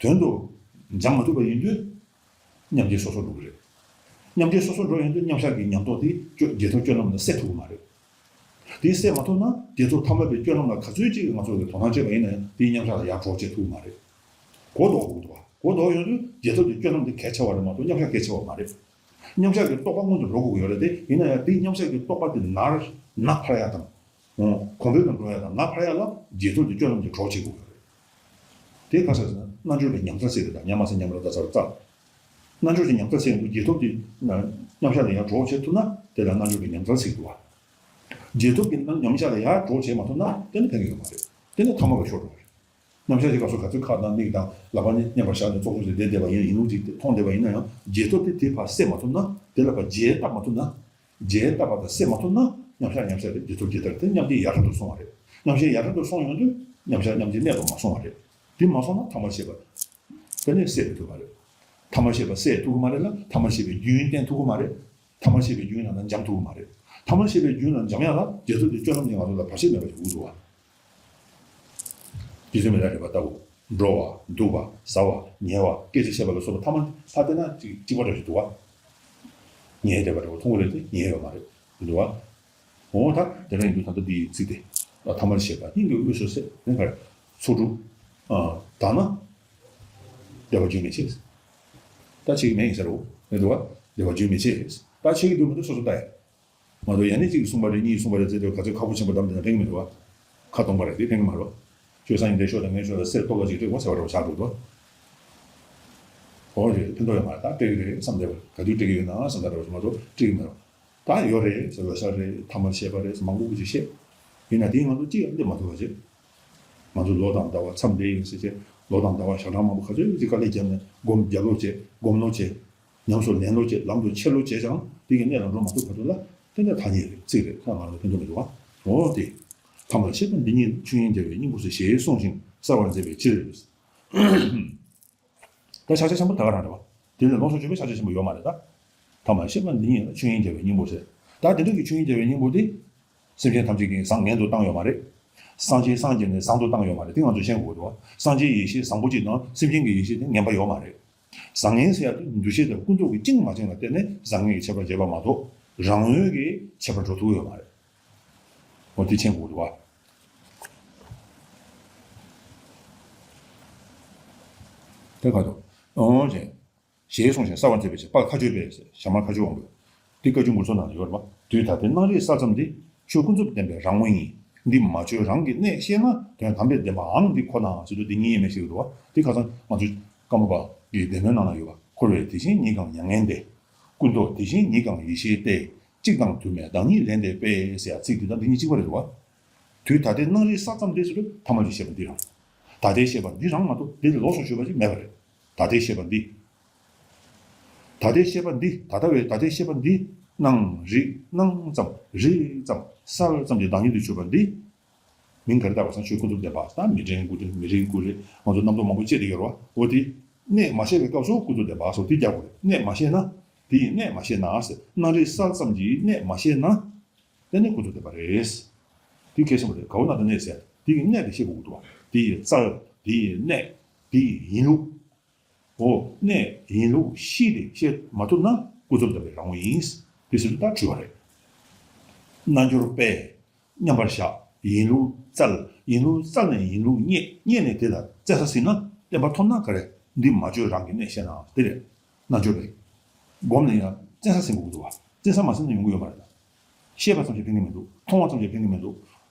དོན་དུ་འཇམ་མ་ཐུབ་པ་ཡིན་དུས། མཉམ་རྗེས་སོ་སོར་འགྲོ་གི་རེད། མཉམ་རྗེས་སོ་སོར་འགྲོ་ཡོང་དུས་མཉམ་བཞག་གི་ཉམས་རྟོགས་དེ་སྤྱོད་རྗེས་ཐོབ་སྤྱོད་ལམ་ལ་སད་ཐུབ་ཀྱི་མ་རེད། དེ་སད་མ་ཐུབ་ན་རྗེས་ཐོབ་ཐ་མལ་པའི་སྤྱོད་ལམ་ལ་ག་ཚོད་ཅིག་ང་ཚོ་གིས་དོ་སྣང་བྱས་པ་ཡིན་ན་ཡང་དེའི་མཉམ་བཞག་ལ་ཡར་གྲོགས་བྱེད་ཐུབ་ཀྱི་མ་རེད། གོ་ལྡོག་དགོས་ཀྱི་འདུག་བ། གོ་ལྡོག་ཡོང་དུས་རྗེས་ཐོབ་ཀྱི་སྤྱོད་ལམ་དེ་གལ་ཆེ་བ་རེད་མ་གཏོགས་མཉམ་བཞག་གལ་ཆེ་བ་མ་རེད། མཉམ་བཞག་གི་རྟོགས་པ་སྔོན་དུ་འགྲོ་དགོས་ཀྱི་ཡོད་རེད་དེ། ཡིན་ན་ཡང་དེའི་མཉམ་བཞག་གི་རྟོགས་པ་དེ་ནར་ནར་འཕར་ཡ་དང་། གོང་འཕེལ་དུ་འགྲོ་ཡ་དང་ནར་འཕར་ཡ་ལ་རྗེས་ཐོབ་ཀྱི་སྤྱོད་ལམ་གྱིས་གྲོགས་བྱེད་དགོས་ཀྱི་ཡོད་རེད། དེ་ག་རེ་ཟེར་ན་རྣལ་འབྱོར་པའི་ཉམས་རྩལ་ཟེར་གྱི་འདུག་ཉམས་མ་ཟེར་ཉམས་ར་ད་ཚར་རྩ། རྣལ་འབྱོར་གྱི་ཉམས་རྩལ་ཟེར་ཡོང་དུས་རྗེས་ཐོབ་ཀྱི་མཉམ་བཞག་ལ་ཡར་གྲོགས་བྱེད་ཐུབ་ན་དེ་ལ་རྣལ་འབྱོར་གྱི་ཉམས་རྩལ་ཟེར་གྱི་འདུག་བ། རྗེས་ཐོབ་ཀྱི་ཉམས་བཞག་ལ་ཡར་གྲོགས་བྱེད་མ་ཐུབ་ན་དེ་ནི་ཕན་གྱི་ཡོད་མ་རེད། དེ་ནི་ཐ་མལ་ལ་ཤོར་འགྲོ་བ་རེད། མཉམ་བཞག་གི་སྐབས་སུ་ག་ཚོད་ཁ་དང་མིག་དང་ལག་པ་མཉམ་པར་བཞག་ནས་ཙོག་ཙོག་ཅིག་བསྡད་བསྡད་པ་ཡིན་ན་ཡིན་ལུགས་ཅིག་མཐོང་བསྡད་པ་ཡིན་ན་ཡང་རྗེས་ཐོབ་དེ་དེ་ཕར་སད་མ་ཐུབ་ན། དེ་ལ་ཕར་རྗེས་བཏབ་མ་ཐུབ་ན། རྗེས་བཏབ་པ་དང་སད་མ་ཐུབ་ན་མཉམ་བཞག་མཉམ་བཞག་རེད། རྗེས་ཐོབ་རྗེས་ཐོབ་རེད། དེ་མཉམ་རྗེས་ཡར་འཕྲོ་དུ་སོང་བ་རེད། མཉམ་བཞག་ཡར་འཕྲོ་དུ་སོང་ཡོང་དུས་མཉམ་བཞག་མཉམ་རྗེས་གནད་དུ་མ་སོང་བ་རེད། དེ་མ་སོང་ན་ཐ་མལ་ཤེས་པ་དེ་ནས་སད་མི་ཐུབ་པ་རེད། ཐ་མལ་ཤེས་པ་སད་ཐུབ་ཀྱི་མ་རེད་ལ་ཐ་མལ་ཤེས་པའི་རྒྱུན་བསྟན་ཐུབ་ཀྱི་མ་རེད། ཐ་མལ་ཤེས་པའི་རྒྱུན་ལ་ན་འཇམ་ཐུབ་ཀྱི་མ་རེད། ཐ་མལ་ཤེས་པའི་རྒྱུན་ལ་འཇམ་ཡ་ལ་རྗེས་ཐོབ་ཀྱི་སྤྱོད་ལམ་གྱིས་ང་ཚོ་ལ་བར་ཆད་མེད་པ་ཞིག་དགོས་འདུག་བ། རྗེ་བཙུན་མི་ལ་རས་པ་ལྟ་བུ། འགྲོ་བ། འདུག་པ། ཟ་བ། ཉལ་བ། སྐད་ཆ་བཤད་པ་ལ་སོགས་པ་ཐ་མལ་ཕ་དེ་ན་ཅིག་གཅིག་པ་འདྲ་ཞིག་འདུག་བ། ཉལ་བསྡད་པ་འདྲ་བོ་མཐོང་གི་རེད་དེ་ཉལ་ཡོད་མ་རེད་འདུག་བ། འོ་ད་དེ་འདྲ་ཡིན་དུས་ད་ལྟ་འདི་ཡི་ཚིག་དེ། ཐ་མལ་ཤེས་པ་སྙིང་གི་དབུས་སུ་སད་ནས་གར། ཚོགས་དྲུག་དག་ན། བདེ་བ་རྒྱུན་མི་འཆད། ད་བྱེད་ཀྱི་མེད་ཡིན་ཟེར་རོ། མི་འདུག་བ། བདེ་བ་རྒྱུན་མི་འཆད། ད་བྱེད་ཀྱི་འདུག་མི་འདུག་སོ་སོ་ལྟ་ཡ། མ་གཏོགས་ཡང་ནི་གཅིག་གིས་གསུངས་པ་རེད། གཉིས་ཀྱིས་གསུངས་པ་རེད་ཟེར་དུས་ག་ཚོད་ཁག་པོ་ཆེན་པོ་བདམས་བསྡད་ན་ཕན་གྱི་མི་འདུག་བ། ཁ་སྟོང་པ་རེད་དེ་ཕན་གྱི་མ་རེད་བ། ཁྱོད་སང་ཉིན་འདིར་ཤོག་དང་ངས་ཤོག་ལ་གསེར་ཏོག་ལ་ཅིག་སྤྲད་དགོས་ཟེར་བ་འདྲ་བ་ཆགས་འགྲོ་འདུག་བ། ཨོ་རེད། ཕན་ཐོགས་ཡོད་མ་རེད། ད་སྤྲད་ཀྱི་རེད་བསམ་བསྡད་པ་རེད། ག་དུས་སྤྲད་ཀྱི་ཡོད་ན་བསམ་བསྡད་པ་རེད་མ་གཏོགས་སྤྲད་ཀྱི་མ་རེད། ད་ཡོད་རེད་ཟེར་བ་ཤ་རེད། ཐ་མལ་ཤེས་པ་རེད་ཟེར་མང་པོ་ཅིག་བཤད། ཡིན་ན་དེའི་ང་ཚོ་གཅིག་ཡང་སླེབས་མ་ཐུབ་པ་བྱེད། ང་ཚོ་ལོ་དང་ཟླ་བ་མཚམས་འདས་ཡིན་ཟེར་བྱས་ལོ་དང་ཟླ་བ་ཞག་གྲངས་མང་པོ་ག་ཚོད་ཅིག་དཀའ་ལས་བརྒྱབ་ནས་སྒོམ་རྒྱབ་ལོག་བྱས་སྒོམ་ལོག་བྱས། ཉམས་སུ་ལེན་ལོ་བྱེད་ལམ་དུ་ཆས་ལོ་བྱེད་ཀྱང་དེ་གི་གནད་ལ་འགྲོ་མ་ཐུབ་བར་དུ་ལ་དེ་ནས་ཐ་སྙད་རེད་ཚིག་རེད་ཁ་ང་ལ་ཕན་ཐོགས་མི་འདུག་བ། འོ་དེ། ཐ་མལ་ཤེས་པ་འདི་ཉིད་ཆོས་དབྱིངས་རྒྱལ་བའི་སྙིང་པོ་ཟེར་ཞེས་གསུངས་ཤིང་གསལ་བར་མཛད་པའི་ཕྱིར། ད་ཕྱག་རྒྱ་ཆེན་པོ་ད་ག་རང་རེད་བ། དེ་ནས་ལོངས་སུ་སྤྱོད་པའི་ཕྱག་རྒྱ་ཆེན་པོ་ཡོད་མ་རེད་ད། ཐ་མལ་ཤེས་པ་འདི་ཉིད་ཆོས་དབྱིངས་རྒྱལ་བའི་སྙིང་པོ་ཟེར། ད་དེ་འདྲ་གི་ཆོས་དབྱིངས་རྒྱལ་བའི་སྙིང་པོ་དེ། སེམས་ཅན་ཐམས་ཅད་ཀྱིས་བཟང་ངན་དུ་བཏང་ཡོད་མ་རེད། སངས་རྒྱས་སངས་རྒྱས་ནས་བཟང་དུ་བཏང་ཡོད་མ་རེད། དེ་ང་ཚོས་ཤེས་དགོས་འདུག་བ། སངས་རྒྱས་ཡེ་ཤེས་བཟང་པོ་གཅིག་དང་སེམས་ཅན་གྱི་ཡེ་ཤེས་དེ་ངན་པ་ཡོད་མ་རེད། བཟང་ངན་ཟེར་ཡ་དེ་འདུ་ཤེས་དང་ཀུན་རྫོབ་ཀྱི་བཅིངས་མ་བཅིངས་ལ་བལྟས་ནས་བཟང་ངན་གྱི་ཁྱད་པར་འབྱེད་པ་མ་གཏོགས་རང་ངོས་ཀྱི་ཁྱད་པར་འགྲོ་ཐུབ་ཡོད་མ་རེད། འོ་དེ་མཁྱེན་དགོས་འདུག་བ། དེ་ག་དུ། འོང་ཞེས། ཞེས་གསུངས་ཤིང་གསལ་བར་མཛད་པའི་ཕྱིར། པ་མཁའ་སྤྱོད་པས་ཞྭ་དམར་མཁའ་སྤྱོད་དབང་པོས། འདི་བཀའ་འགྱུར་མགུར་ཚོགས་ནང་ལ་ཡོད་རེད་པ། དུས་ད་ལྟའི་སྣང་རིག་གསལ་ཙམ་འདི། ཆོས་ཀུན་རྫོབ་བདེན་པའི་རང་ངོ་ཡིན། འདི་མ་བཅོས་རང་གི་གནད་ཤེས་ན། དོན་དམ་པའི་བདེན་པའང་འདི་ཁོ་ནའང་ཟེར་དུས་འདི་གཉིས་ཡེ་མེད་ཤེས་ཀྱི་འདུག་བ། དེ་ཁ་སང་ང་ཚོས་ཀརྨ་པ་གི་བདེ་སྨོན་ནང་ལ་ཡོད་པ། འཁོར་བའི་དེ་བཞིན་ཉིད་ཀྱང་མྱ་ངན་འདས། ཀུན་རྟོག་དེ་བཞིན་ཉིད་ཀྱང་ཡེ་ཤེས་ཏེ། གཅིག་དང་དུ་མའི་བདག་ཉིད་ལས་འདས་པས་ཟེར་ཡ་ཚིག་འདི་དང་འདི་གཉིས་གཅིག་པ་རེད་བ། དུས་ད་ལྟའི་སྣང་རིག་གསལ་ཙམ་འདི་ཟེར་དུས་ཐ་མལ་གྱི་ཤེས་པ་འདི་རང་། ད་ལྟའི་ཤེས་པ་འདི་རང་མ་གཏོགས་འདི་ལས་ལོགས་སུ་གྱུར་པ་ཅིག་མེད་པ་རེད། ད་ལྟའི་ཤེས་པ་འདི། ད་ལྟའི་ཤེས་པ་འདི། ད་ལྟ་བའི་ད་ལྟའི་ཤེས་པ་འདི། སྣང་རིག་སྣང་ཙམ་རིག་ཙམ་གསལ་ཙམ་གྱི་བདག་ཉིད་དུ་གྱུར་པ་འདི། མིང་ག་རེ་བཏགས་པ་སང་ཆོས་ཀུན་རྫོབ་བདེན་པ་ད་མི་འདྲེན་ཀུན་འདྲེན་མི་རིག་ཀུན་རིག་ང་ཚོ་རྣམ་རྟོག་མང་པོ་སྐྱེས་བསྡད་ཡོད་རེད་བ། འོ་དེ་གནད་མ་ཤེས་པའི་སྐབས་སུ་ཀུན་རྫོབ་བདེན་པ་སོགས་དེ་རྒྱག་དགོས་རེད། གནད་མ་ཤེས་ན། དེ་ཡི་གནད་མ་ཤེས་ན་ཟེར། སྣང་རིག་གསལ་ཙམ་གྱི་གནད་མ་ཤེས་ན། དེ་ནི་ཀུན་རྫོབ་བདེན་པ་རེད། དེ་གལ་ཆེན་པོ་རེད། ག་བ་ན་དེ་གནད་ཟེར་དེ་ཡི་གནད་དེ་ཤེས་དགོས་ཀྱི་འདུག་བ། དེ་ཡི་རྩལ། དེ་ཡི་གནད། དེ་ཡི་ཡིན་ལུགས། འོ་གནད་ཡིན་ལུགས་ཤེས་ཏེ་ཤེས་མ་ཐུབ་ན་ཀུན་རྫོབ་བདེན་པའི་རང་ངོ་ཡིན། དེ་ཟེར་དུས་ད་འཁྲུལ་བ་རེད། རྣལ་འབྱོར་པས། མཉམ་པར་བཞག་ཡིན་ལུགས་བཙལ། ཡིན་ལུགས་བཙལ་ནས་ཡིན་ལུགས་རྙེད། རྙེད་ནས་དེ་ལ་བཙན་ས་ཟིན་ན་བརྟན་པ་ཐོབ་ན་ག་རེ། འདི་མ་བཅོས་རང་གི་གནད་ཤེས་ནའང་དེ་རེད། རྣལ་འབྱོར་པས། སྒོམ་ནས་ཡང་བཙན་ས་ཟིན་དགོས་ཀྱི་འདུག་བ། བཙན་ས་མ་ཟིན་ན་ཡོང་གི་ཡོད་མ་རེད་ད། ཤེས་པ་ཙམ་གྱིས་ཕན་གྱི་མི་འདུག་མཐོང་བ་ཙམ་གྱིས་ཕན་གྱི་མི་འདུག་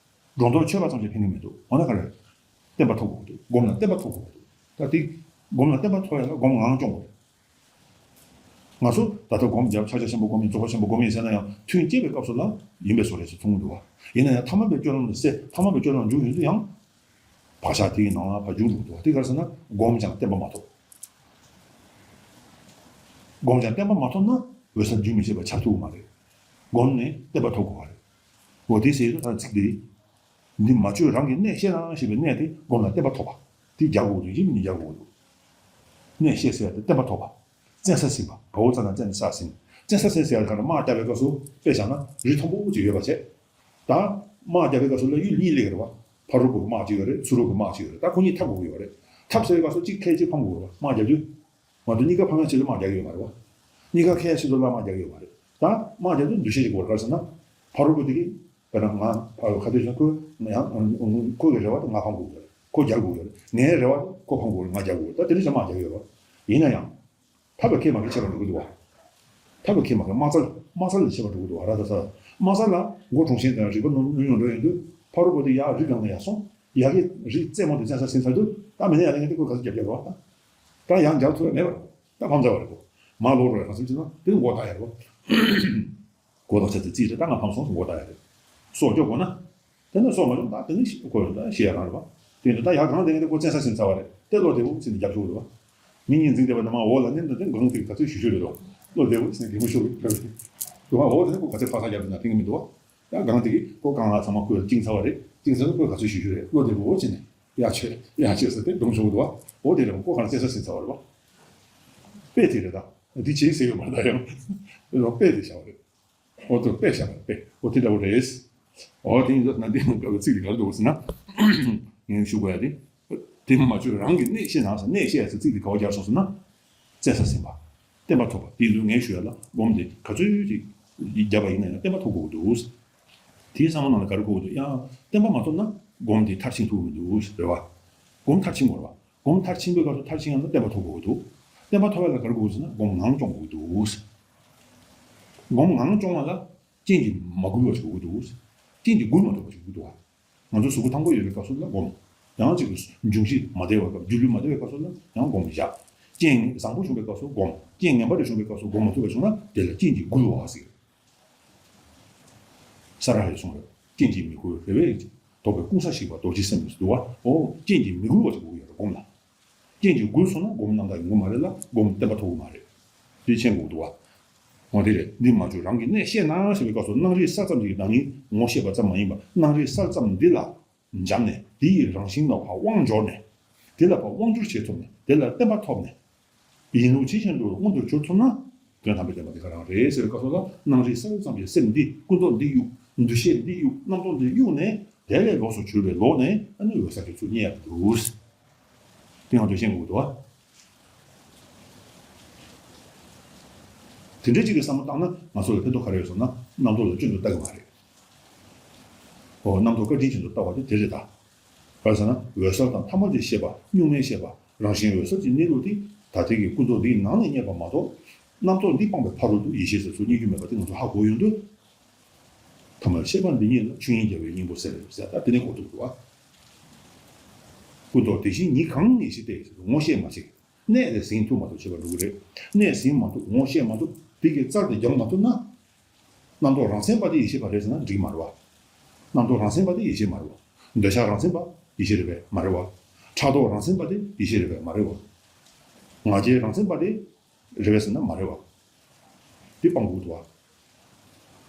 སྒྲོ་འདོགས་ཆོད་པ་ཙམ་གྱིས་ཕན་གྱི་མི་འདུག་འོ་ན་ག་རེ། བརྟན་པ་ཐོབ་དགོས་ཀྱི་འདུག་སྒོམ་ལ་བརྟན་པ་ཐོབ་དགོས་ཀྱི་འདུག་ད་དེ་སྒོམ་ལ་བརྟན་པ་ཐོབ་ཡ་ལ་སྒོམ་ངང་སྐྱོང་དགོས་རེད། ང་ཚོ་ད་ལྟ་སྒོམ་རྒྱབ་ཕྱག་རྒྱ་ཆེན་པོ་སྒོམ་ཡིན་རྫོགས་པ་ཆེན་པོ་སྒོམ་ཡིན་ཟེར་ན་ཡང་ཐུན་བསྐྱེད་པའི་སྐབས་སུ་ལ་ཡིན་པའི་བཟོ་རེད་ཟེར་མཐོང་གི་འདུག་བ། ཡིན་ན་ཡང་ཐ་མལ་པའི་སྤྱོད་ལམ་ལ་སེ་ཐ་མལ་པའི་སྤྱོད་ལམ་འཇུག་ཡོང་དུས་ཡང་། བག་ཆགས་དེ་ཡི་ནང་ལ་ཕར་འཇུག་འགྲོ་གི་འདུག་བ། དེ་ག་རེ་ཟེར་ན་སྒོམ་ཀྱང་བརྟན་པ་མ་ཐོབ། སྒོམ་ཀྱང་བརྟན་པ་མ་ཐོབ་ན་འོད་གསལ་རྒྱུན་མི་འཆད་པ་འཆར་ཐུབ་ཀྱི་མ་རེད། སྒོམ་ནས་བརྟན་པ་ཐོབ་དགོས་པ་རེད། འོ་དེ་ཟེར་དུས་ད་ཚིག་དེ། འདི་མ་བཅོས་རང་གི་གནད་ཤེས་ན་ཞེས་པའི་གནད་དེ་སྒོམ་ལ་བརྟན་པ་ཐོབ་པ། དེ་རྒྱག་དགོས་དོན་གྱི་མི་རྒྱག་དགོས་འདུག་གནད་ཤེས་ཟེར་ཡ་དེ་བརྟན་པ་ཐོབ་པ། བཙན་ས་ཟིན་པ། ག་བོ་ཙ་ན་བཙན་ས་ཟིན། བཙན་ས་ཟིན་ཟེར་ཡ་ག་ན་དམག་རྒྱག་པའི་སྐབས་སུ་དཔེ་བཞག་ན་རི་མཐོན་པོ་ཅིག་ཡོད་པ་བྱས། ད་དམག་རྒྱག་པའི་སྐབས་སུ་ལ་ཡུལ་གཉིས་སླེབས་ཀྱི་རེད་བ། ཕ་རོལ་པོ་གི་དམག་ཅིག་ཡོད་རེད། ཚུ་རོལ་པོའི་དམག་ཅིག་ཡོད་རེད། ད་ཁོ་གཉིས་འཐབ་དགོས་ཀྱི་ཡོད་རེད། འཐབ་ཟེར་བའི་སྐབས་སུ་གཅིག་ཁལ་གཅིག་འཕང་དགོས་ཀྱི་རེད་བ། དམག་རྒྱག་དུས། མ་གཏོགས་གཉིས་ཀ་ཕམ་ཡ་ཆེད་དུ་དམག་རྒྱག་གི་ཡོད་མ་རེད་བ། གཉིས་ཀ་ཁེ་ཡ་ཆེད་དུ་དམག་རྒྱག་གི་ཡོད་མ་རེད། ད་དམག་རྒྱག་དུས་འདུ་ཤེས་ཤིག་དགོས་རེད། ག་རེ་ཟེར་ན། ཕ་རོལ་པོ་དེ་གིས། དཔེར་ན་ང་ཕ་རོལ་ཁ་གཏད་གཞི་ཁོས་ང་ཡང་ཁོ་གི་རེ་བ་དེ་ང་ཕམ་དགོས་ཀྱི་ཡོད་རེད། ཁོ་རྒྱག་དགོས་ཀྱི་ཡོད་རེད། ངའི་རེ་བ་དེ་ཁོ་ཕམ་དགོས་རེད། ང་རྒྱག་དགོས་རེད། ད་དེ་འདྲ་བྱས་དམག་རྒྱག་གི་ཡོད་རེད། ཡིན་ན་ཡང་། ཐབས་ལ་མཁས་མ་མཁས་ཁྱད་པར་འགྲོ་གི་འདུག་བ། ཐབས་ལ་མཁས་མ་མཁས་དམག་རྩལ་དམག་རྩལ་ལ་ཁྱད་པར་འགྲོ་གི་འདུག་བ། ར་ད་ས། དམག་རྩལ་ལ་མགོ་གྲོང་ཆེན་དང་རིག་པ་རྣོན་རྣོན་འགྲོ་ཡོང་དུས་ཕ་རོལ་པོ་དེ་ཡར་རི་སྒང་ལ་ཡར་སོང་། ཡ་གི་རི་རྩེ་མོ་དེ་བཙན་ས་ཟིན་ཚར་དུས་ད་མི་ནས་ཡ་ལེན་མཁན་དེ་ཁོས་ག་ཚོད་རྒྱབ་རྒྱབ་རེད་བ། ད་ཡང་རྒྱབ་ཐུབ་ཡ་མེད་པ་རེད། ད་ཕམ་ཚར་བ་རེད་གོ། མ་ལོག་རོགས་ཡ་ག་ཚོད་བྱས་ན་དེ་མགོ་བཏགས་ཡ་རེད་བ། མགོ་བཏགས་ཚར་དུས་རྩིས་རེད། ད་ང་ཕམ་སོང་མགོ་བཏགས་ཡ་རེད། སྲོག་སྐྱོབ་དགོས་ན། དེ་ནས་སྲོག་མ་སྐྱོབ་ད་དེ་ནི་ཁོས་ད་ཤི་ཡ་རང་རེད་བ། དེ་ནས་ད་ཡ་གང་དེ་ནས་ཁོ་བཙན་ས་ཟིན་ཚར་བ་རེད། དེ་བློ་བདེ་བོ་བྱས་ནས་རྒྱབ་ཆོག་རེད་བ། མི་གཉིས་འཛིང་བསྡད་པ་ནས་མ་འོག་ལ་མནན་ད་དེ་གང་དེ་ག་ཚོད་ཞུ་ཞུ་རེད་བ། བློ་བདེ་བོ་བྱས་ནས་གད་མོ་ཤོར་རེད་བ། འོག་དེ་ནས་ཁོ་ག་ཚོད་ཕ་ས་རྒྱབ་ན་དེ་ངས་མི་འདུག་བ། ཡང་གང་དེ་གིས་ཁོ་གང་ལ་ཚང་མ་ཁོས་བཅིངས་ཚར་བ་རེད། བཅིངས་ཚར་ན་ཁོས་ག་ཚོད་ཞུ་ཞུ་རེད། བློ་བདེ་པོ་བྱས་ནས་ཡ་ཆོད་ཡ་ཆོད་ཟེར་ཏེ་སྡོམ་ཆོག་གི་འདུག་བ། འོ་དེ་རེད་བ། ཁོ་གང་ལ་བཙན་ས་ཟིན་ཚར་བ་རེད་བ། དཔེ་དེ་རེད་ད། འདི་བྱེད་ཟེར་ཡོད་མ་རེད་ད་ཡང་། དཔེ་དེ་བཞག་པ་རེད། འོ་དེ་དཔེ་བཞག་པ་རེད། དཔེ་འོ་དེ་འདྲ་བོ་རེད། འོ་དེ་ཡིན་ཙང་ན་འདི་ནང་འགལ་བའི་ཚིག་དེ་ག་རེ་འདུག་ཟེར་ན། ངས་ཞུ་དགོས་ཡ་དེ། དེ་མ་བཅོས་རང་གི་གནད་ཤེས་ན་ཟེར། གནད་ཤེས་ཟེར་ཚིག་དེ་ག་བ་སྦྱར་སོང་ཟེར་ན། བཙན་ས་ཟིན་པ། བརྟན་པ་ཐོབ་པ། དེ་ཡིན་དུས་ངས་ཞུ་ཡ་ལ་སྒོམ་དེ་ག་ཚོད་ཅིག་བརྒྱབ་པ་ཡིན་ན་ཡང་བརྟན་པ་ཐོབ་དགོས་ཀྱི་འདུག་དེའི་བསམ་བློ་ནང་ལ་ག་རེ་འཁོར་གྱི་འདུག་ཡང་བརྟན་པ་མ་ཐོབ་ན་སྒོམ་དེ་མཐར་ཕྱིན་ཐུབ་ཀྱི་མི་འདུག་རེད་བ། སྒོམ་མཐར་ཕྱིན་དགོས་རེད་བ། སྒོམ་མཐར་ཕྱིན་པའི་སྐབས་སུ་མཐར་ཕྱིན་ཡང་ན་བརྟན་པ་ཐོབ་དགོས་ཀྱི་འདུག་བརྟན་པ་ཐོབ་ཡ་ལ་ག་རེ་དགོས་ཟེར་ན་སྒོམ་ངང་སྐྱོང་དགོས་ཀྱི་འདུག་སྒོམ་ངང་སྐྱོང་བ་ལ་རྐྱེན་གྱིས་མ་བསྒུལ་བ་ཞིག་དགོས་ཀྱི་འདུག་རྐྱེན་གྱིས་བསྒུལ་མ་ཐུབ་པ་ཞིག་དགོས་ཀྱི་འདུག་བ། ང་ཚོ་གཟུགས་པོ་ཐང་པོ་ཡོད་པའི་སྐབས་སུ་ལ་སྒོམ། ཡང་གཅིག་གི་འབྱུང་བཞི་མ་བདེ་བའི་སྐབས་སྒྱུ་ལུས་མ་བདེ་བའི་སྐབས་སུ་ལ་ཡང་སྒོམ་བཞག་རྐྱེན་བཟང་པོ་བྱུང་བའི་སྐབས་སུ་སྒོམ། རྐྱེན་ངན་པ་རེ་བྱུང་བའི་སྐབས་སུ་སྒོམ་མ་ཐུབ་པ་བྱུང་ན་དེ་ལ་རྐྱེན་གྱིས་བསྒུལ་བ་ཟེར། ས་ར་ཧའི་གསུང་རེད། རྐྱེན་གྱིས་མི་བསྒུལ་རེ་བས་དོགས་པའི་ཀུན་ས་ཞིག་པ་རྡོ་རྗེ་སེམས་ཟེར་འདུག་བ། འོ་རྐྱེན་གྱིས་མི་བསྒུལ་བ་ཞིག་དགོས་ཀྱི་ཡོད་རེད་སྒོམ་ལ། རྐྱེན་གྱིས་བསྒུལ་སོང་ན་སྒོམ་རྣམ་དག་ཡོང་གི་མ་རེད་ལ་སྒོམ་བརྟན་པ་ཐོབ་ཀྱི་མ་རེད། དེ་མཁྱེན་དགོས་འདུག་བ། འོ་དེ་རེད། འདི་མ་བཅོས་རང་གི་གནད་ཤེས་ན་ཞེས་པའི་སྐབས་སུ་སྣང་རིག་གསལ་ཙམ་གྱི་བདག་ཉིད་ངོ་ཤེས་པ་ཙམ་མ་ཡིན་པར་སྣང་རིག་གསལ་ཙམ་འདི་ལ་འབྱམས་ནས་དེ་ཡི་རང་བཞིན་ལ་ཕར་དབང་འབྱོར་ནས། དེ་ལ་ཕར་དབང་བསྒྱུར་བྱེད་ཐུབ་ནས་དེ་ལ་བརྟན་པ་ཐོབ་ནས། ཡིན་ལུགས་ཇི་བཞིན་དུ་མངོན་དུ་གྱུར་ཐུབ་ན། དོན་དམ་པའི་བདེན་པ་འདི་ག་རང་རེད་ཟེར་བའི་སྐབས་སུ་ལ་སྣང་རིག་གསལ་ཙམ་གྱི་སེམས་འདི་ཀུན་རྟོག་འདི་གཡུག་འདུ་ཤེས་འདི་གཡུག་རྣམ་རྟོག་འདི་གཡུག་ནས་དེ་ལས་ལོགས་སུ་གྱུར་པའི་ལོག་ནས་ཨ་ནི་འོད་གསལ་གྱི་ཚུལ་རྙེད་ཡག་འདུག་དེ་ང་ཚོས་ཤེས་དགོས་འདུག་བ། དེ་འདྲའི་གཅིག་གི་བསམ་བློ་བཏང་ན་ང་ཚོ་ལ་ཕན་ཐོགས་ག་རེ་ཡོད་ཟེར་ན་རྣམ་རྟོག་ལ་སྐྱོན་དུ་ལྟ་གི་མ་རེད། འོ་རྣམ་རྟོག་བཀའ་དྲིན་ཅན་དུ་ལྟ་བ་དེ་དེ་རེད་ད། ག་རེ་ཟེར་ན་འོད་གསལ་དང་ཐ་མལ་གྱི་ཤེས་པ་གཉུག་མའི་ཤེས་པ་རང་བཞིན་འོད་གསལ་གྱི་གནས་ལུགས་དེ་ད་ལྟའི་གི་ཀུན་རྟོག་འདིའི་ནང་ནས་རྙེད་པ་མ་གཏོགས་རྣམ་རྟོག་འདི་སྤངས་པའི་ཕ་རོལ་ཏུ་ཡེ་ཤེས་ཟེར་ཚུལ་རྙེད་རྒྱུ་མེད་པ་དེ་ང་ཚོ་ཧ་གོ་ཡོང་དུས། ཐ་མལ་ཤེས་པ་འདི་ཉིད་ལ། ཆོས་དབྱིངས་རྒྱལ་བའི་སྙིང་པོ་ཟེར་ཟེར། ད་དེ་ནས་གོ་ཐུབ་འདུག་བ། ཀུན་རྟོག་དེ་བཞིན་ཉིད་གང་ངེས་ཤེས་ཏེ། ངོ་ཤེས་མ་ཤེས། གནས་དེ་ཟིན་ཐུབ་མ་ཐུབ་བྱེད་པ་འགྲོ་གི་རེད། གནས་ཟིན་མ་ཐུབ། ངོ་ཤེས་མ་ཐུབ། དེ་གི་རྩལ་དེ་སྦྱང་མ་ཐུབ་ན། རྣམ་རྟོག་རང་མཚན་པ་དེ་ཡེ་ཤེས་པ་རེད་ཟེར་ན་འགྲིག་མ་རེད་བ། རྣམ་རྟོག་རང་མཚན་པ་དེ་ཡེ་ཤེས་མ་རེད་བ། འདོད་ཆགས་རང་མཚན་པ་ཡེ་ཤེས་རེད་པས་མ་རེད་བ། ཕྲག་དོག་རང་མཚན་པ་དེ་ཡེ་ཤེས་རེད་པས་མ་རེད་བ། ང་རྒྱལ་རང་མཚན་པ་དེ་རེད་པས་ཟེར་ན་མ་རེད་བ། དེ་སྤང་དགོས་འདུག་བ།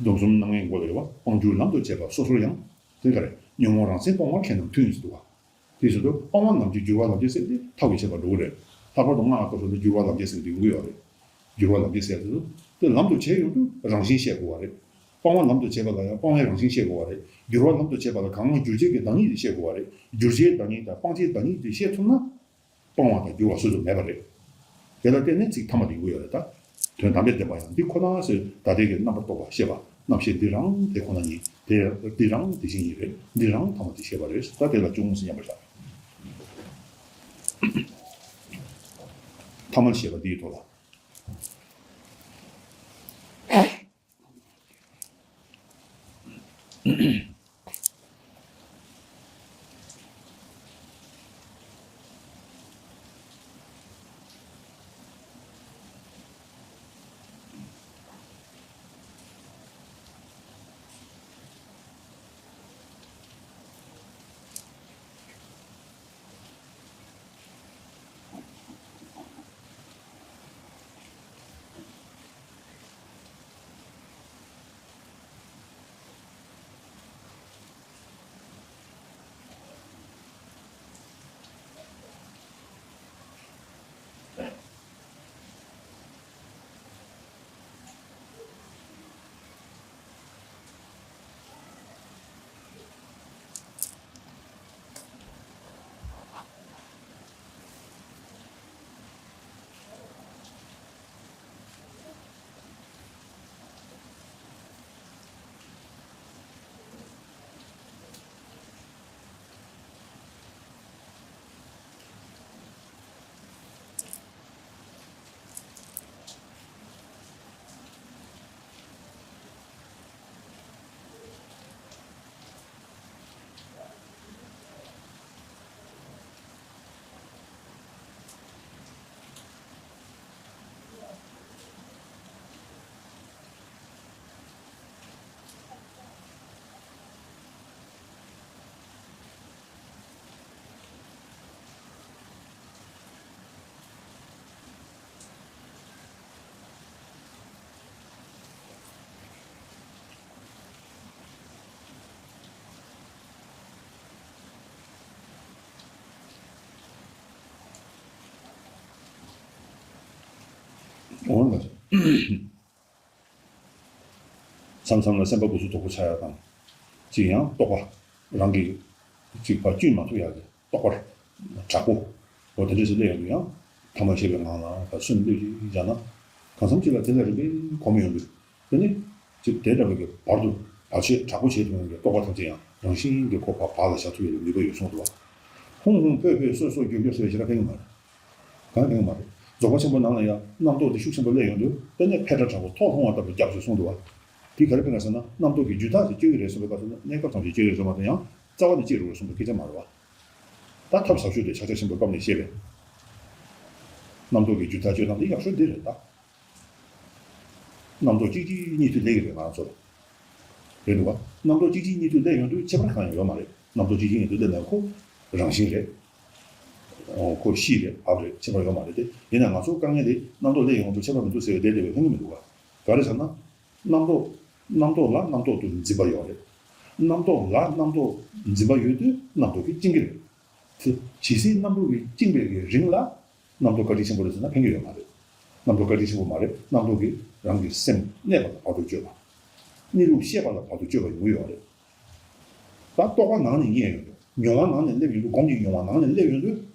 སྡོམ་གསུམ་རྣམ་ལྔའི་སྒོ་ལས་བ། སྤང་བསྒྱུར་ལམ་དུ་བྱེད་པ་སོ་སོར་ཡང་། དེ་ག་རེ། ཉོན་མོངས་རང་མཚན་སྤོང་བར་མཁས་རྣམས་མཐུན་ཟེར་འདུག་བ། དེ་བཞིན་དུ་སྤང་བ་ལམ་གྱི་བསྒྱུར་བ་ལམ་གྱི་ཟེར་དེ་ཐབས་ཀྱི་བྱེད་པ་འགྲོ་གི་རེད། ལྷག་པར་དུ་སྔགས་ལ་སྐབས་སུ་འདི་བསྒྱུར་བ་ལམ་གྱི་ཟེར་དེ་ཡོང་གི་ཡོད་རེད། བསྒྱུར་བ་ལམ་གྱི་ཟེར་དེ་དེ་ལམ་དུ་བྱེད་ཡོང་དུས་རང་བཞིན་ཤེས་དགོས་པ་རེད། སྤང་བ་ལམ་དུ་བྱེད་པ་ལ་ཡང་སྤང་བའི་རང་བཞིན་ཤེས་དགོས་པ་རེད། བསྒྱུར་བ་ལམ་དུ་བྱེད་པ་ལ་གང་སྔོན་བསྒྱུར་བྱེད་ཀྱི་བདག་ཉིད་དེ་ཤེས་དགོས་པ་རེད། བསྒྱུར་བྱའི་བདག་ཉིད་དང་སྤང་བྱའི་བདག་ཉིད་དེ་ཤེས་ཐུབ་ན། སྤང་བ་དང་བསྒྱུར་བ་སོ་སོ་མེད་པ་རེད། དེ་ལ་བརྟེན་ནས་ཚིག་ཐ་མ་དེ་ཡོང་གི་ཡོད་རེད་ད། དོན་དམ་པའི་བདེན་པ་ཡང་འདི་ཁོ་ན་ཟེར་ད་ལྟའི་གི་རྣམ་པར་རྟོག་པ་ཤེས་པ་རྣམ་ཤེས་འདི་རང་དེ་ཁོ་ན་ཡིན། དེ་འདི་རང་དེ་བཞིན་ཡིན་རེད། འདི་རང་ཐ་མ་དེ་ཤེས་པ་རེད། ད་དེ་ལ་ཅུང་ཟད་མཉམ་པར་བཞག་ཐ་མར་བཤད་པ་འདིའི་ཐོག་ལ། འོང་ལ། མཚམས་མཚམས་ལ་སེམས་པ་འགོ་ཚུགས་དོག་པོ་ཆགས་ཡག་དང་། གཅིག་ཡང་རྟོག་པ་རང་གིས་གཅིག་ཕར་གཅུན་མ་ཐུབ་ཡག་གི་རྟོག་པ་དྲག་པོ། འོ་དེ་འདྲ་ཞིག་སླེབས་ཡོང་དུས་ཡང་ཐ་མ་ཤེས་པའི་ངང་ལ་ཕར་སུན་སླེབས་ཤིག་བཞག་ན། གང་འཚམ་ཅིག་ལ་དེ་ལ་རིམ་པས་གོམས་ཡོང་དུས། དེ་ནི་ཅིག་དེ་འདྲ་བའི་གི་བར་དུ་བར་ཆད་དྲག་པོ་བྱེད་ཐུབ་ཡོང་གི་རྟོག་པ་ཐམས་ཅད་ཡང་རང་བཞིན་གྱིས་ཁོ་ཕར་བག་ལ་ཞ་ཐུབ་ཡོང་གི་ནུས་པ་ཡོད་གསུངས་འདུག་བ། ཧུང་ཧུང་ཕོད་ཕོད་སོད་སོད་འགྱུར་འགྱུར་ཟེར་བའི་ཞེ་དྲག་ཕན་གྱི་མ་རེད། གང་ཡང་ཕན་གྱི་མ་རེད། རྫོགས་པ་ཆེན་པོ་ནང་ལ་ཡང་རྣམ་རྟོག་འདི་ཤུགས་ཆེན་པོ་སླེབས་ཡོང་དུས་དཔེར་ན་འཕེལ་དྲགས་དྲག་པོ་ཐོག་ལྷུང་བ་ལྟ་བུ་རྒྱབ་ཅིག་གསུངས་འདུག་བ། དེ་ག་རེ་ཕན་ག་ཟེར་ན་རྣམ་རྟོག་གི་རྒྱུད་ཐག་དེ་གཅོད་ཀྱི་རེད་གསུངས་པའི་སྐབས་སུ་གནས་སྐབས་ཐམས་ཅད་གཅོད་ཀྱི་རེད་གསུངས་པ་དེ་ཡང་རྩ་བ་ནས་གཅོད་རུང་རེད་གསུངས་པའི་སྐད་ཆ་མ་རེད་བ། ད་ཐབས་ཟབ་ཤོས་དེ་ཕྱག་རྒྱ་ཆེན་པོའི་སྐབས་ནས་བཤད་པའི་རྣམ་རྟོག་གི་རྒྱུད་ཐག་གཅོད་སྟངས་དེ་ཡག་ཤོས་འདི་རེད་ད། རྣམ་རྟོག་གཅིག་གཅིག་གཉིས་མཐུད་སླེབས་ཀྱི་རེད་ང་རང་ཚོ་ལ། རེད་འདུག་བ། རྣམ་རྟོག་གཅིག་གཅིག་གཉིས་མཐུད་སླེབས་ཡོང་དུས་ཁྱད་པར་གང་ཡང་ཡོད་མ་རེད། རྣམ་རྟོག་གཅིག་གཅིག་གཉིས་མཐུད་སླེབས་ན་ཁོ་རང་བཞིན་རེད། ཨོ་ཁོ་གཤིས་རེད་བབ་རེད་ཁྱད་པར་ཡོད་མ་རེད་དེ། ཡིན་ན་ང་ཚོ་དཀའ་ངལ་དེ་རྣམ་རྟོག་སླེབས་ཡོང་དུས་ཁྱད་པར་མི་འདུག་བ། ག་རེ་ཟེར་ན། རྣམ་རྟོག་རྣམ་རྟོག་ལ་རྣམ་རྟོག་ཏུ་འཛིན་པ་ཡོད་རེད། རྣམ་རྟོག་ལ་རྣམ་རྟོག་འཛིན་པ་ཡོད་དུས་རྣམ་རྟོག་གིས་བཅིངས་ཀྱི་རེད། དེ་ཇི་སྲིད་རྣམ་རྟོག་གིས་བཅིངས་པའི་གི་རིང་ལ་རྣམ་རྟོག་བཀའ་དྲིན་ཆེན་པོ་རེད་ཟེར་ན་ཕན་གྱི་ཡོད་མ་རེད། རྣམ་རྟོག་བཀའ་དྲིན་ཆེན་པོ་མ་རེད། རྣམ་རྟོག་གིས་རང་གི་སེམས་གནས་པ་ལ་བར་དུ་གཅོད་པ། གནས་ལུགས་ཤེས་པ་ལ་བར་དུ་གཅོད་པ་ཡོང་གི་ཡོད་རེད། ད་རྟོག་པ་ནང་ནས་རྙེད་ཡོང་དུས་མྱོང་བ་ནང་ནས་སླེབས་ཡོང་དུས་སྒོམ་གྱི་མྱོང་བ་ནང་ནས་སླེབས་ཡོང་དུས།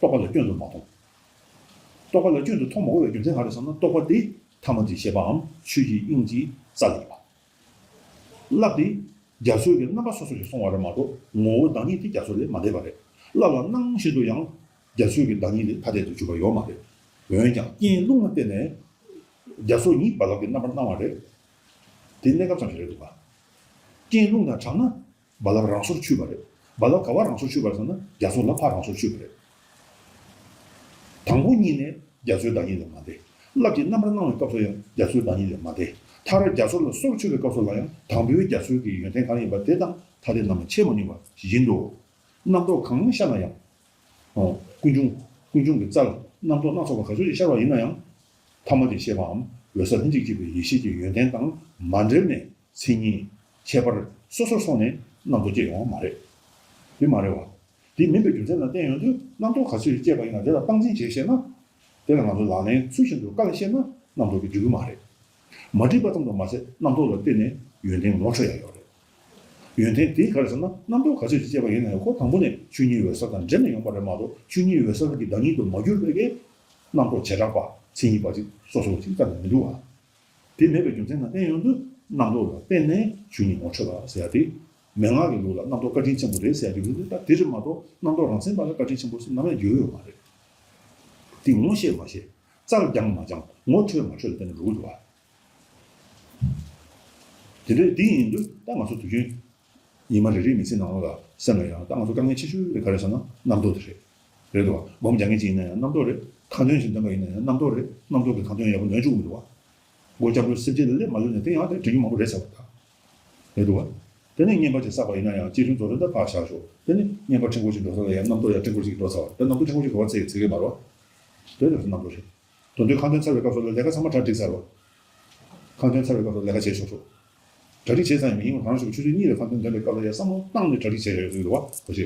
རྟོག་པ་ལ་སྐྱོན་དུ་མ་མཐོང་། རྟོག་པ་ལ་སྐྱོན་དུ་མཐོང་མ་དགོས་པའི་རྒྱུ་མཚན་ག་རེ་ཟེར་ན་རྟོག་པ་དེ་ཐ་མ་དེ་ཤེས་པའམ་ཆོས་ཀྱི་དབྱིངས་ཀྱི་རྩལ་ཡིན་པ། བསླབ་དེ། རྒྱ་མཚོའི་གི་རྣམ་པ་སོ་སོ་ཞིག་སོང་བ་རེད་མ་གཏོགས་ངོ་བོ་བདག་ཉིད་དེ་རྒྱ་མཚོ་ལས་མ་འདས་པ་རེད། བསླབ་ལ་སྣང་བཞིན་དུ་ཡང་རྒྱ་མཚོའི་གི་བདག་ཉིད་ལས་ཐ་དད་དུ་གྱུར་པ་ཡོད་མ་རེད། འོན་ཀྱང་རྐྱེན་རླུང་ལ་བརྟེན་ནས་རྒྱ་མཚོ་ཉིད་རྦ་རླབས་ཀྱི་རྣམ་པར་སྣང་བ་རེད། ད་ དེ་གནས་སྐབས་ཙམ་ཞིག་རེད་འདུག་ག་རྐྱེན་རླུང་དང་བྲལ་ན་རྦ་རླབས་རང་སོར་ཆུད་པ་རེད། རྦ་རླབས་ག་བ་རང་སོར་ཆུད་པ་རེད་ཟེར་ན་རྒྱ་མཚོ་ལ་ཕར་རང་སོར་ཆུད་པ་རེད། དང་པོ་གཉིད་ནི་རྒྱ་མཚོའི་བདག་ཉིད་ལས་མ་འདས། རླབས་ཀྱི་རྣམ་པར་སྣང་བའི་སྐབས་སུ་ཡང་རྒྱ་མཚོའི་བདག་ཉིད་ལས་མ་འདས། མཐར་རྒྱ་མཚོ་ལ་སོར་ཆུད་པའི་སྐབས་སུ་ལ་ཡང་དང་པོའི་རྒྱ་མཚོའི་གི་ཡོན་ཏན་གང་ཡིན་པ་དེ་དང་ཐ་དད་རྣམ་པ་ཕྱེ་མ་མྱོང་བ་བཞིན་དུ། རྣམ་རྟོག་གང་ཤར་ན་ཡང་། ཀུན་འབྱུང་། ཀུན་འབྱུང་གི་རྩལ་རྣམ་རྟོག་སྣ་ཚོགས་པ་ག་ཚོད་ཅིག་ཤར་བ་ཡིན་ན་ཡང་། ཐ་མ་དེ་ཤེས་པའམ་འོད་གསལ་ལྷན་ཅིག་སྐྱེས་པའི་ཡེ་ཤེས་ཀྱི་ཡོན་ཏན་དང་མ་འབྲེལ་ནས་མཚན་ཉིད་ཁྱད་པར་སོ་སོར་སོང་ནས་རྣམ་རྟོག་སྐྱེ་ཡོང་བ་མ་རེད། དེ་མ་རེད་བ། དེ་མིན་པའི་རྒྱུ་མཚན་ལ་བརྟེན་ཡོང་དུས་རྣམ་རྟོག་ག་ཚོད་ཅིག་སྐྱེས་པ་ཡིན་ན་དེ་ལ་སྟངས་འཛིན་བྱེད་ཤེས་ན། དེ་ལ་ང་ཚོ་ལག་ལེན་ཚུལ་བཞིན་དུ་བཀལ་ཤེས་ན་རྣམ་རྟོག་གི་འཇུག་གི་མ་རེད། མ་འགྲིག་པ་ཙམ་དུ་མ་ཟད་རྣམ་རྟོག་ལ་བརྟེན་ནས་ཡོན་ཏན་ངོ་འཕྲོད་ཡ་ཡོད་རེད། ཡོན་ཏན་དེ་ག་རེ་ཟེར་ན་རྣམ་རྟོག་ག་ཚོད་ཅིག་སྐྱེས་པ་ཡིན་ན་ཡང་ཁོ་དང་པོ་ནས་ཆོས་ཉིད་འོད་གསལ་དང་འབྲེལ་ནས་ཡོང་པ་རེད་མ་གཏོགས་ཆོས་ཉིད་འོད་གསལ་གྱི་བདག་ཉིད་དུ་མ་གྱུར་པའི་གི་རྣམ་རྟོག་བྱེ་བྲག་པ་མཚན་ཉིད་པ་ཅིག་སོ་སོ་ཅིག་རྩ་ནས་མི་འདུག་བ། དེ་མེད་པའི་རྒྱུ་མཚན་ལ་བརྟེན་ཡོང་དུས་རྣམ་རྟོག་ལ་བརྟེན་ནས་ཆོས་ཉིད་ངོ་འཕྲོད་པ་ཟེར་ཡ་དེ། མན་ངག་གི་ལུགས་ལ་རྣམ་རྟོག་བཀའ་དྲིན་ཆེན་པོ་རེད་ཟེར་ཡ་དེ་ཡོད་དུས་ད་དེ་རེད་མ་གཏོགས་རྣམ་རྟོག་རང་མཚན་པ་ལ་བཀའ་དྲིན་ཆེན་པོ་ཟེར་ནམ་ཡང་བརྗོད་ཡོད་མ་རེད། དེ་ངོ་ཤེས་མ་ཤེས། རྩལ་སྦྱང་མ་སྦྱང་། ངོ་འཕྲོད་མ་འཕྲོད་ལ་བརྟེན་ནས་འགྲོ་གི་འདུག་བ། དེ་འདྲ་དེ་ཡིན་དུས་ད་ང་ཚོ་དུས་རྒྱུན། ཉི་མ་རེ་རེའི་མི་ཚེ་ནང་ལ་སེམས་ལ་ཡང་ད་ང་ཚོ་དཀའ་ངལ་ཆེ་ཤོས་དེ་ག་རེ་ཟེར་ན་རྣམ་རྟོག་དེ་རེད། རེད་འདུག་བ། སྒོམ་རྒྱག་མཁན་ཅིག་ཡིན་ན་ཡང་རྣམ་རྟོག་རེད། ཁ་འདོན་ཞིག་འདོན་པ་ཡིན་ན་ཡང་རྣམ་རྟོག་རེད། རྣམ་རྟོག་གི་ཁ་འདོན་ཡག་པོ་འདོན་བཅུག་མི་འདུག་བ། སྒོ་སྐྱབས་འགྲོ་སེམས་བསྐྱེད་ལ་སླེབས་མ་ལོན་ནས་དེ་ཡང་དེ་དྲན་རྒྱུ་མང་པོ་རེད་ཟེར་བ་དང་། རེད་འདུག་བ། དེ་ནས་བསྙེན་པ་ཅིག་བསགས་པ་ཡིན་ན་ཡང་སྤྱི་མཐུན་རྫོགས་རིམ་ད་ཕར་བཞག་ཤོག་དེ་ནས་བསྙེན་པ་ཕྲན་བུ་ཅིག་འགྲོ་ས་ལ་ཡང་རྣམ་རྟོག་ཡང་ཕྲན་བུ་ཅིག་འགྲོ་ཚར་བ་རེད། ད་རྣམ་རྟོག་ཕྲན་བུ་ཅིག་འགྲོ་བ་ཚེ་ཚེ་གེ་མ་རེད་བ། དེ་ལྟར་རྣམ་རྟོག་རེད། དོན་དུ་ཁ་འདོན་ཚར་བའི་སྐབས་སུ་ལ་ལས་ཀ་ཚང་མ་གྲ་སྒྲིག་ཚར་བ། ཁ་འདོན་ཚར་བའི་སྐབས་སུ་ལས་ཀ་བྱེད་ཆོག་ཆོག་གྲ་སྒྲིག་བྱས་ཙང་ཡང་མི་ཡིན་པ་གང་ཞིག་ཆུ་ཚོད་གཉིས་ལ་ཁ་འདོན་འདོན་པའི་སྐབས་ལ་ཡང་བསམ་བློ་བཏང་ནས་གྲ་སྒྲིག་བྱས་ཡོད་ཡོད་བ་གོ་ཆེ།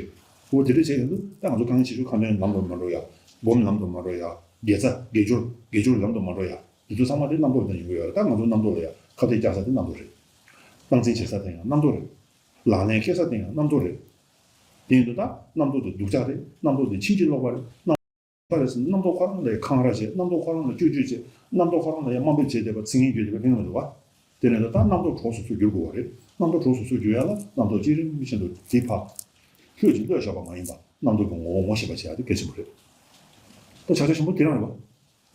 འོ་དེ་འདྲ་བྱས་ཡོང་དུས་ད་ང་ཚོ་དཀའ་ངལ་ཆེ་ཤོས་ཁ་འདོན་ལམ་དུ་མ་འགྲོ་ཡ། སྒོམ་ལམ་དུ་མ་འགྲོ་ཡ། དགེ་རྩ་དགེ་སྦྱོར་དགེ་སྦྱོར་ལམ་དུ་མ་འགྲོ་ཡ། དེ་ཚོ་ཚང་མ་དེ་རྣམ་རྟོག་དང་ཡོང་གི་ཡོད་རེད། ད་ང་ཚོ་རྣམ་རྟོག་ལ་ཡ་ཁ་གཏད་བཀྱག་ས་དེ་རྣམ་རྟོག་རེད། སྟངས་འཛིན་བྱེད་ས་དེ་ཡང་རྣམ་རྟོག་རེད། ལག་ལེན་འཁེལ་ས་དེ་ཡང་རྣམ་རྟོག་རེད། དེ་ཡིན་དུས་ད་རྣམ་རྟོག་དེ་སྡུག་ཅག་རེད། རྣམ་རྟོག་དེ་ཕྱིན་ཅི་ལོག་པ་རེད། རྣམ་རེད་ཟེར་ན་རྣམ་རྟོག་ཁོ་རང་ལ་འཁང་ར་བྱེད། རྣམ་རྟོག་ཁོ་རང་ལ་སྐྱོན་བརྗོད་བྱེད། རྣམ་རྟོག་ཁོ་རང་ལ་ཡང་དམའ་འབེབས་བྱེད་བསྡད་པ་ཚིག་ངན་བརྗོད་བསྡད་པ་ཕན་གི་མི་འདུག་བ། དེ་ནས་ད་རྣམ་རྟོག་གྲོགས་སུ་ཚུར་བསྒྱུར་དགོས་པ་རེད། རྣམ་རྟོག་གྲོགས་སུ་ཚུར་བསྒྱུར་ཡ་ལ་རྣམ་རྟོག་བསྐྱེད་རིམ་བཞིན་དུ་དེ་ཕར་ལྷོད་ཀྱིས་གློད་བཞག་པ་མ་ཡིན་པ་རྣམ་རྟོག་གི་ངོ་བོ་ངོ་ཤེས་པ་བྱེད་ཡ་དེ་གལ་ཆེན་པོ་རེད། ད་ཕྱག་རྒྱ་ཆེན་པོ་དེ་རང་རེད་བ།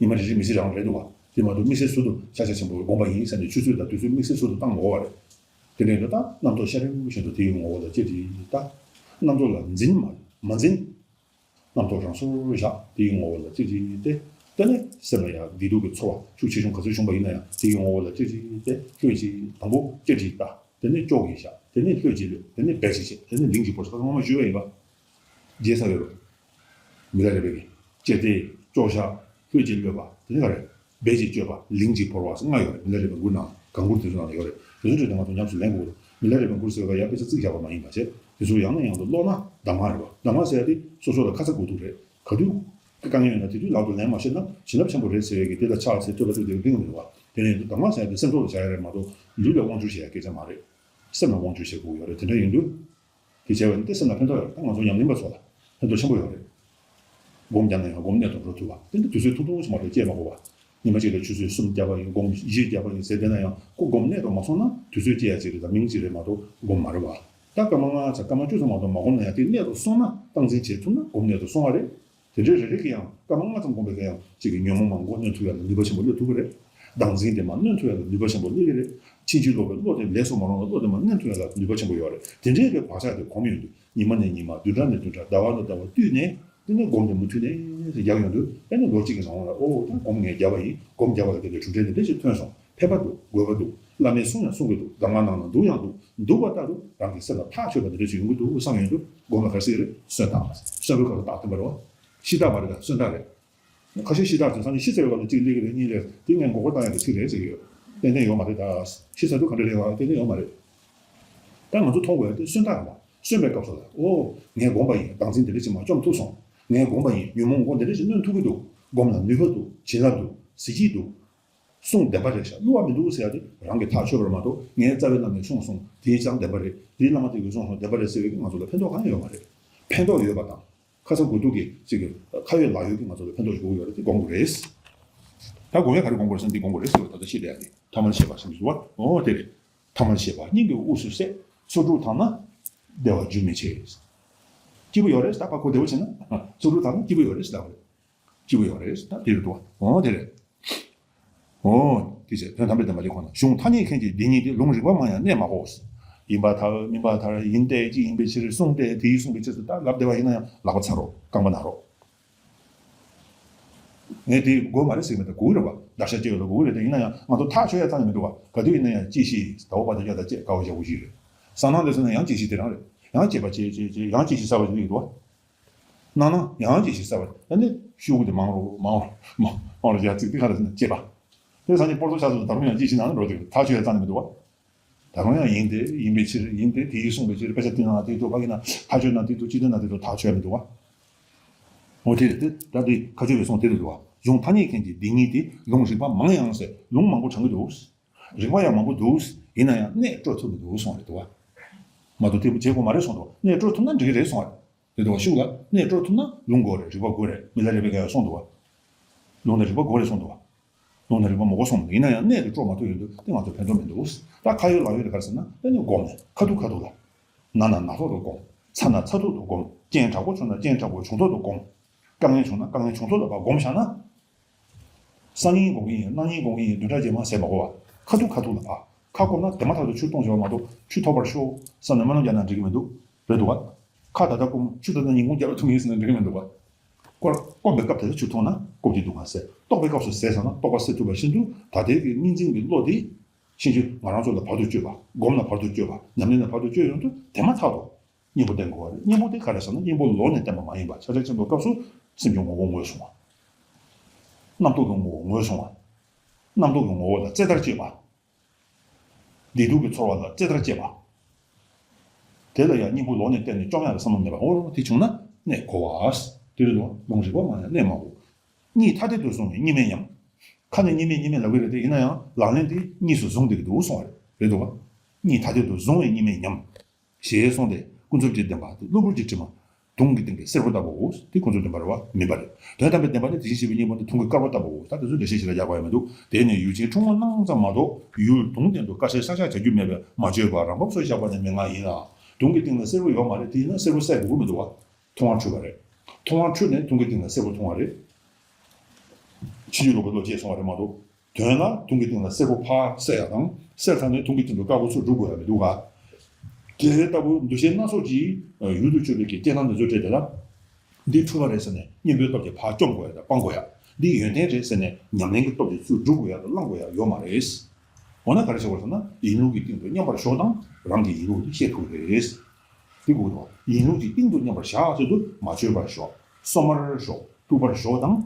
ཉི་མ་རེ་རེའི་མི་ཚེ་རང་རེད་འདུག་བ། དེ་མ་གཏོགས་དམིགས་བསལ་ཟུར་དུ་ཕྱག་རྒྱ་ཆེན་པོ་བསྒོམ་པ་ཡིན་ཟེར་ནས་ཆུ་ཚོད་དང་དུས་ཚོད་དམིགས་བསལ་ཟུར་དུ་བཏང་དགོས་པ་རེད། དེ་འདྲ་ཡིན་དུས་ད་རྣམ་རྟོག་ཤ་རིམ་བཞིན་དུ་དེའི་ངོ་བོ་ལ་ཅི་རིགས་ལྟ། རྣམ་རྟོག་ལ་འཛིན་མ་མ་འཛིན། རྣམ་རྟོག་རང་སོར་བཞག་དེའི་ངོ་བོ་ལ་ཅི་རིགས་ཏེ། དེ་ནས་སེམས་ལ་ཡང་བདེ་སྡུག་གི་ཚོར་བ་ཤུགས་ཆེ་ཆུང་ག་ཚོད་བྱུང་བ་ཡིན་ན་ཡང་དེའི་ངོ་བོ་ལ་ཅི་རིགས་ཏེ་ལྷོད་ཅིག་དང་པོ་ཅི་རིགས་ལྟ། དེ་ནས་ཅོག་གིས་བཞག་དེ་ནས་ལྷོད་ཅིག་ལྷོད། དེ་ནས་འབད་ཅིག་བྱེད། དེ་ནས་ལིང་ཅིག་བོར། ས་ཚང་མ་ཞུས་པ་ཡིན་པ། རྗེས་ས་ཡོད་རེད། མི་ལ་རས་པའི་གི་ལྕེ་བདེ་ཅོག་བཞག་ལྷོད་ཅིག་གློད་པ་དེ་ནི་ག་རེ། འབད་ཅིག་གཅོད་པ་ལིང་ཅིག་བོར་བ་ཟེར་ལྔ་ཡོད་རེད། མི་ལ་རས་པའི་མགུར་ནང་གང་མགུར་དེ་ཚོ་ནང་ལ་ཡོད་རེད། དེ་ཚོ་འདྲ་དེ་ང་ཚོ་ཉམས་སུ་ལེན་དགོས་རེད། མི་ལ་རས་པའི་མགུར་ཟེར་བ་ཡང་དཔེ་ཆ་བརྩིགས་བཞག་པ་མ་ཡིན་པ་བྱས་དེ་ཚོ་ཡང་ནས་ཡང་དུ་ཀློག་ན་གདམས་ངག་རེད་བ། གདམས་ངག་ཟེར་ཡ་དེ་སོ་སོ་ལ་ཁ་ཚ་དགོས་གཏུགས་རེད། ག་དུས་དཀའ་ངལ་ཡོད་ན་དེ་དུས་ལག་ཏུ་ལེན་མ་ཤེས་ན་བྱིན་རླབས་ཆེན་པོ་རེད་ཟེར་བའི་གི་དེ་ལ་ཕྱག་འཚལ་བསྟོད་པ་བཏབ་དེ་གི་ཕན་གི་མི་འདུག་བ། དེ་ནས་གདམས་ངག་ཟེར་ཡ་དེ་སེམས་ཐོག་ལ་བཞག་ཡ་རེད་མ་གཏོགས་ལུས་ལ་དབང་བསྒྱུར་བྱེད་ཡ་སྐད་ཆ་མ་རེད། སེམས་ལ་དབང་བསྒྱུར་བྱེད་དགོས་ཡོད་རེད། དེ་འདྲ་ཡིན་དུས། དེ་བྱས་པ་ཡིན་ཏེ་སེམས་ལ་ཕན་ཐོགས་ཡོད་རེད། ད་ང་ཚོ་ཉམས་ལེན་པ་ཚོ་ལ་ཕན་ཐོགས་ཆེན་པོ་ཡོད་རེད། སྒོམ་རྒྱག་ན་ཡང་སྒོམ་གནད་དུ་འགྲོ་ཐུབ་པ། དེ་འདྲ་དུས་ཚོད་ཐུང་ཐུང་ཞིག་མ་གཏོགས་སྐྱེལ་མ་དགོས་པ། ཉི་མ་གཅིག་ལ་ཆུ་ཚོད་གསུམ་རྒྱག་པ་ཡིན། སྒོམ་བཞི་རྒྱག་པ་ཡིན་ཟེར་བསྡད་ན་ཡང་ཁོ་སྒོམ་གནད་དུ་མ་སོང་ན་དུས་ཚོད་སྐྱེལ་ཡ་ཅིག་རེད། ད་མིང་ཅིག་རེད་མ་གཏོགས་སྒོམ་མ་རེད་བ། ད་སྐར་མ་ལྔ་ཙམ་སྐར་མ་བཅུ་ཙམ་མ་གཏོགས་མ་སྒོམ་ན་ཡང་དེ་གནད་དུ་སོང་ན་སྟངས་འཛིན་བྱེད་ཐུབ་ན་སྒོམ་གནད་དུ་སོང་བ་རེད། དེ་འདྲའི་རེ་རེ་གི་ཡང་སྐར་མ་ལྔ་ཙམ་སྒོམ་པའི་གི་ཡང་གཅིག་གི་ཉོན་མོངས་མ་མགོ་གནོན་ཐུབ་ཡ་ལ་ནུས་པ་ཆེན་པོ་སླེབས་ཐུབ་ཀྱི་རེད། བདག་འཛིན་དེ་མ་གནོན་ཐུབ་ཡ་ལ་ནུས་པ་ཆེན་པོ་སླེབས་ཀྱི་རེད། ཕྱིན་ཅི་ལོག་པའི་བློ་དེ་ལས་སུ་མ་རུང་བའི་བློ་དེ་མ་གནོན་ཐུབ་ཡ་ལ་ནུས་པ་ཆེན་པོ་ཡོད་རེད། དེ་འདྲའི་གི་བག་ཆགས་དེ་གོམས་ཡོང་དུས་ཉི་མ་ནས་ཉི་མ་བདུན་ཕྲག་ནས་བདུན་ཕྲག་ཟླ་བ་ནས་ཟླ་བ་བསྟུད་ནས་དེ་ནས་སྒོམ་དེ་མུ་མཐུད་ནས་རྒྱག་ཡོང་དུས་ཨེ་ནི་ལོ་གཅིག་གི་ནང་ལ་ཨོ་ད་སྒོམ་ངས་བརྒྱབ་པ་ཡིན། སྒོམ་བརྒྱབ་པ་ལ་དེ་འདྲའི་གྲུབ་འབྲས་དེ་འདྲ་ཞིག་ཐོན་སོང་། ཕན་པ་འདུག་དགོས་པ་འདུག་བླ་མས་གསུང་ཡང་གསུང་གི་འདུག་གདམས་ངག་ནང་ན་འདུག་ཡང་འདུག་འདུག་པ་ལྟར་དུ་རང་གི་སེམས་ལ་ཐག་ཆོད་པ་འདི་འདྲ་ཞིག་ཡོང་གི་འདུག་བསམ་ཡོང་དུས་སྒོམ་ལ་ག་རེ་ཟེར་གི་རེད། སུན་བཏང་། སུན་པའི་སྐབས་སུ་བཏགས་ཐོན་པ་རེད་བ། ཤི་བཏགས་མ་རེད་ད། སུན་བཏགས་རེད། ཁ་ཤས་ཤི་བཏགས་ཟེར་ས་ནི་ཤི་ཚར་བའི་སྐབས་ལ་གཅིག་སླེབས་ཀྱི་རེད། གཉིས་སླེབས། དེ་ངས་མགོ་སྐོར་བཏང་ཡག་གི་ཚིག་རེད་ཟེར་གྱི་ཡོད། ཏན་ཏན་ཡོད་མ་རེད་ད། ཤི་ཚར་དུས་ག་འདྲ་རེད་བ་ཏན་ཏན་ཡོད་མ་རེད། ད་ང་ཚོ་མཐོང་དགོས་ཡ་དེ་སུན་བཏགས་རེད་བ། སུན་པའི་སྐབས་སུ་ལ་ཨོ་ངས་སྒོམ་པ་ཡིན། བདག་འཛིན་འདི་འདྲ་ཞིག་མར་བཅོམ་ཐུབ་སོང་། ངས་སྒོམ་པ་ཡིན། ཉོན་མོངས་མགོ་འདི་འདྲ་ཞིག་གནོན་ཐུབ་ཀྱི་འདུག་སྒོམ་ལ་ནུས་པ་འདུག་བྱིན་རླབས་འདུག་གཟི་བརྗིད་འདུག་གསུང་བདེན་པ་རེད་ཤག་བསླུ་བ་མི་འདུག་ཟེར་ཡ་དེ་རང་གིས་ཐག་ཆོད་པར་མ་གཏོགས་ངའི་རྩ་བའི་བླ་མས་གསུངས་སོང་། དེའི་ཅང་བདེན་པ་རེད། དེའི་བླ་མ་དེ་གིས་གསུངས་སོང་བདེན་པ་རེད་ཟེར་བའི་ང་ཚོ་ལ་ཕན་ཐོགས་གང་ཡང་ཡོད་མ་རེད། ཕན་ཐོགས་ཡོད་པ་དང་། ཁ་ཚ་དགོས་གཏུགས་ཀྱི་ཅིག་གི་ཁ་ཡོད་ལག་ཡོད་ཀྱི་ང་ཚོ་ལ་ཕན་ཐོགས་ཡོང་གི་ཡོད་རེད། དེ་སྒོམ་དགོས་རེད། ད་སྒོམ་ཡ་ག་རེ་སྒོམ་དགོས་རེད་ཟེར་ན་འདི་སྒོམ་དགོས་རེད་ཟེར་བ་ད་ལྟ་ཤེས་བསྡད་ཡ་རེད། ཐ་མལ་ཤེས་པ་ཟེར་གྱི་འདུག་བ། འོ་དེ་རེད། ཐ་མལ་ཤེས་པ་སྙིང་གི་དབུས་སུ་གསལ། ཚོགས་དྲུག་དག་ན་བདེ་བ་རྒྱུན་མི་འཆད། སྐྱིད་པོ་ཡོད་རེད་ད་ཕ་གོ་བདེ་བོ་བྱས་ན། ཚོགས་དྲུག་དག་ན་སྐྱིད་པོ་ཡོད་རེད་ཟེར་ད་བ་རེད། སྐྱིད་པོ་ཡོད་རེད་ད་དེ་རེད་འདུག་བ། འོ་དེ་རེད། འོ། ཞེས་དོན་དམ་པའི་བདེན་པ་དེ་ཁོ་ན། གཞུང་ཐ་སྙད་མཁན་གྱི་སྡེ་གཉིས་ཏེ། ལུང་རིགས་པ་མང་ཡང་གནས་མ་གོ། ཡིན་པར་ཐལ། མིན་པར་ཐལ། ཡིན་ཏེ་གཅིག་ཡིན་པའི་ཕྱིར། གསུངས་ཏེ་དེའི་གསུངས་པའི་ཕྱིར་ཟེར། ད་ལབ་བདེ་བ་ཡིན་ན་ཡང་ལག་པ་འཚལ་རོགས། རྐང་པ་ན་རོགས། ངས་དེ་དགོས་མ་རེད་ཟེར་གྱི་མེད། ད་དགོས་རེད་བ། བདག་ཤ་བཅད་ཡོད་ལ་དགོས་རེད། དེ་ཡིན་ན་ཡང་ང་ཚོ་ཐག་ཆོད་ཡ་རྩ་ནས་མི་འདུག་བ། ག་དུས་ཡིན་ན་ཡང་གཅེས་ཤེས། ཟླ་བ་པ་དང་ཡ་དང་བཅས་དཀའ་བ་ཞེ་པོ་ཞིག་རེད། སང་གནངས་དེ་ཚོ་ན་ཡང་གཅེས་ཤེས་དེ་རང་རེད། ཡང་གཅེས་པ་བྱས་བྱས་བྱས། ཡང་གཅེས་ཤེས་གསར་པ་ཞིག་སླེབས་ཀྱི་འདུག་བ། གནངས་ན་ཡང་གཅེས་ཤེས་གསར་པ། ད་ནི་ཤོག་གུ་དེ་མང་རུ་མང་རུ་མང་རུ་མང་རུ་ཡར་བརྩིགས། དེ་ག་རེ་ཟེར་ན་གཅེས་པ། དེ་སང་ཉིན་སྤོར་ཐོ་ཆགས་སོང་། ད་རུང་ཡང་གཅེས་ཤེས་ནང་ལ་འགྲོ་དུས་ཐག་ཆོད་ཡ་རྩ་ནས་མི་འདུག་བ། ད་རུང་ཡང་ཡིན་ཏེ་ཡིན་པའི་ཕྱིར། ཡིན་ཏེ་དེའི་གསུངས་པའི་ཕྱིར། དཔེ་ཆ་བཏོན་ན་དེ་འདུག་ཕ་གི་ན་དེ་འདུག་སྤྱི་དོན་ན་དེ་འདུག་ཐག་ཆོད་མི་འདུག་བ། འོ་དེ་རེད་དེ། ད་དེ་མཁས་མཆོག་པའི་གསུང་དེ་རེད་འདུག་བ། གཞུང་ཐ་སྙད་མཁན་གྱི་སྡེ་གཉིས་ཏེ། ལུང་རིགས་པ་མང་ཡང་ཟེར། ལུང་མང་པོ་དྲངས་ཀྱི་འདུག་རིགས་པ་ཡང་མང་པོ་འདུག་ཡིན་ན་ཡང་གནས་སྤྲོད་ཐུབ་མི་འདུག་གསུངས་རེད་འདུག་བ། མ་གཏོགས་དེ་བྱེད་དགོས་མ་རེད་གསུངས་འདུག་གནས་སྤྲོད་ཐུབ་ན་འགྲིག་གི་རེད་གསུངས་རེད། དེ་འདུག་བ། ཤུགས་ལ་གནས་སྤྲོད་ཐུབ་ན་ལུང་དགོས་རེད། རིགས་པ་དགོས་རེད། མི་ལ་རས་པའི་སྐད་ཡང་གསུངས་འདུག་བ། ལུང་དང་རིགས་པ་དགོས་རེད་གསུངས་འདུག་བ། ལུང་དང་རིགས་པ་མང་པོ་གསུངས་འདུག་ཡིན་ན་ཡང་གནས་དེ་སྤྲོད་མ་ཐུབ་ཡོང་དུས་དེ་ང་ཚོ་ཕན་ཐོགས་མི་འདུག་ད་ཁ་ཡོད་ལག་ཡོད་དེ་ག་རེ་ཟེར་ན། དེ་ནི་སྒོམ་ནས་ཁ་ཐུག་ཁ་ཐུག་ལ། ན་ན་ན་ཐོག་ཏུ་སྒོམ། ཚ་ན་ཚ་ཐུག་ཏུ་སྒོམ། རྐྱེན་དྲག་པོ་བྱུང་ན་རྐྱེན་དྲག་པོ་བྱུང་ཐོག་ཏུ་སྒོམ། དཀའ་ངལ་བྱུང་ན་དཀའ་ངལ་བྱུང་ཐོག་ལ་ཕར་སྒོམ་བཞག་ན། སང་ཉིན་སྒོམ་གྱི་ཡིན། གནངས་ཉིན་སྒོམ་གྱི་ཡིན། བདུན་ཕྲག་རྗེས་མ་ཟེར་མ་དགོས་པ། ཁ་ཐུག་ཁ་ཐུག་ལ་ཕར་ཁ་སྐོམ་ན་དེ་མ་ཐག་ཏུ་ཆུ་འཐུང་བྱས་པ་མ་གཏོགས། ཆུ་ཐོབ་པར་ཤོག་བསམ་ནས་སྨོན་ལམ་རྒྱག་ན་འགྲིག་གི་མི་འདུག་རེད་འདུག་བ། ཁ་ད་ལྟ་སྐོམ། ཆུ་ད་ལྟ་ཉིན་གུང་རྒྱབ་ལ་འཐུང་གི་ཡིན་ཟེར་ན་འགྲིག་གི་མི་འདུག་བ། སྐོར་སྐོམ་པའི་སྐབས་དེ་ལ་ཆུ་འཐུང་ན་སྐོམ་གྱི་སྡུག་བསྔལ་སེལ། ལྟོགས་པའི་སྐབས་སུ་ཟས་ཟ་ན་ལྟོགས་པ་སེལ་ཐུབ་པ་བཞིན་དུ། ད་ལྟའི་གི་སྙིང་རྗེ་གི་བློ་དེ་ཕྱིན་ཆད་ང་རང་ཚོ་ལ་བར་དུ་གཅོད་པ། སྒོམ་ལ་བར་དུ་གཅོད་པ། ཉམས་ལེན་ལ་བར་དུ་གཅོད་ཡོང་དུས་དེ་མ་ཐག་ཏུ་གཉེན་པོ་བསྟེན་དགོས་པ་རེད། གཉེན་པོ་དེ་ག་རེ་ཟེར་ན། གཉེན་པོ་བློ་ནས་བསྟེན་པ་མ་ཡིན་པ། ཕྱག་རྒྱ་ཆེན་པོའི་སྐབས་སུ་སེམས་ཀྱི་ངོ་བོ་ངོས་བཟུང་བ། རྣམ་རྟོག་གི་ངོ་བོ་ངོས་བཟུང་བ། རྣམ་རྟོག་གི་ངོ་བོ་ལ་རྩེ་ལྟར་དཔྱད་པ། བདེ་སྡུག་གི་ཚོར་བ་ལ་རྩེ་ལྟར་དཔྱད་པ། དེ་ལ་ཡང་གཉེན་པོ་ལོག་ནས་བསྟེན་ནས་བཅོམ་ཡག་ལ་བསམ་བློ་མེད་པ། འོ་དེ་བྱུང་ན་གནས་གོ་བ། དེ་རེད་དོ། ལུང་རིགས་པ་མང་ཡང་གནས་མ་གོ། གཉིས་ཐ་དད་དུ་བཟུང་བའི་གཉིས་མེད་ཉམས། ཁ་ནས་གཉིས་མེད་གཉིས་མེད་ལབ་ཀྱི་རེད་དེ། ཡིན་ན་ཡང་ལག་ལེན་དེ་གཉིས་སུ་བཟུང་བསྡད་ཀྱི་འདུག་གསུང་བ་རེད། རེད་འདུག་བ། གཉིས་ཐ་དད་དུ་བཟུང་བའི་གཉིས་མེད་ཉམས། ཞེས་གསུངས་ཏེ། ཀུན་རྫོབ་ཀྱི་བདེན་པ་དེ་གློ་བུར་གྱི་དྲི་མ་དུང་གི་སྟེང་གི་སེར་པོ་ལྟ་བུའོ། དེ་ཀུན་རྫོབ་བདེན་པ་རེད་བ། མིན་པ་རེད། དོན་དམ་པའི་བདེན་པ་ནི་དེ་བཞིན་གཤེགས་པའི་སྙིང་པོ་དེ་དུང་གི་དཀར་པོ་ལྟ་བུའོ། ད་དེ་ཚོ་འགྲེལ་བཤད་ཞིག་ལ་རྒྱག་དགོས་ཡ་མི་འདུག་དེ་ནི་ཡུལ་ཅན་འཁྲུལ་ངོར་སྣང་ཙམ་མ་གཏོགས། ཡུལ་དུང་སྟེང་དུ་དཀར་སེར་ཤ་ཆགས་བྱ་རྒྱུ་མེད་པས། མ་བཅོས་པ་རང་བབས་སུ་བཞག་པ་ནི་མན་ངག་ཡིན་ལ། དུང་གི་སྟེང་ལ་སེར་པོ་ཡོད་མ་རེད། དེ་ཡིན་ན་སེར་པོ་བསལ་དགོས་ཀྱི་མི་འདུག་བ། མཐོང་བ་འཁྲུལ་པ་རེད། མཐོང་བ་འཁྲུལ་ནས་དུང་གི་སྟེང་ལ་སེར་པོ་མཐོང་བ་རེད། ཕྱིན་ཅི་ལོག་པའི་བློ་ཅེས་གསུངས་པ་རེད་མ་གཏོགས། དོན་ལ་དུང་གི་སྟེང་ལ་སེར་པོ་ཕར་བསལ་ཡག་དང་། བསལ་ཚར་ནས་དུང་གི་སྟེང་དུ་དཀར་པོ་ཚུར་སྒྲུག་དགོས་ཡག་མི་འདུག་ག་དེ་ལྟ་བུ་འདུ་ཤེས་སྣ་ཚོགས་ཀྱིས་ཡུལ་དུ་གྱུར་པའི་གི་རྐྱེན་སྣ་ཚོགས་སྤྲད་དེ་ལ། འདི་འཁྲུལ་པ་རེད་ཟེར་ནས་གཉེན་པོའི་སྟོབས་ཀྱིས་ཕར་བཅོམ་དགོས་ཡག་དང་སྤང་དགོས་ཡག་འདི་ཡོན་ཏན་རེད་ཟེར་ནས་ཉམས་ལེན་གྱི་སྟོབས་ཀྱིས་ཚུར་སྒྲུག་དགོས་ཡག་དང་བླང་དགོས་ཡག་ཡོད་མ་རེད། འོ་ན་ག་རེ་བྱེད་དགོས་ཟེར་ན། ཡིན་ལུགས་ཀྱི་སྟེང་དུ་མཉམ་པར་ཞོག་དང་། རང་གི་ཡིན་ལུགས་དེ་ཤེས་ཐུབ་རེད། དེ་དགོས་འདུག་ཡིན་ལུགས་ཀྱི་སྟེང་དུ་མཉམ་པར་བཞག་ཟེར་དུས། མ་བཅོས་པར་ཞོག་སོ་མར་ཞོག་ཐུག་པར་ཞོག་དང་།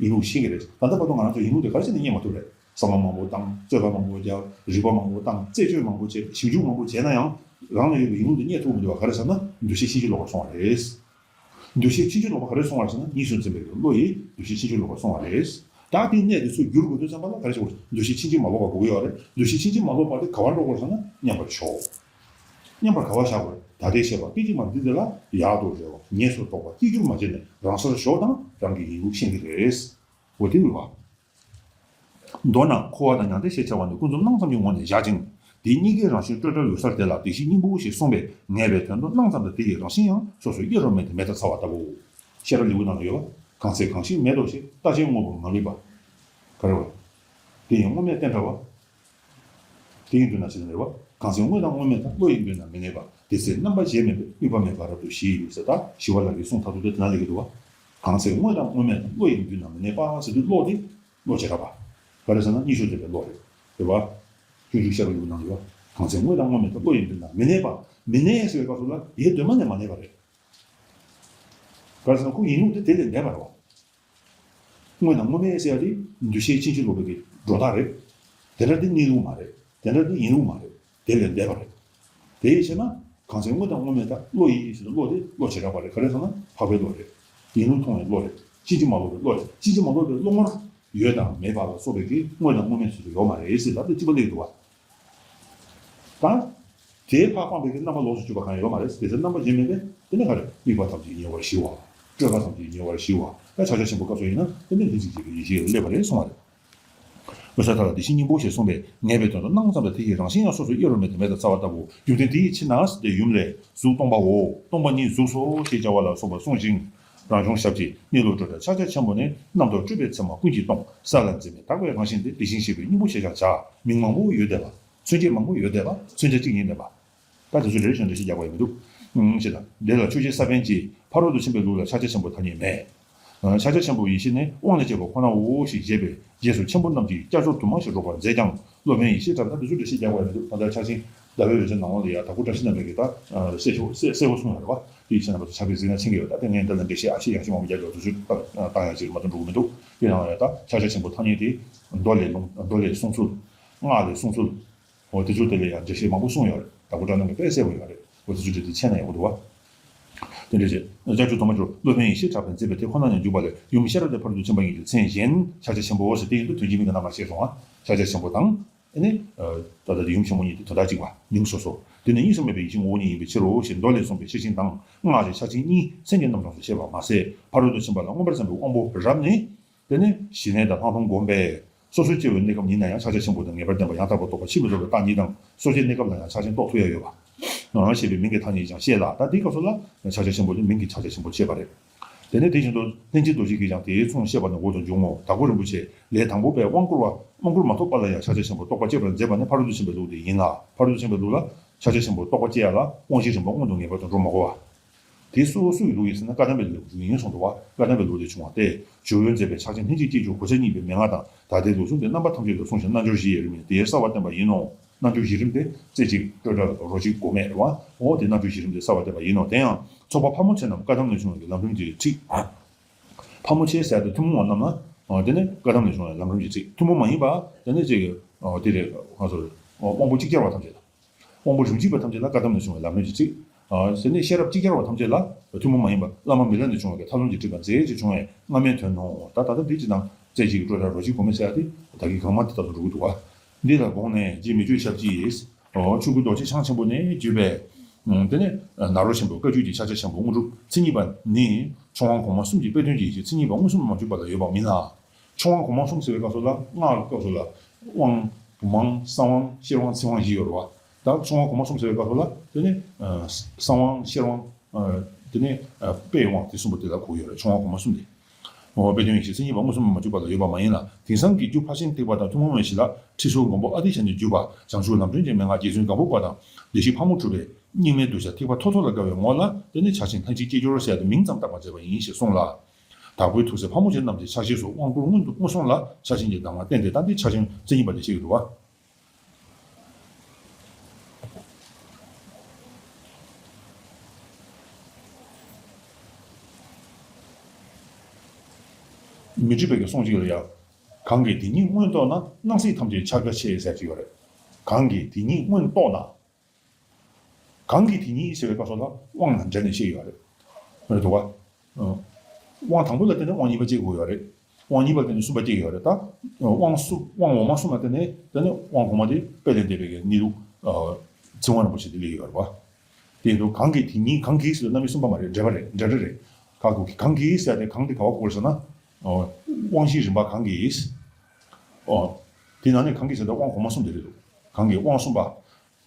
ཡིན་ལུགས་ཤེས་ཀྱི་རེད། ད་ལྟ་བར་དུ་ང་རང་ཚོ་ཡིན་ལུགས་དེ་ག་རེ་བྱས་ནས་རྙེད་མ་ཐུབ་རེད། བསམ་བློ་མང་པོ་བཏང་། རྩོད་པ་མང་པོ་རྒྱག་རིགས་པ་མང་པོ་བཏང་། རྩད་གཅོད་མང་པོ་བྱས། ཞིབ་འཇུག་མང་པོ་བྱས་ན་ཡང་། རང་ལ་ཡོད་པའི་ཡིན་ལུགས་དེ་རྙེད་ཐུབ་མི་འདུག་བ། ག་རེ་ཟེར་ན། འདུ་ཤེས་ཕྱིན་ཅི་ལོག་པར་སོང་བ་རེད། འདུ་ཤེས་ཕྱིན་ཅི་ལོག་པ་ག་རེ་སོང་བ་ཟེར་ན། གཉིས་སུ་འཛིན་པའི་བློ་ཡིས་འདུ་ཤེས་ཕྱིན་ཅི་ལོག་པར་སོང་བ་རེད། ད་དེའི་གནས་དེ་ཚུར་བསྒྱུར་དགོས་དུས་ཙམ་པ་ལ་ག་རེ་བྱེད་དགོས། འདུ་ཤེས་ཕྱིན་ཅི་མ་ལོག་པ་དགོས་ཀྱི་ཡོད་རེད། འདུ་ཤེས་ཕྱིན་ཅི་མ་ལོག་པ་དེ་ག་པར་འགྲོ་དགོས་ཟེར་ན། མཉམ་པར་ཞོག་མཉམ་པར་ག་པར་བཞག་དགོས་རེད། ད་ལྟའི་ཤེས་པ་སྐད་ཅིག་མ་འདི་དེ་ལ་ཡག་ཏུ་རེ་བ། ངེས་སུ་རྟོགས་པ་སྐྱེ་འགྱུར་མ་བྱས་ནས་རང་སར་ཞོག་དང་། རང་གི་ཡིན་ལུགས་ཤེས་ཀྱི་རེད། འོ་དེ་ཡིན་པ། མདོར་ན་འཁོར་བ་དང་མྱང་འདས་ཞེས་བྱ་བ་ནི་ཀུན་རྫོབ་སྣང་ཙམ་གྱི་ངོས་ནས་བཞག་ཅིང་། དེ་གཉིས་ཀའི་རང་བཞིན་སྤྲོས་བྲལ་ཡོད་སར་དེ་ལ་དེ་བཞིན་སྙིང་པོའོ་ཞེས་གསུངས་པས། ངེས་པའི་དོན་དུ་སྣང་ཙམ་དང་དེ་ཡི་རང་བཞིན་ཡང་སོ་སོར་དབྱེར་བ་མེད་དེ་མེད་དུ་ཚར་བ་ལྟ་བུའོ། ཤེས་རབ་ལེའུ་ནང་ལ་ཡོད་པ། གང་ཚེ་གང་ཞིག་མེད་དོ་ཞེས། རྟག་ཆད་དངོས་པོར་མ་དམིགས་པ། ག་རེ་བ། དེ་ཡི་དངོས་མེད་བསྟན་པ་བ། དེ་ཡི་མདུན་ན་ཞེས་ན་རེ་བ། གང་ཚེ་དངོས་དང་དངོས་མེད་དང་། བློ་ཡི་མདུན་ན་མི་གནས་པ། དེ་ཚེ་རྣམ་པ་གཞན་མེད་པས། དམིགས་པ་མེད་པར་རབ་ཏུ་ཞི་ཡི་ཟེར། ད་ཞི་བ་ལྷ་གི་གསུང་མཐར་ཐུག་དེ་དེ་ན་སླེབས་ཀྱི་འདུག་བ། གང་ཚེ་དངོས་དང་དངོས་མེད་དང་། བློ་ཡི་མདུན་ན་མི་གནས་པ་ཟེར་དུས་བློ་དེ་བློ་བྱེ་བྲག་པ། ག་རེ་ཟེར་ན་གཉིས་སུ་འཛིན་པའི་བློ་རེད། རེད་བ། སྤྱོད་འཇུག་ཤེས་རབ་ལེའུ་ནང་ཡོད། གང་ཚེ་དངོས་དང་དངོས་མེད་དང་། བློ་ཡི་མདུན་ན་མི་གནས་པ། མི་གནས་ཟེར་བའི་སྐབས་སུ་ལ་དེའི་གདོད་མ་ནས་མ་གནས་པ་རེད། ག་རེ་ཟེར་ན་ཁོ་ཡིན་ལུགས་དེ་དེ་ལས་འདས་པ་རེད་བ། དངོས་དང་དངོས་མེད་ཟེར་ཡ་དེ་འདུ་ཤེས་ཕྱིན་ཅི་ལོག་པའི་གི་སྒྲོ་བཏགས་རེད། དེ་འདྲ་དེ་གནས་ལུགས་མ་རེད། དེ་འདྲ་དེ་ཡིན་ལུགས་མ་རེད། དེ་ལས་འདས་པ་རེད། དེ་ཡིས་བྱས་ན་གང་ཚེ་དངོས་དང་དངོས་མེད་དང་། བློ་ཡི་ཟེར་ན་བློ་དེ་བློ་བྱེ་བྲག་པ་རེད། ག་རེ་ཟེར་ན་འཕགས་པའི་བློ་རེད། ཡིན་ལུགས་མཐོང་བའི་བློ་རེད། ཕྱིན་ཅི་མ་ལོག་པའི་བློ་རེད། ཕྱིན་ཅི་མ་ལོག་པའི་བློ་ངོར་ཡོད་དང་མེད་པ་ལ་སོགས་པའི་གི་དངོས་དང་དངོས་མེད་ཟེར་དུ་ཡོད་མ་རེད་ཟེར། ད་དེ་གཅིག་པ་ལས་འདུག་བ། ད། དེའི་ཕར་སྤངས་པའི་གི་རྣམ་པ་ལོགས་སུ་གྱུར་པ་གང་ཡང་ཡོད་མ་རེད། དེ་ཚེ་རྣམ་པ་གཞན་མེད་པས། དེ་ནི་ག་རེ། དམིགས་པ་ཐམས་ཅད་ཉེ་བར་ཞི་བ། སྤྲོས་པ་ཐམས་ཅད་ཉེ་བར་ཞི་བ། ད་ཕྱག་རྒྱ་ཆེན་པོའི་སྐབས་སུ་ཡིན་ན་དེ་ནི་ལྷན་ཅིག་སྐྱེས་པའི་ཡེ་ཤེས་ལ་སླེབས་པ་རེད་གསུངས་པ་རེད། འོད་གསལ་ཐ་དད་དེ་བཞིན་སྙིང་པོ་ཞེས་གསུངས་པས། ངེས་པའི་དོན་དུ་སྣང་ཙམ་དང་དེ་ཡི་རང་བཞིན་ཡང་སོ་སོར་དབྱེར་བ་མེད་དེ་མེད་དུ་ཚར་བ་ལྟ་བུའོ། རྒྱུ་མཚན་དེ་ཡི་ཕྱིར་ན་ཟེར་ཏེ། ཡུམ་ལས་གཟུགས་སྟོང་པའོ། སྟོང་པ་ཉིད་གཟུགས་སོ་ཞེས་བྱ་བ་ལ་སོགས་པ་གསུངས་ཤིང་། རང་བྱུང་ཞབས་ཀྱིས་གནས་ལུགས་སྤྲོས་བྲལ་ཕྱག་རྒྱ་ཆེན་པོ་ནི། རྣམ་རྟོག་སྤྲོས་པའི་མཚན་མ་ཀུན་གྱིས་སྟོང་། ས་ལ་འཛིན་མེད་དག་པའི་རང་བཞིན་ཏེ། དེ་བཞིན་གཤེགས་པའི་སྙིང་པོ་ཞེས་ཀྱང་བྱ། མིང་མང་པོ་ཡོད་བསྡད་པ། མཚོན་བྱེད་མང་པོ་ཡོད་བསྡད་པ། མཚོན་བྱ་གཅིག་ཡིན་བསྡད་པ། ད་དེ་ཚོ་རེ་རེ་བཞིན་འགྲེལ་བཤད་རྒྱག་པ་ཡིན་མི་འདུག་ཨང་། ཞེས་དང་། དེ་ལ་ཆོས་རྗེ་ས་པཎ་གྱིས། ཕ་རོལ་ཏུ་ཕྱིན་པའི་ལུགས་ལ་ཕྱག་རྒྱ་ཆེན་པོ་ཐ་སྙད་མེད། ཨ། ཕྱག་རྒྱ་ཆེན་པོ་ཡེ་ཤེས་ནི་དབང་ལས་སྐྱེས་པ་ཁོ་ནའོ་ཞེས་བཞེད་པའི་རྗེས་སུ་མཁན་པོ་རྣམས་ཀྱིས་བསྐྱར་ཚུལ་དུ་མ་ཞིག་སྒྲོག་པར་མཛད་ཀྱང་། སློབ་དཔོན་ཡེ་ཤེས་གྲགས་པས། ད་འདི་ཚོ་འགྲེལ་བཤད་རྒྱག་པ་ཡིན་འདུག་ད་ལྟ་ཕྱག་ཆེན་ཟླ་བའི་འོད་ཟེར་ནང་ལོགས་ལ་ཡ་དྭགས་པོ་བཀྲ་ཤིས་རྣམ་རྒྱལ་གྱིས་ད་གསལ་པོ་གསལ་པོ་གསུངས་ཡོད་རེད་བ། དེ་ཡིན་ཕྱིན་ན་ང་ཚོ་ཕྱག་དཔེ་གཟིགས་ན་མཁྱེན་གྱི་ཡོད། ད་དེ་ངས་འདི་ལ་འགྲེལ་བཤད་ཨ་ཤེ་ཡག་ཤོས་མང་པོ་རྒྱག་ཡོད། དེ་ཚོ་བཏང་ཡང་ཅིག་མ་གཏོགས་འགྲོ་གི་མི་འདུག་དེ་ཡང་ཡ་ད་ཕྱག་རྒྱ་ཆེན་པོ་ཐ་སྙད་དེ་མདོ་ལས་ལུང་མདོ་ལས་གསུངས་ཚུལ། སྔགས་ལས་གསུངས་ཚུལ། འོ་དེ་ཚོ་དེ་ལ་ཡང་འགྲེལ་བཤད་མང་པོ་གསུངས་ཡོད་རེད། དྭགས་པོ་བཀྲ་རྣམ་རྒྱལ་དཔེ་གསལ་པོ་ཡོད་རེད། འོ་དེ་ཚོ་དེ་དེ་མཁྱེན་ན་ཡག་པོ་འདུག་བ། དེ་འདྲ་བྱས། ལྕགས་ཀྱུ་དུ་མ་སྦྱོར་སློབ་དཔོན་ཡེ་ཤེས་གྲགས་པས་མཛད་པའི་དེ་ཁོ་ན་ནས་འཇུག་པ་ལས་ཡུམ་ཤེས་རབ་དེ་ཕ་རོལ་ཏུ་ཕྱིན་པ་ཉིད་ཀྱི་མཚན་གཞན་ཕྱག་རྒྱ་ཆེན་པོ་ཟེར་དེ་ཡིན་དུས་དོན་གྱི་མིང་གི་རྣམ་གྲངས་བཤད་སོང་བ། ཕྱག་རྒྱ་ཆེན་པོ་དང་། ཨེ་ནི། ད་ལྟ་དེ་ཡུམ་ཆེན་མོ་གཉིས་དེ་དོན་དག་གཅིག་པ་མིང་སོ་སོ། དེ་ནི་གཉིས་སུ་མེད་པའི་ཡེ་ཤེས་ངོ་བོ་ཉིད་ཡིན་པའི་ཕྱིར་རོ་ཞེས་མདོ་ལས་གསུངས་པའི་ཤེར་ཕྱིན་དང་སྔགས་ཀྱི་ཕྱག་ཆེན་གཉིས་མཚན་གྱི་རྣམ་གྲངས་སུ་བཤད་པ་མ་ཟད། ཕ་རོལ་ཏུ་ཕྱིན་པ་ལ་མངོན་པར་བརྩམས་པའི་དབང་པོ་རབ་ནི། དེ་ནི་ཞི་གནས་དང་ལྷག་མཐོང་བསྒོམས་པས། སོ་སོའི་སྐྱེ་བོའི་གནས་སྐབས་ཉིད་ན་ཡང་ཕྱག་རྒྱ་ཆེན་པོ་དང་ངེས་པར་ལྡན་པ་ཡང་དག་པར་རྟོགས་པ་ཕྱིར་མི་ལྡོག་པའི་རྟགས་གཉིས་དང་། སོ་སྐྱེའི་གནས་སྐབས་ལ་ཡང་ཕྱག་ཆེན་རྟོགས་ཐུབ་ཡ་ཡོད་པ། ཞེས་པའི་མིང་གི་ཐ་སྙད་ཀྱང་བཤད་ལ། ད་འདིའི་སྐབས་སུ་ལ་ཕྱག་རྒྱ་ཆེན་པོ་ནི་མིང་གི་ཕྱག་རྒྱ་ཆེན་པོར་བཤད་པ་རེད། དེ་ནས་དེ་བཞིན་དུ་ལྷན་ཅིག་རྡོ་རྗེ་གིས་ཀྱང་དེའི་མཚུངས་བཤད་པ་ནི་འོག་ཏུ་འབྱུང་ངོ་། དྭགས་པོ་རིན་པོ་ཆེ་ལས་དང་པོ་པས་དབང་བསྐུར་བ་དབང་བསྐུར་མ་ཐོབ་པ་ལ་ཡང་ཕྱག་རྒྱ་ཆེན་པོ་རྟོགས་པ་སྐྱེད་པར་མཛད་པ་ནི་ཕ་རོལ་ཏུ་ཕྱིན་པའི་ལུགས་དེ་ཡིན་ལ། ཕ་རོལ་ཏུ་ཕྱིན་པའི་ལུགས་ལ་ཕྱག་རྒྱ་ཆེན་པོ་རྟོགས་པ་སྐྱེ་ཡ་ལ་དབང་བཞི་རིམ་པ་སྔོན་དུ་ངེས་པར་དུ་འགྲོ་མ་དགོས་པ། དེ་སུ་སུ་ཡི་ལུགས་ཡིན་ཟེར་ན་བཀའ་གདམས་པའི་ལུགས་ཡིན་གསུངས་འདུག་བ། བཀའ་གདམས་པའི་ལུགས་ལས་བྱུང་བ་སྟེ། ཇོ་བོས་མཛད་པའི་ཕྱག་ཆེན་ལྷན་ཅིག་སྐྱེས་སྦྱོར་གོ་ཆ་གཉིས་པའི་མན་ངག་དང་། ད་ལྟའི་ལུགས་གསུམ་དེ་རྣམ་པ་ཐམས་ཅད་ལ་གསུངས་ཤིང་རྣལ་འབྱོར་བཞི་ཡི་རིམ་ཡིན། དེའི་གསལ་བ་བསྟན་པ་ཡིན་ནོ། རྣལ་འབྱོར་བཞི་རིམ་སྟེ། རྩེ་གཅིག་སྤྲོས་བྲལ་རོ་གཅིག་སྒོམ་མེད་རེད་བ། འོ་དེ་རྣལ་འབྱོར་བཞི་རིམ་སྟེ་གསལ་བ་བསྟན་པ་ཡིན་ནོ། དེ་ཡང་ཚོགས་པ་ཕག་མོ་ཆེ་རྣམས་བཀའ་གདམས་ལས་བྱུང་བའི་ལམ་རིམ་གྱི་ཁྲིད། ཕག་མོ་ཆེ་ཟེར་ཏེ་ཐུན་མོང་བ་རྣམས་ལ། དེ་ནི་བཀའ་གདམས་ལས་བྱུང་བའི་ལམ་རིམ་གྱི་ཁྲིད། ཐུན་མོང་མ་ཡིན་པ། དེ་ནི་ཅིག་དེ་རེད། ང་ཚོར་དབང་པོ་ཅིག་ཅར་བ་ཐམས་ཅད་ལ། དབང་པོ་རིམ་གྱིས་པ་ཐམས་ཅད་ལ་བཀའ་གདམས་ལས་བྱུང་བའི་ལམ་རིམ་གྱི་ཁྲིད། དེ་ནི་ཤེས་རབ་ཅིག་ཅར་བ་ཐམས་ཅད་ལ་ཐུན་མོང་མ་ཡིན་པ་བླ་མ་མི་ལ་ནས་བྱུང་བའི་ཐབས་ལམ་གྱི་ཁྲིད་པ་མཛད་ཅེས་བྱུང་བའི་སྔ་མའི་དོན་ནོ། ད་ད་ལྟ་འདི་ཅི་དང་རྩེ་གཅིག་སྤྲོས་བྲལ་རོ་གཅིག་སྒོམ་མེད་ཟེར་ཡ་དེ་ད་གིན་གོང་མ་དེ་ལྟ་བུ་འགྲོ་གི་འདུག་བ། འདི་ལ་དགོངས་ནས་རྗེ་མི་བསྐྱོད་ཞབས་ཀྱིས། ཆོས་སྐུ་རྡོ་རྗེ་འཆང་ཆེན་པོ་ནས་བརྒྱུད་པའི། དེ་ནས་ནཱ་རོ་ཆེན་པོའི་བཀའ་བརྒྱུད་ཀྱི་ཕྱག་རྒྱ་ཆེན་པོ་དངོས་གྲུབ་མཚན་ཉིད་པ་ནི། ཆོས་དབང་གོང་མ་གསུམ་གྱི་དཔེ་དོན་གྱི་ཡེ་ཤེས་མཚན་ཉིད་པ་མངོན་སུམ་མ་གྱུར་པ་ལ་ཡོད་པ་མིན་ལ། ཆོས་དབང་གོང་མ་གསུམ་ཟེར་བའི་སྐབས་སུ་ལ་སྔགས་ཀྱི་སྐབས་སུ་ལ་དབང་བུམ་དབང་གསང་དབང་ཤེར་དབང་ཚིག་དབང་བཞི་ཡོད་རེད་བ། ད་ཆོས་དབང་གོང་མ་གསུམ་ཟེར་བའི་སྐབས་སུ་ལ་དེ་ནི་གསང་དབང་ཤེར་དབང་། དེ་ནི་དཔལ་དབང་དེ་གསུམ་པོ་དེ་ལ་གོ་གི་ཡོད་རེད། ཆོས་དབང་གོང་མ་གསུམ་དེ། འོ་དཔེ་དོན་ཡེ་ཤེས་མཚན་ཉིད་པ་མངོན་སུམ་མ་གྱུར་པ་ལ་ཡོད་པ་མ་ཡིན་ལ། དེང་སང་གི་རྒྱུ་ཕར་ཕྱིན་ཐེག་པ་དང་ཐུན་མོང་མའི་གཞི་ལ་ཁྲིད་ཟུར་མགོན་པོ་ཨ་ཏི་ཤ་ནས་བརྒྱུད་པ་བྱང་ཆུབ་ལམ་སྒྲོན་གྱི་མན་ངག་རྗེ་བཙུན་སྒམ་པོ་པ་དང་བདེ་གཤེགས་ཕག་མོ་གྲུ་པའི་རྙིང་མའི་གདུལ་བྱ་ཐེག་པ་མཐོ་མཐོ་ལ་དགའ་བའི་ངོ་ལ་དེ་ནི་ཕྱག་ཆེན་ལྷན་ཅིག་སྐྱེས་སྦྱོར་ཟེར་ཡ་དེ་མིང་ཙམ་བཏགས་པར་མཛད་པ་ཡིན་ཞེས་གསུངས་ལ། དྭགས་པོའི་ཐུགས་སྲས་ཕག་མོ་ཆེ་རྣམས་ཀྱི་ཕྱག་བཞེས་སུ་དབང་བསྐུར་སྔོན་དུ་སྔོན་སོང་ལ་ཕྱག་ཆེན་གྱི་གདམས་ངག་བསྟན་ཏེ་ད་འདི་ཕྱག་ཆེན་མཚན་ཉིད་པ་དེ་བཤད་ཀྱི་འདུག་བ། མི་འགྲིག་པའི་གི་གསུང་གཅིག་ལ་ཡང་། གང་གིས་དེ་ཉིད་མངོན་རྟོགས་ན། སྣང་སྲིད་ཐམས་ཅད་ཕྱག་རྒྱ་ཆེ་ཟེར་གྱི་ཡོད་རེད། གང་གིས་དེ་ཉིད་མངོན་རྟོགས་ན། གང་གིས་དེ་ཉིད་ཟེར་བའི་སྐབས་སུ་ལ་དབང་དང་འབྲེལ་ནས་བཤད་ཡོད་རེད། མི་འདུག་ག་དབང་དང་པོ་ལ་བརྟེན་ནས་དབང་གཉིས་པ་སྐྱེ་དགོས་ཡོད་རེད། དབང་གཉིས་པ་ལ་བརྟེན་ནས་གསུམ་པ་སྐྱེ་ཡོད་རེད། ད་དབང་གསུམ་དབང་འོག་མ་གསུམ་ལ་བརྟེན་ནས་དེ་ནས་དབང་གོང་མ་དེ་དཔལ་ལྡན་འདས་པའི་གི་གནས་ལུགས། ཚིག་དབང་རིན་པོ་ཆེ་དེ་སླེབས་ཡོད་རེད་བ། དེ་ཡིན་དུས་གང་གིས་དེ་ཉིད་གང་གིས་ཟེར་དུས་རྣམ་དབྱེ་གསུམ་པ་མ་རེད། འབྲེལ་བ་རེད། འབྲེལ་སྒྲ་རེད། ག་གུ་གང་གིས་ཟེར་ཏེ་གང་དེ་ག་བ་གོ་དགོས་ཟེར་ན། དབང་བཞིའི་རིམ་པ་གང་གིས། དེ་ནང་ནས་གང་གིས་ཟེར་ཏེ་དབང་གོང་མ་གསུམ་དེ་རེད་འདུག་གང་གིས་དབང་གསུམ་པ།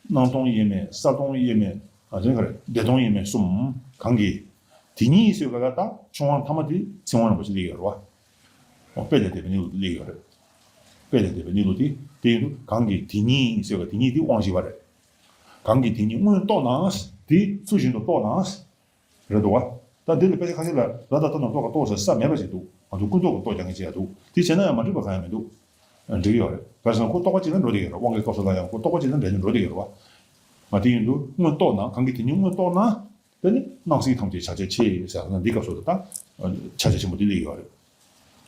སྣང་སྟོང་དབྱེར་མེད། གསལ་སྟོང་དབྱེར་མེད། ཨ་དེ་ག་རེ་བདེ་སྟོང་དབྱེར་མེད་གསུམ། གང་གིས། དེ་ཉིད་ཟེར་བ་ལ་ད་ཆོས་དབང་ཐ་མ་དེ་ཚིག་དབང་རིན་པོ་ཆེ་སླེབས་ཡོད་རེད་བ། དཔལ་ལྡན་འདས་པའི་གནས་ལུགས་སླེབས་ཡོད་རེད། དཔལ་ལྡན་འདས་པའི་གནས་ལུགས་དེ་དེ་ཡིན་དུས་གང་གིས་དེ་ཉིད་ཟེར་བ་དེ་ཉིད་དེ་དབང་བཞི་པ་རེད། གང་གིས་དེ་ཉིད་མངོན་རྟོགས་ན། དེ་ཚུལ་བཞིན་དུ་རྟོགས་ན། རེད་འདུག་བ། ད་འདི་ལ་དཔེ་ཆ་ཁ་ཤས་ལ་ར་ད་ལྟ་ན་རྟོགས་ཀ་རྟོགས་ཟེར་ས་མེད་པ་ཞིག་འདུག་ང་ཚོ་ཀུན་རྟོག་གི་རྟོགས་རྒྱག་མཁན་ཅིག་ཡང་འདུག་དེ་བྱས་ན་ཡང་མ་འགྲིག་པ་གང་ཡང་མི་འདུག་འགྲིག་གི་ཡོད་རེད། ག་རེ་ཟེར་ན་ཁོ་རྟོགས་པ་གཅིག་ལ་འགྲོ་བསྡད་ཀྱི་ཡོད་རེད། དབང་གི་སྐབས་སུ་ལ་ཡང་ཁོ་རྟོགས་པ་གཅིག་ལ་འགྲོ་ནས་འགྲོ་བསྡད་ཀྱི་ཡོད་རེད་བ། ང་དེ་ཡིན་དུས་མངོན་རྟོགས་ན་གང་གིས་དེ་ཉིད་མངོན་རྟོགས་ན། དེ་ནི་སྣང་སྲིད་ཐམས་ཅད་ཕྱག་རྒྱ་ཆེ་ཟེར་ན་འདི་སྐབས་སུ་ད་ཕྱག་རྒྱ་ཆེན་པོ་འདི་སླེབས་ཡོད་རེད།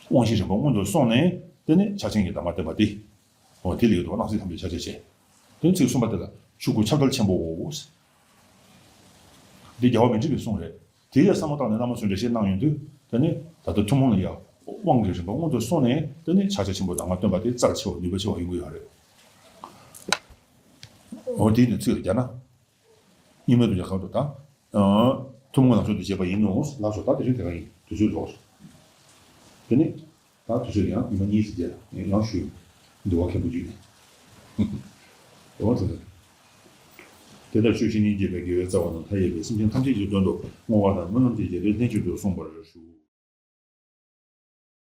དབང་བཞི་རིམ་པ་སྔོན་དུ་སོང་ནས་དེ་ནི་ཕྱག་ཆེན་གྱི་གདམས་ངག་བསྟན་པ་འདི། འོ་དེ་ལས་འདུག་སྣང་སྲིད་ཐམས་ཅད་ཕྱག་རྒྱ་ཆེ། དོན་ཚིག་གསུམ་པ་དེ་ལ་ཆོས་སྐུ་ཁྱབ་བརྡལ་ཆེན་པོའོ། འདི་རྒྱལ་བ་མི་འགྲིག་པའི་གསུང་རེད། དེ་ཡང་བསམ་བློ་བཏང་ནས་བླ་མ་ཚོས་འགྲེལ་བཤད་གནང་ཡོང་དུས་དེ་ནི་ད་ལྟ་ཐུན་མོང་ལ་ཡང་དབང་གི་རིམ་པ་སྔོན་དུ་སོང་ནས་དེ་ནི་ཕྱག་རྒྱ་ཆེན་པོ་གདམས་ངག་སྟོན་པ་དེ་རྩ་ཆེ་བ་ནུས་པ་ཆེ་བ་ཡོང་གི་ཡོད་རེད། འོ་དེ་ནི་ཚིག་ལ་རྒྱག་ན། གཉིས་མེད་དུ་རྒྱག་གང་དུ་དང་། ཐུན་མོང་ལམ་སྲོལ་དུ་བྱས་པ་ཡིན་ནོ་ལགས་སོ། ད་དེ་བཞིན་དེ་ག་ཡིན་དུས་ཚོད་རྫོགས་སོ། དེ་ནི། ད་དུས་ཚོད་ཡང་ཉི་མ་གཉིས་ཙམ་རྗེས་ལ་ཡང་ཞུ། འདུལ་བ་མཁན་པོ་བརྒྱུད་ནས། འདུལ་བ་དེ་ཚོ། དེ་ལྟར་ཆོས་བཤེས་གཉེན་བརྒྱད་པའི་དགེ་བའི་རྩ་བ་རྣམས་མཐའ་ཡས་པའི་སེམས་ཅན་ཐམས་ཅད་ཀྱི་དོན་དུ་བསྔོ་བ་དང་སྨོན་ལམ་བཅས་ཀྱི་ལས་ལྷན་ཅིག་ཏུ་གསུངས་པར་ཞུ།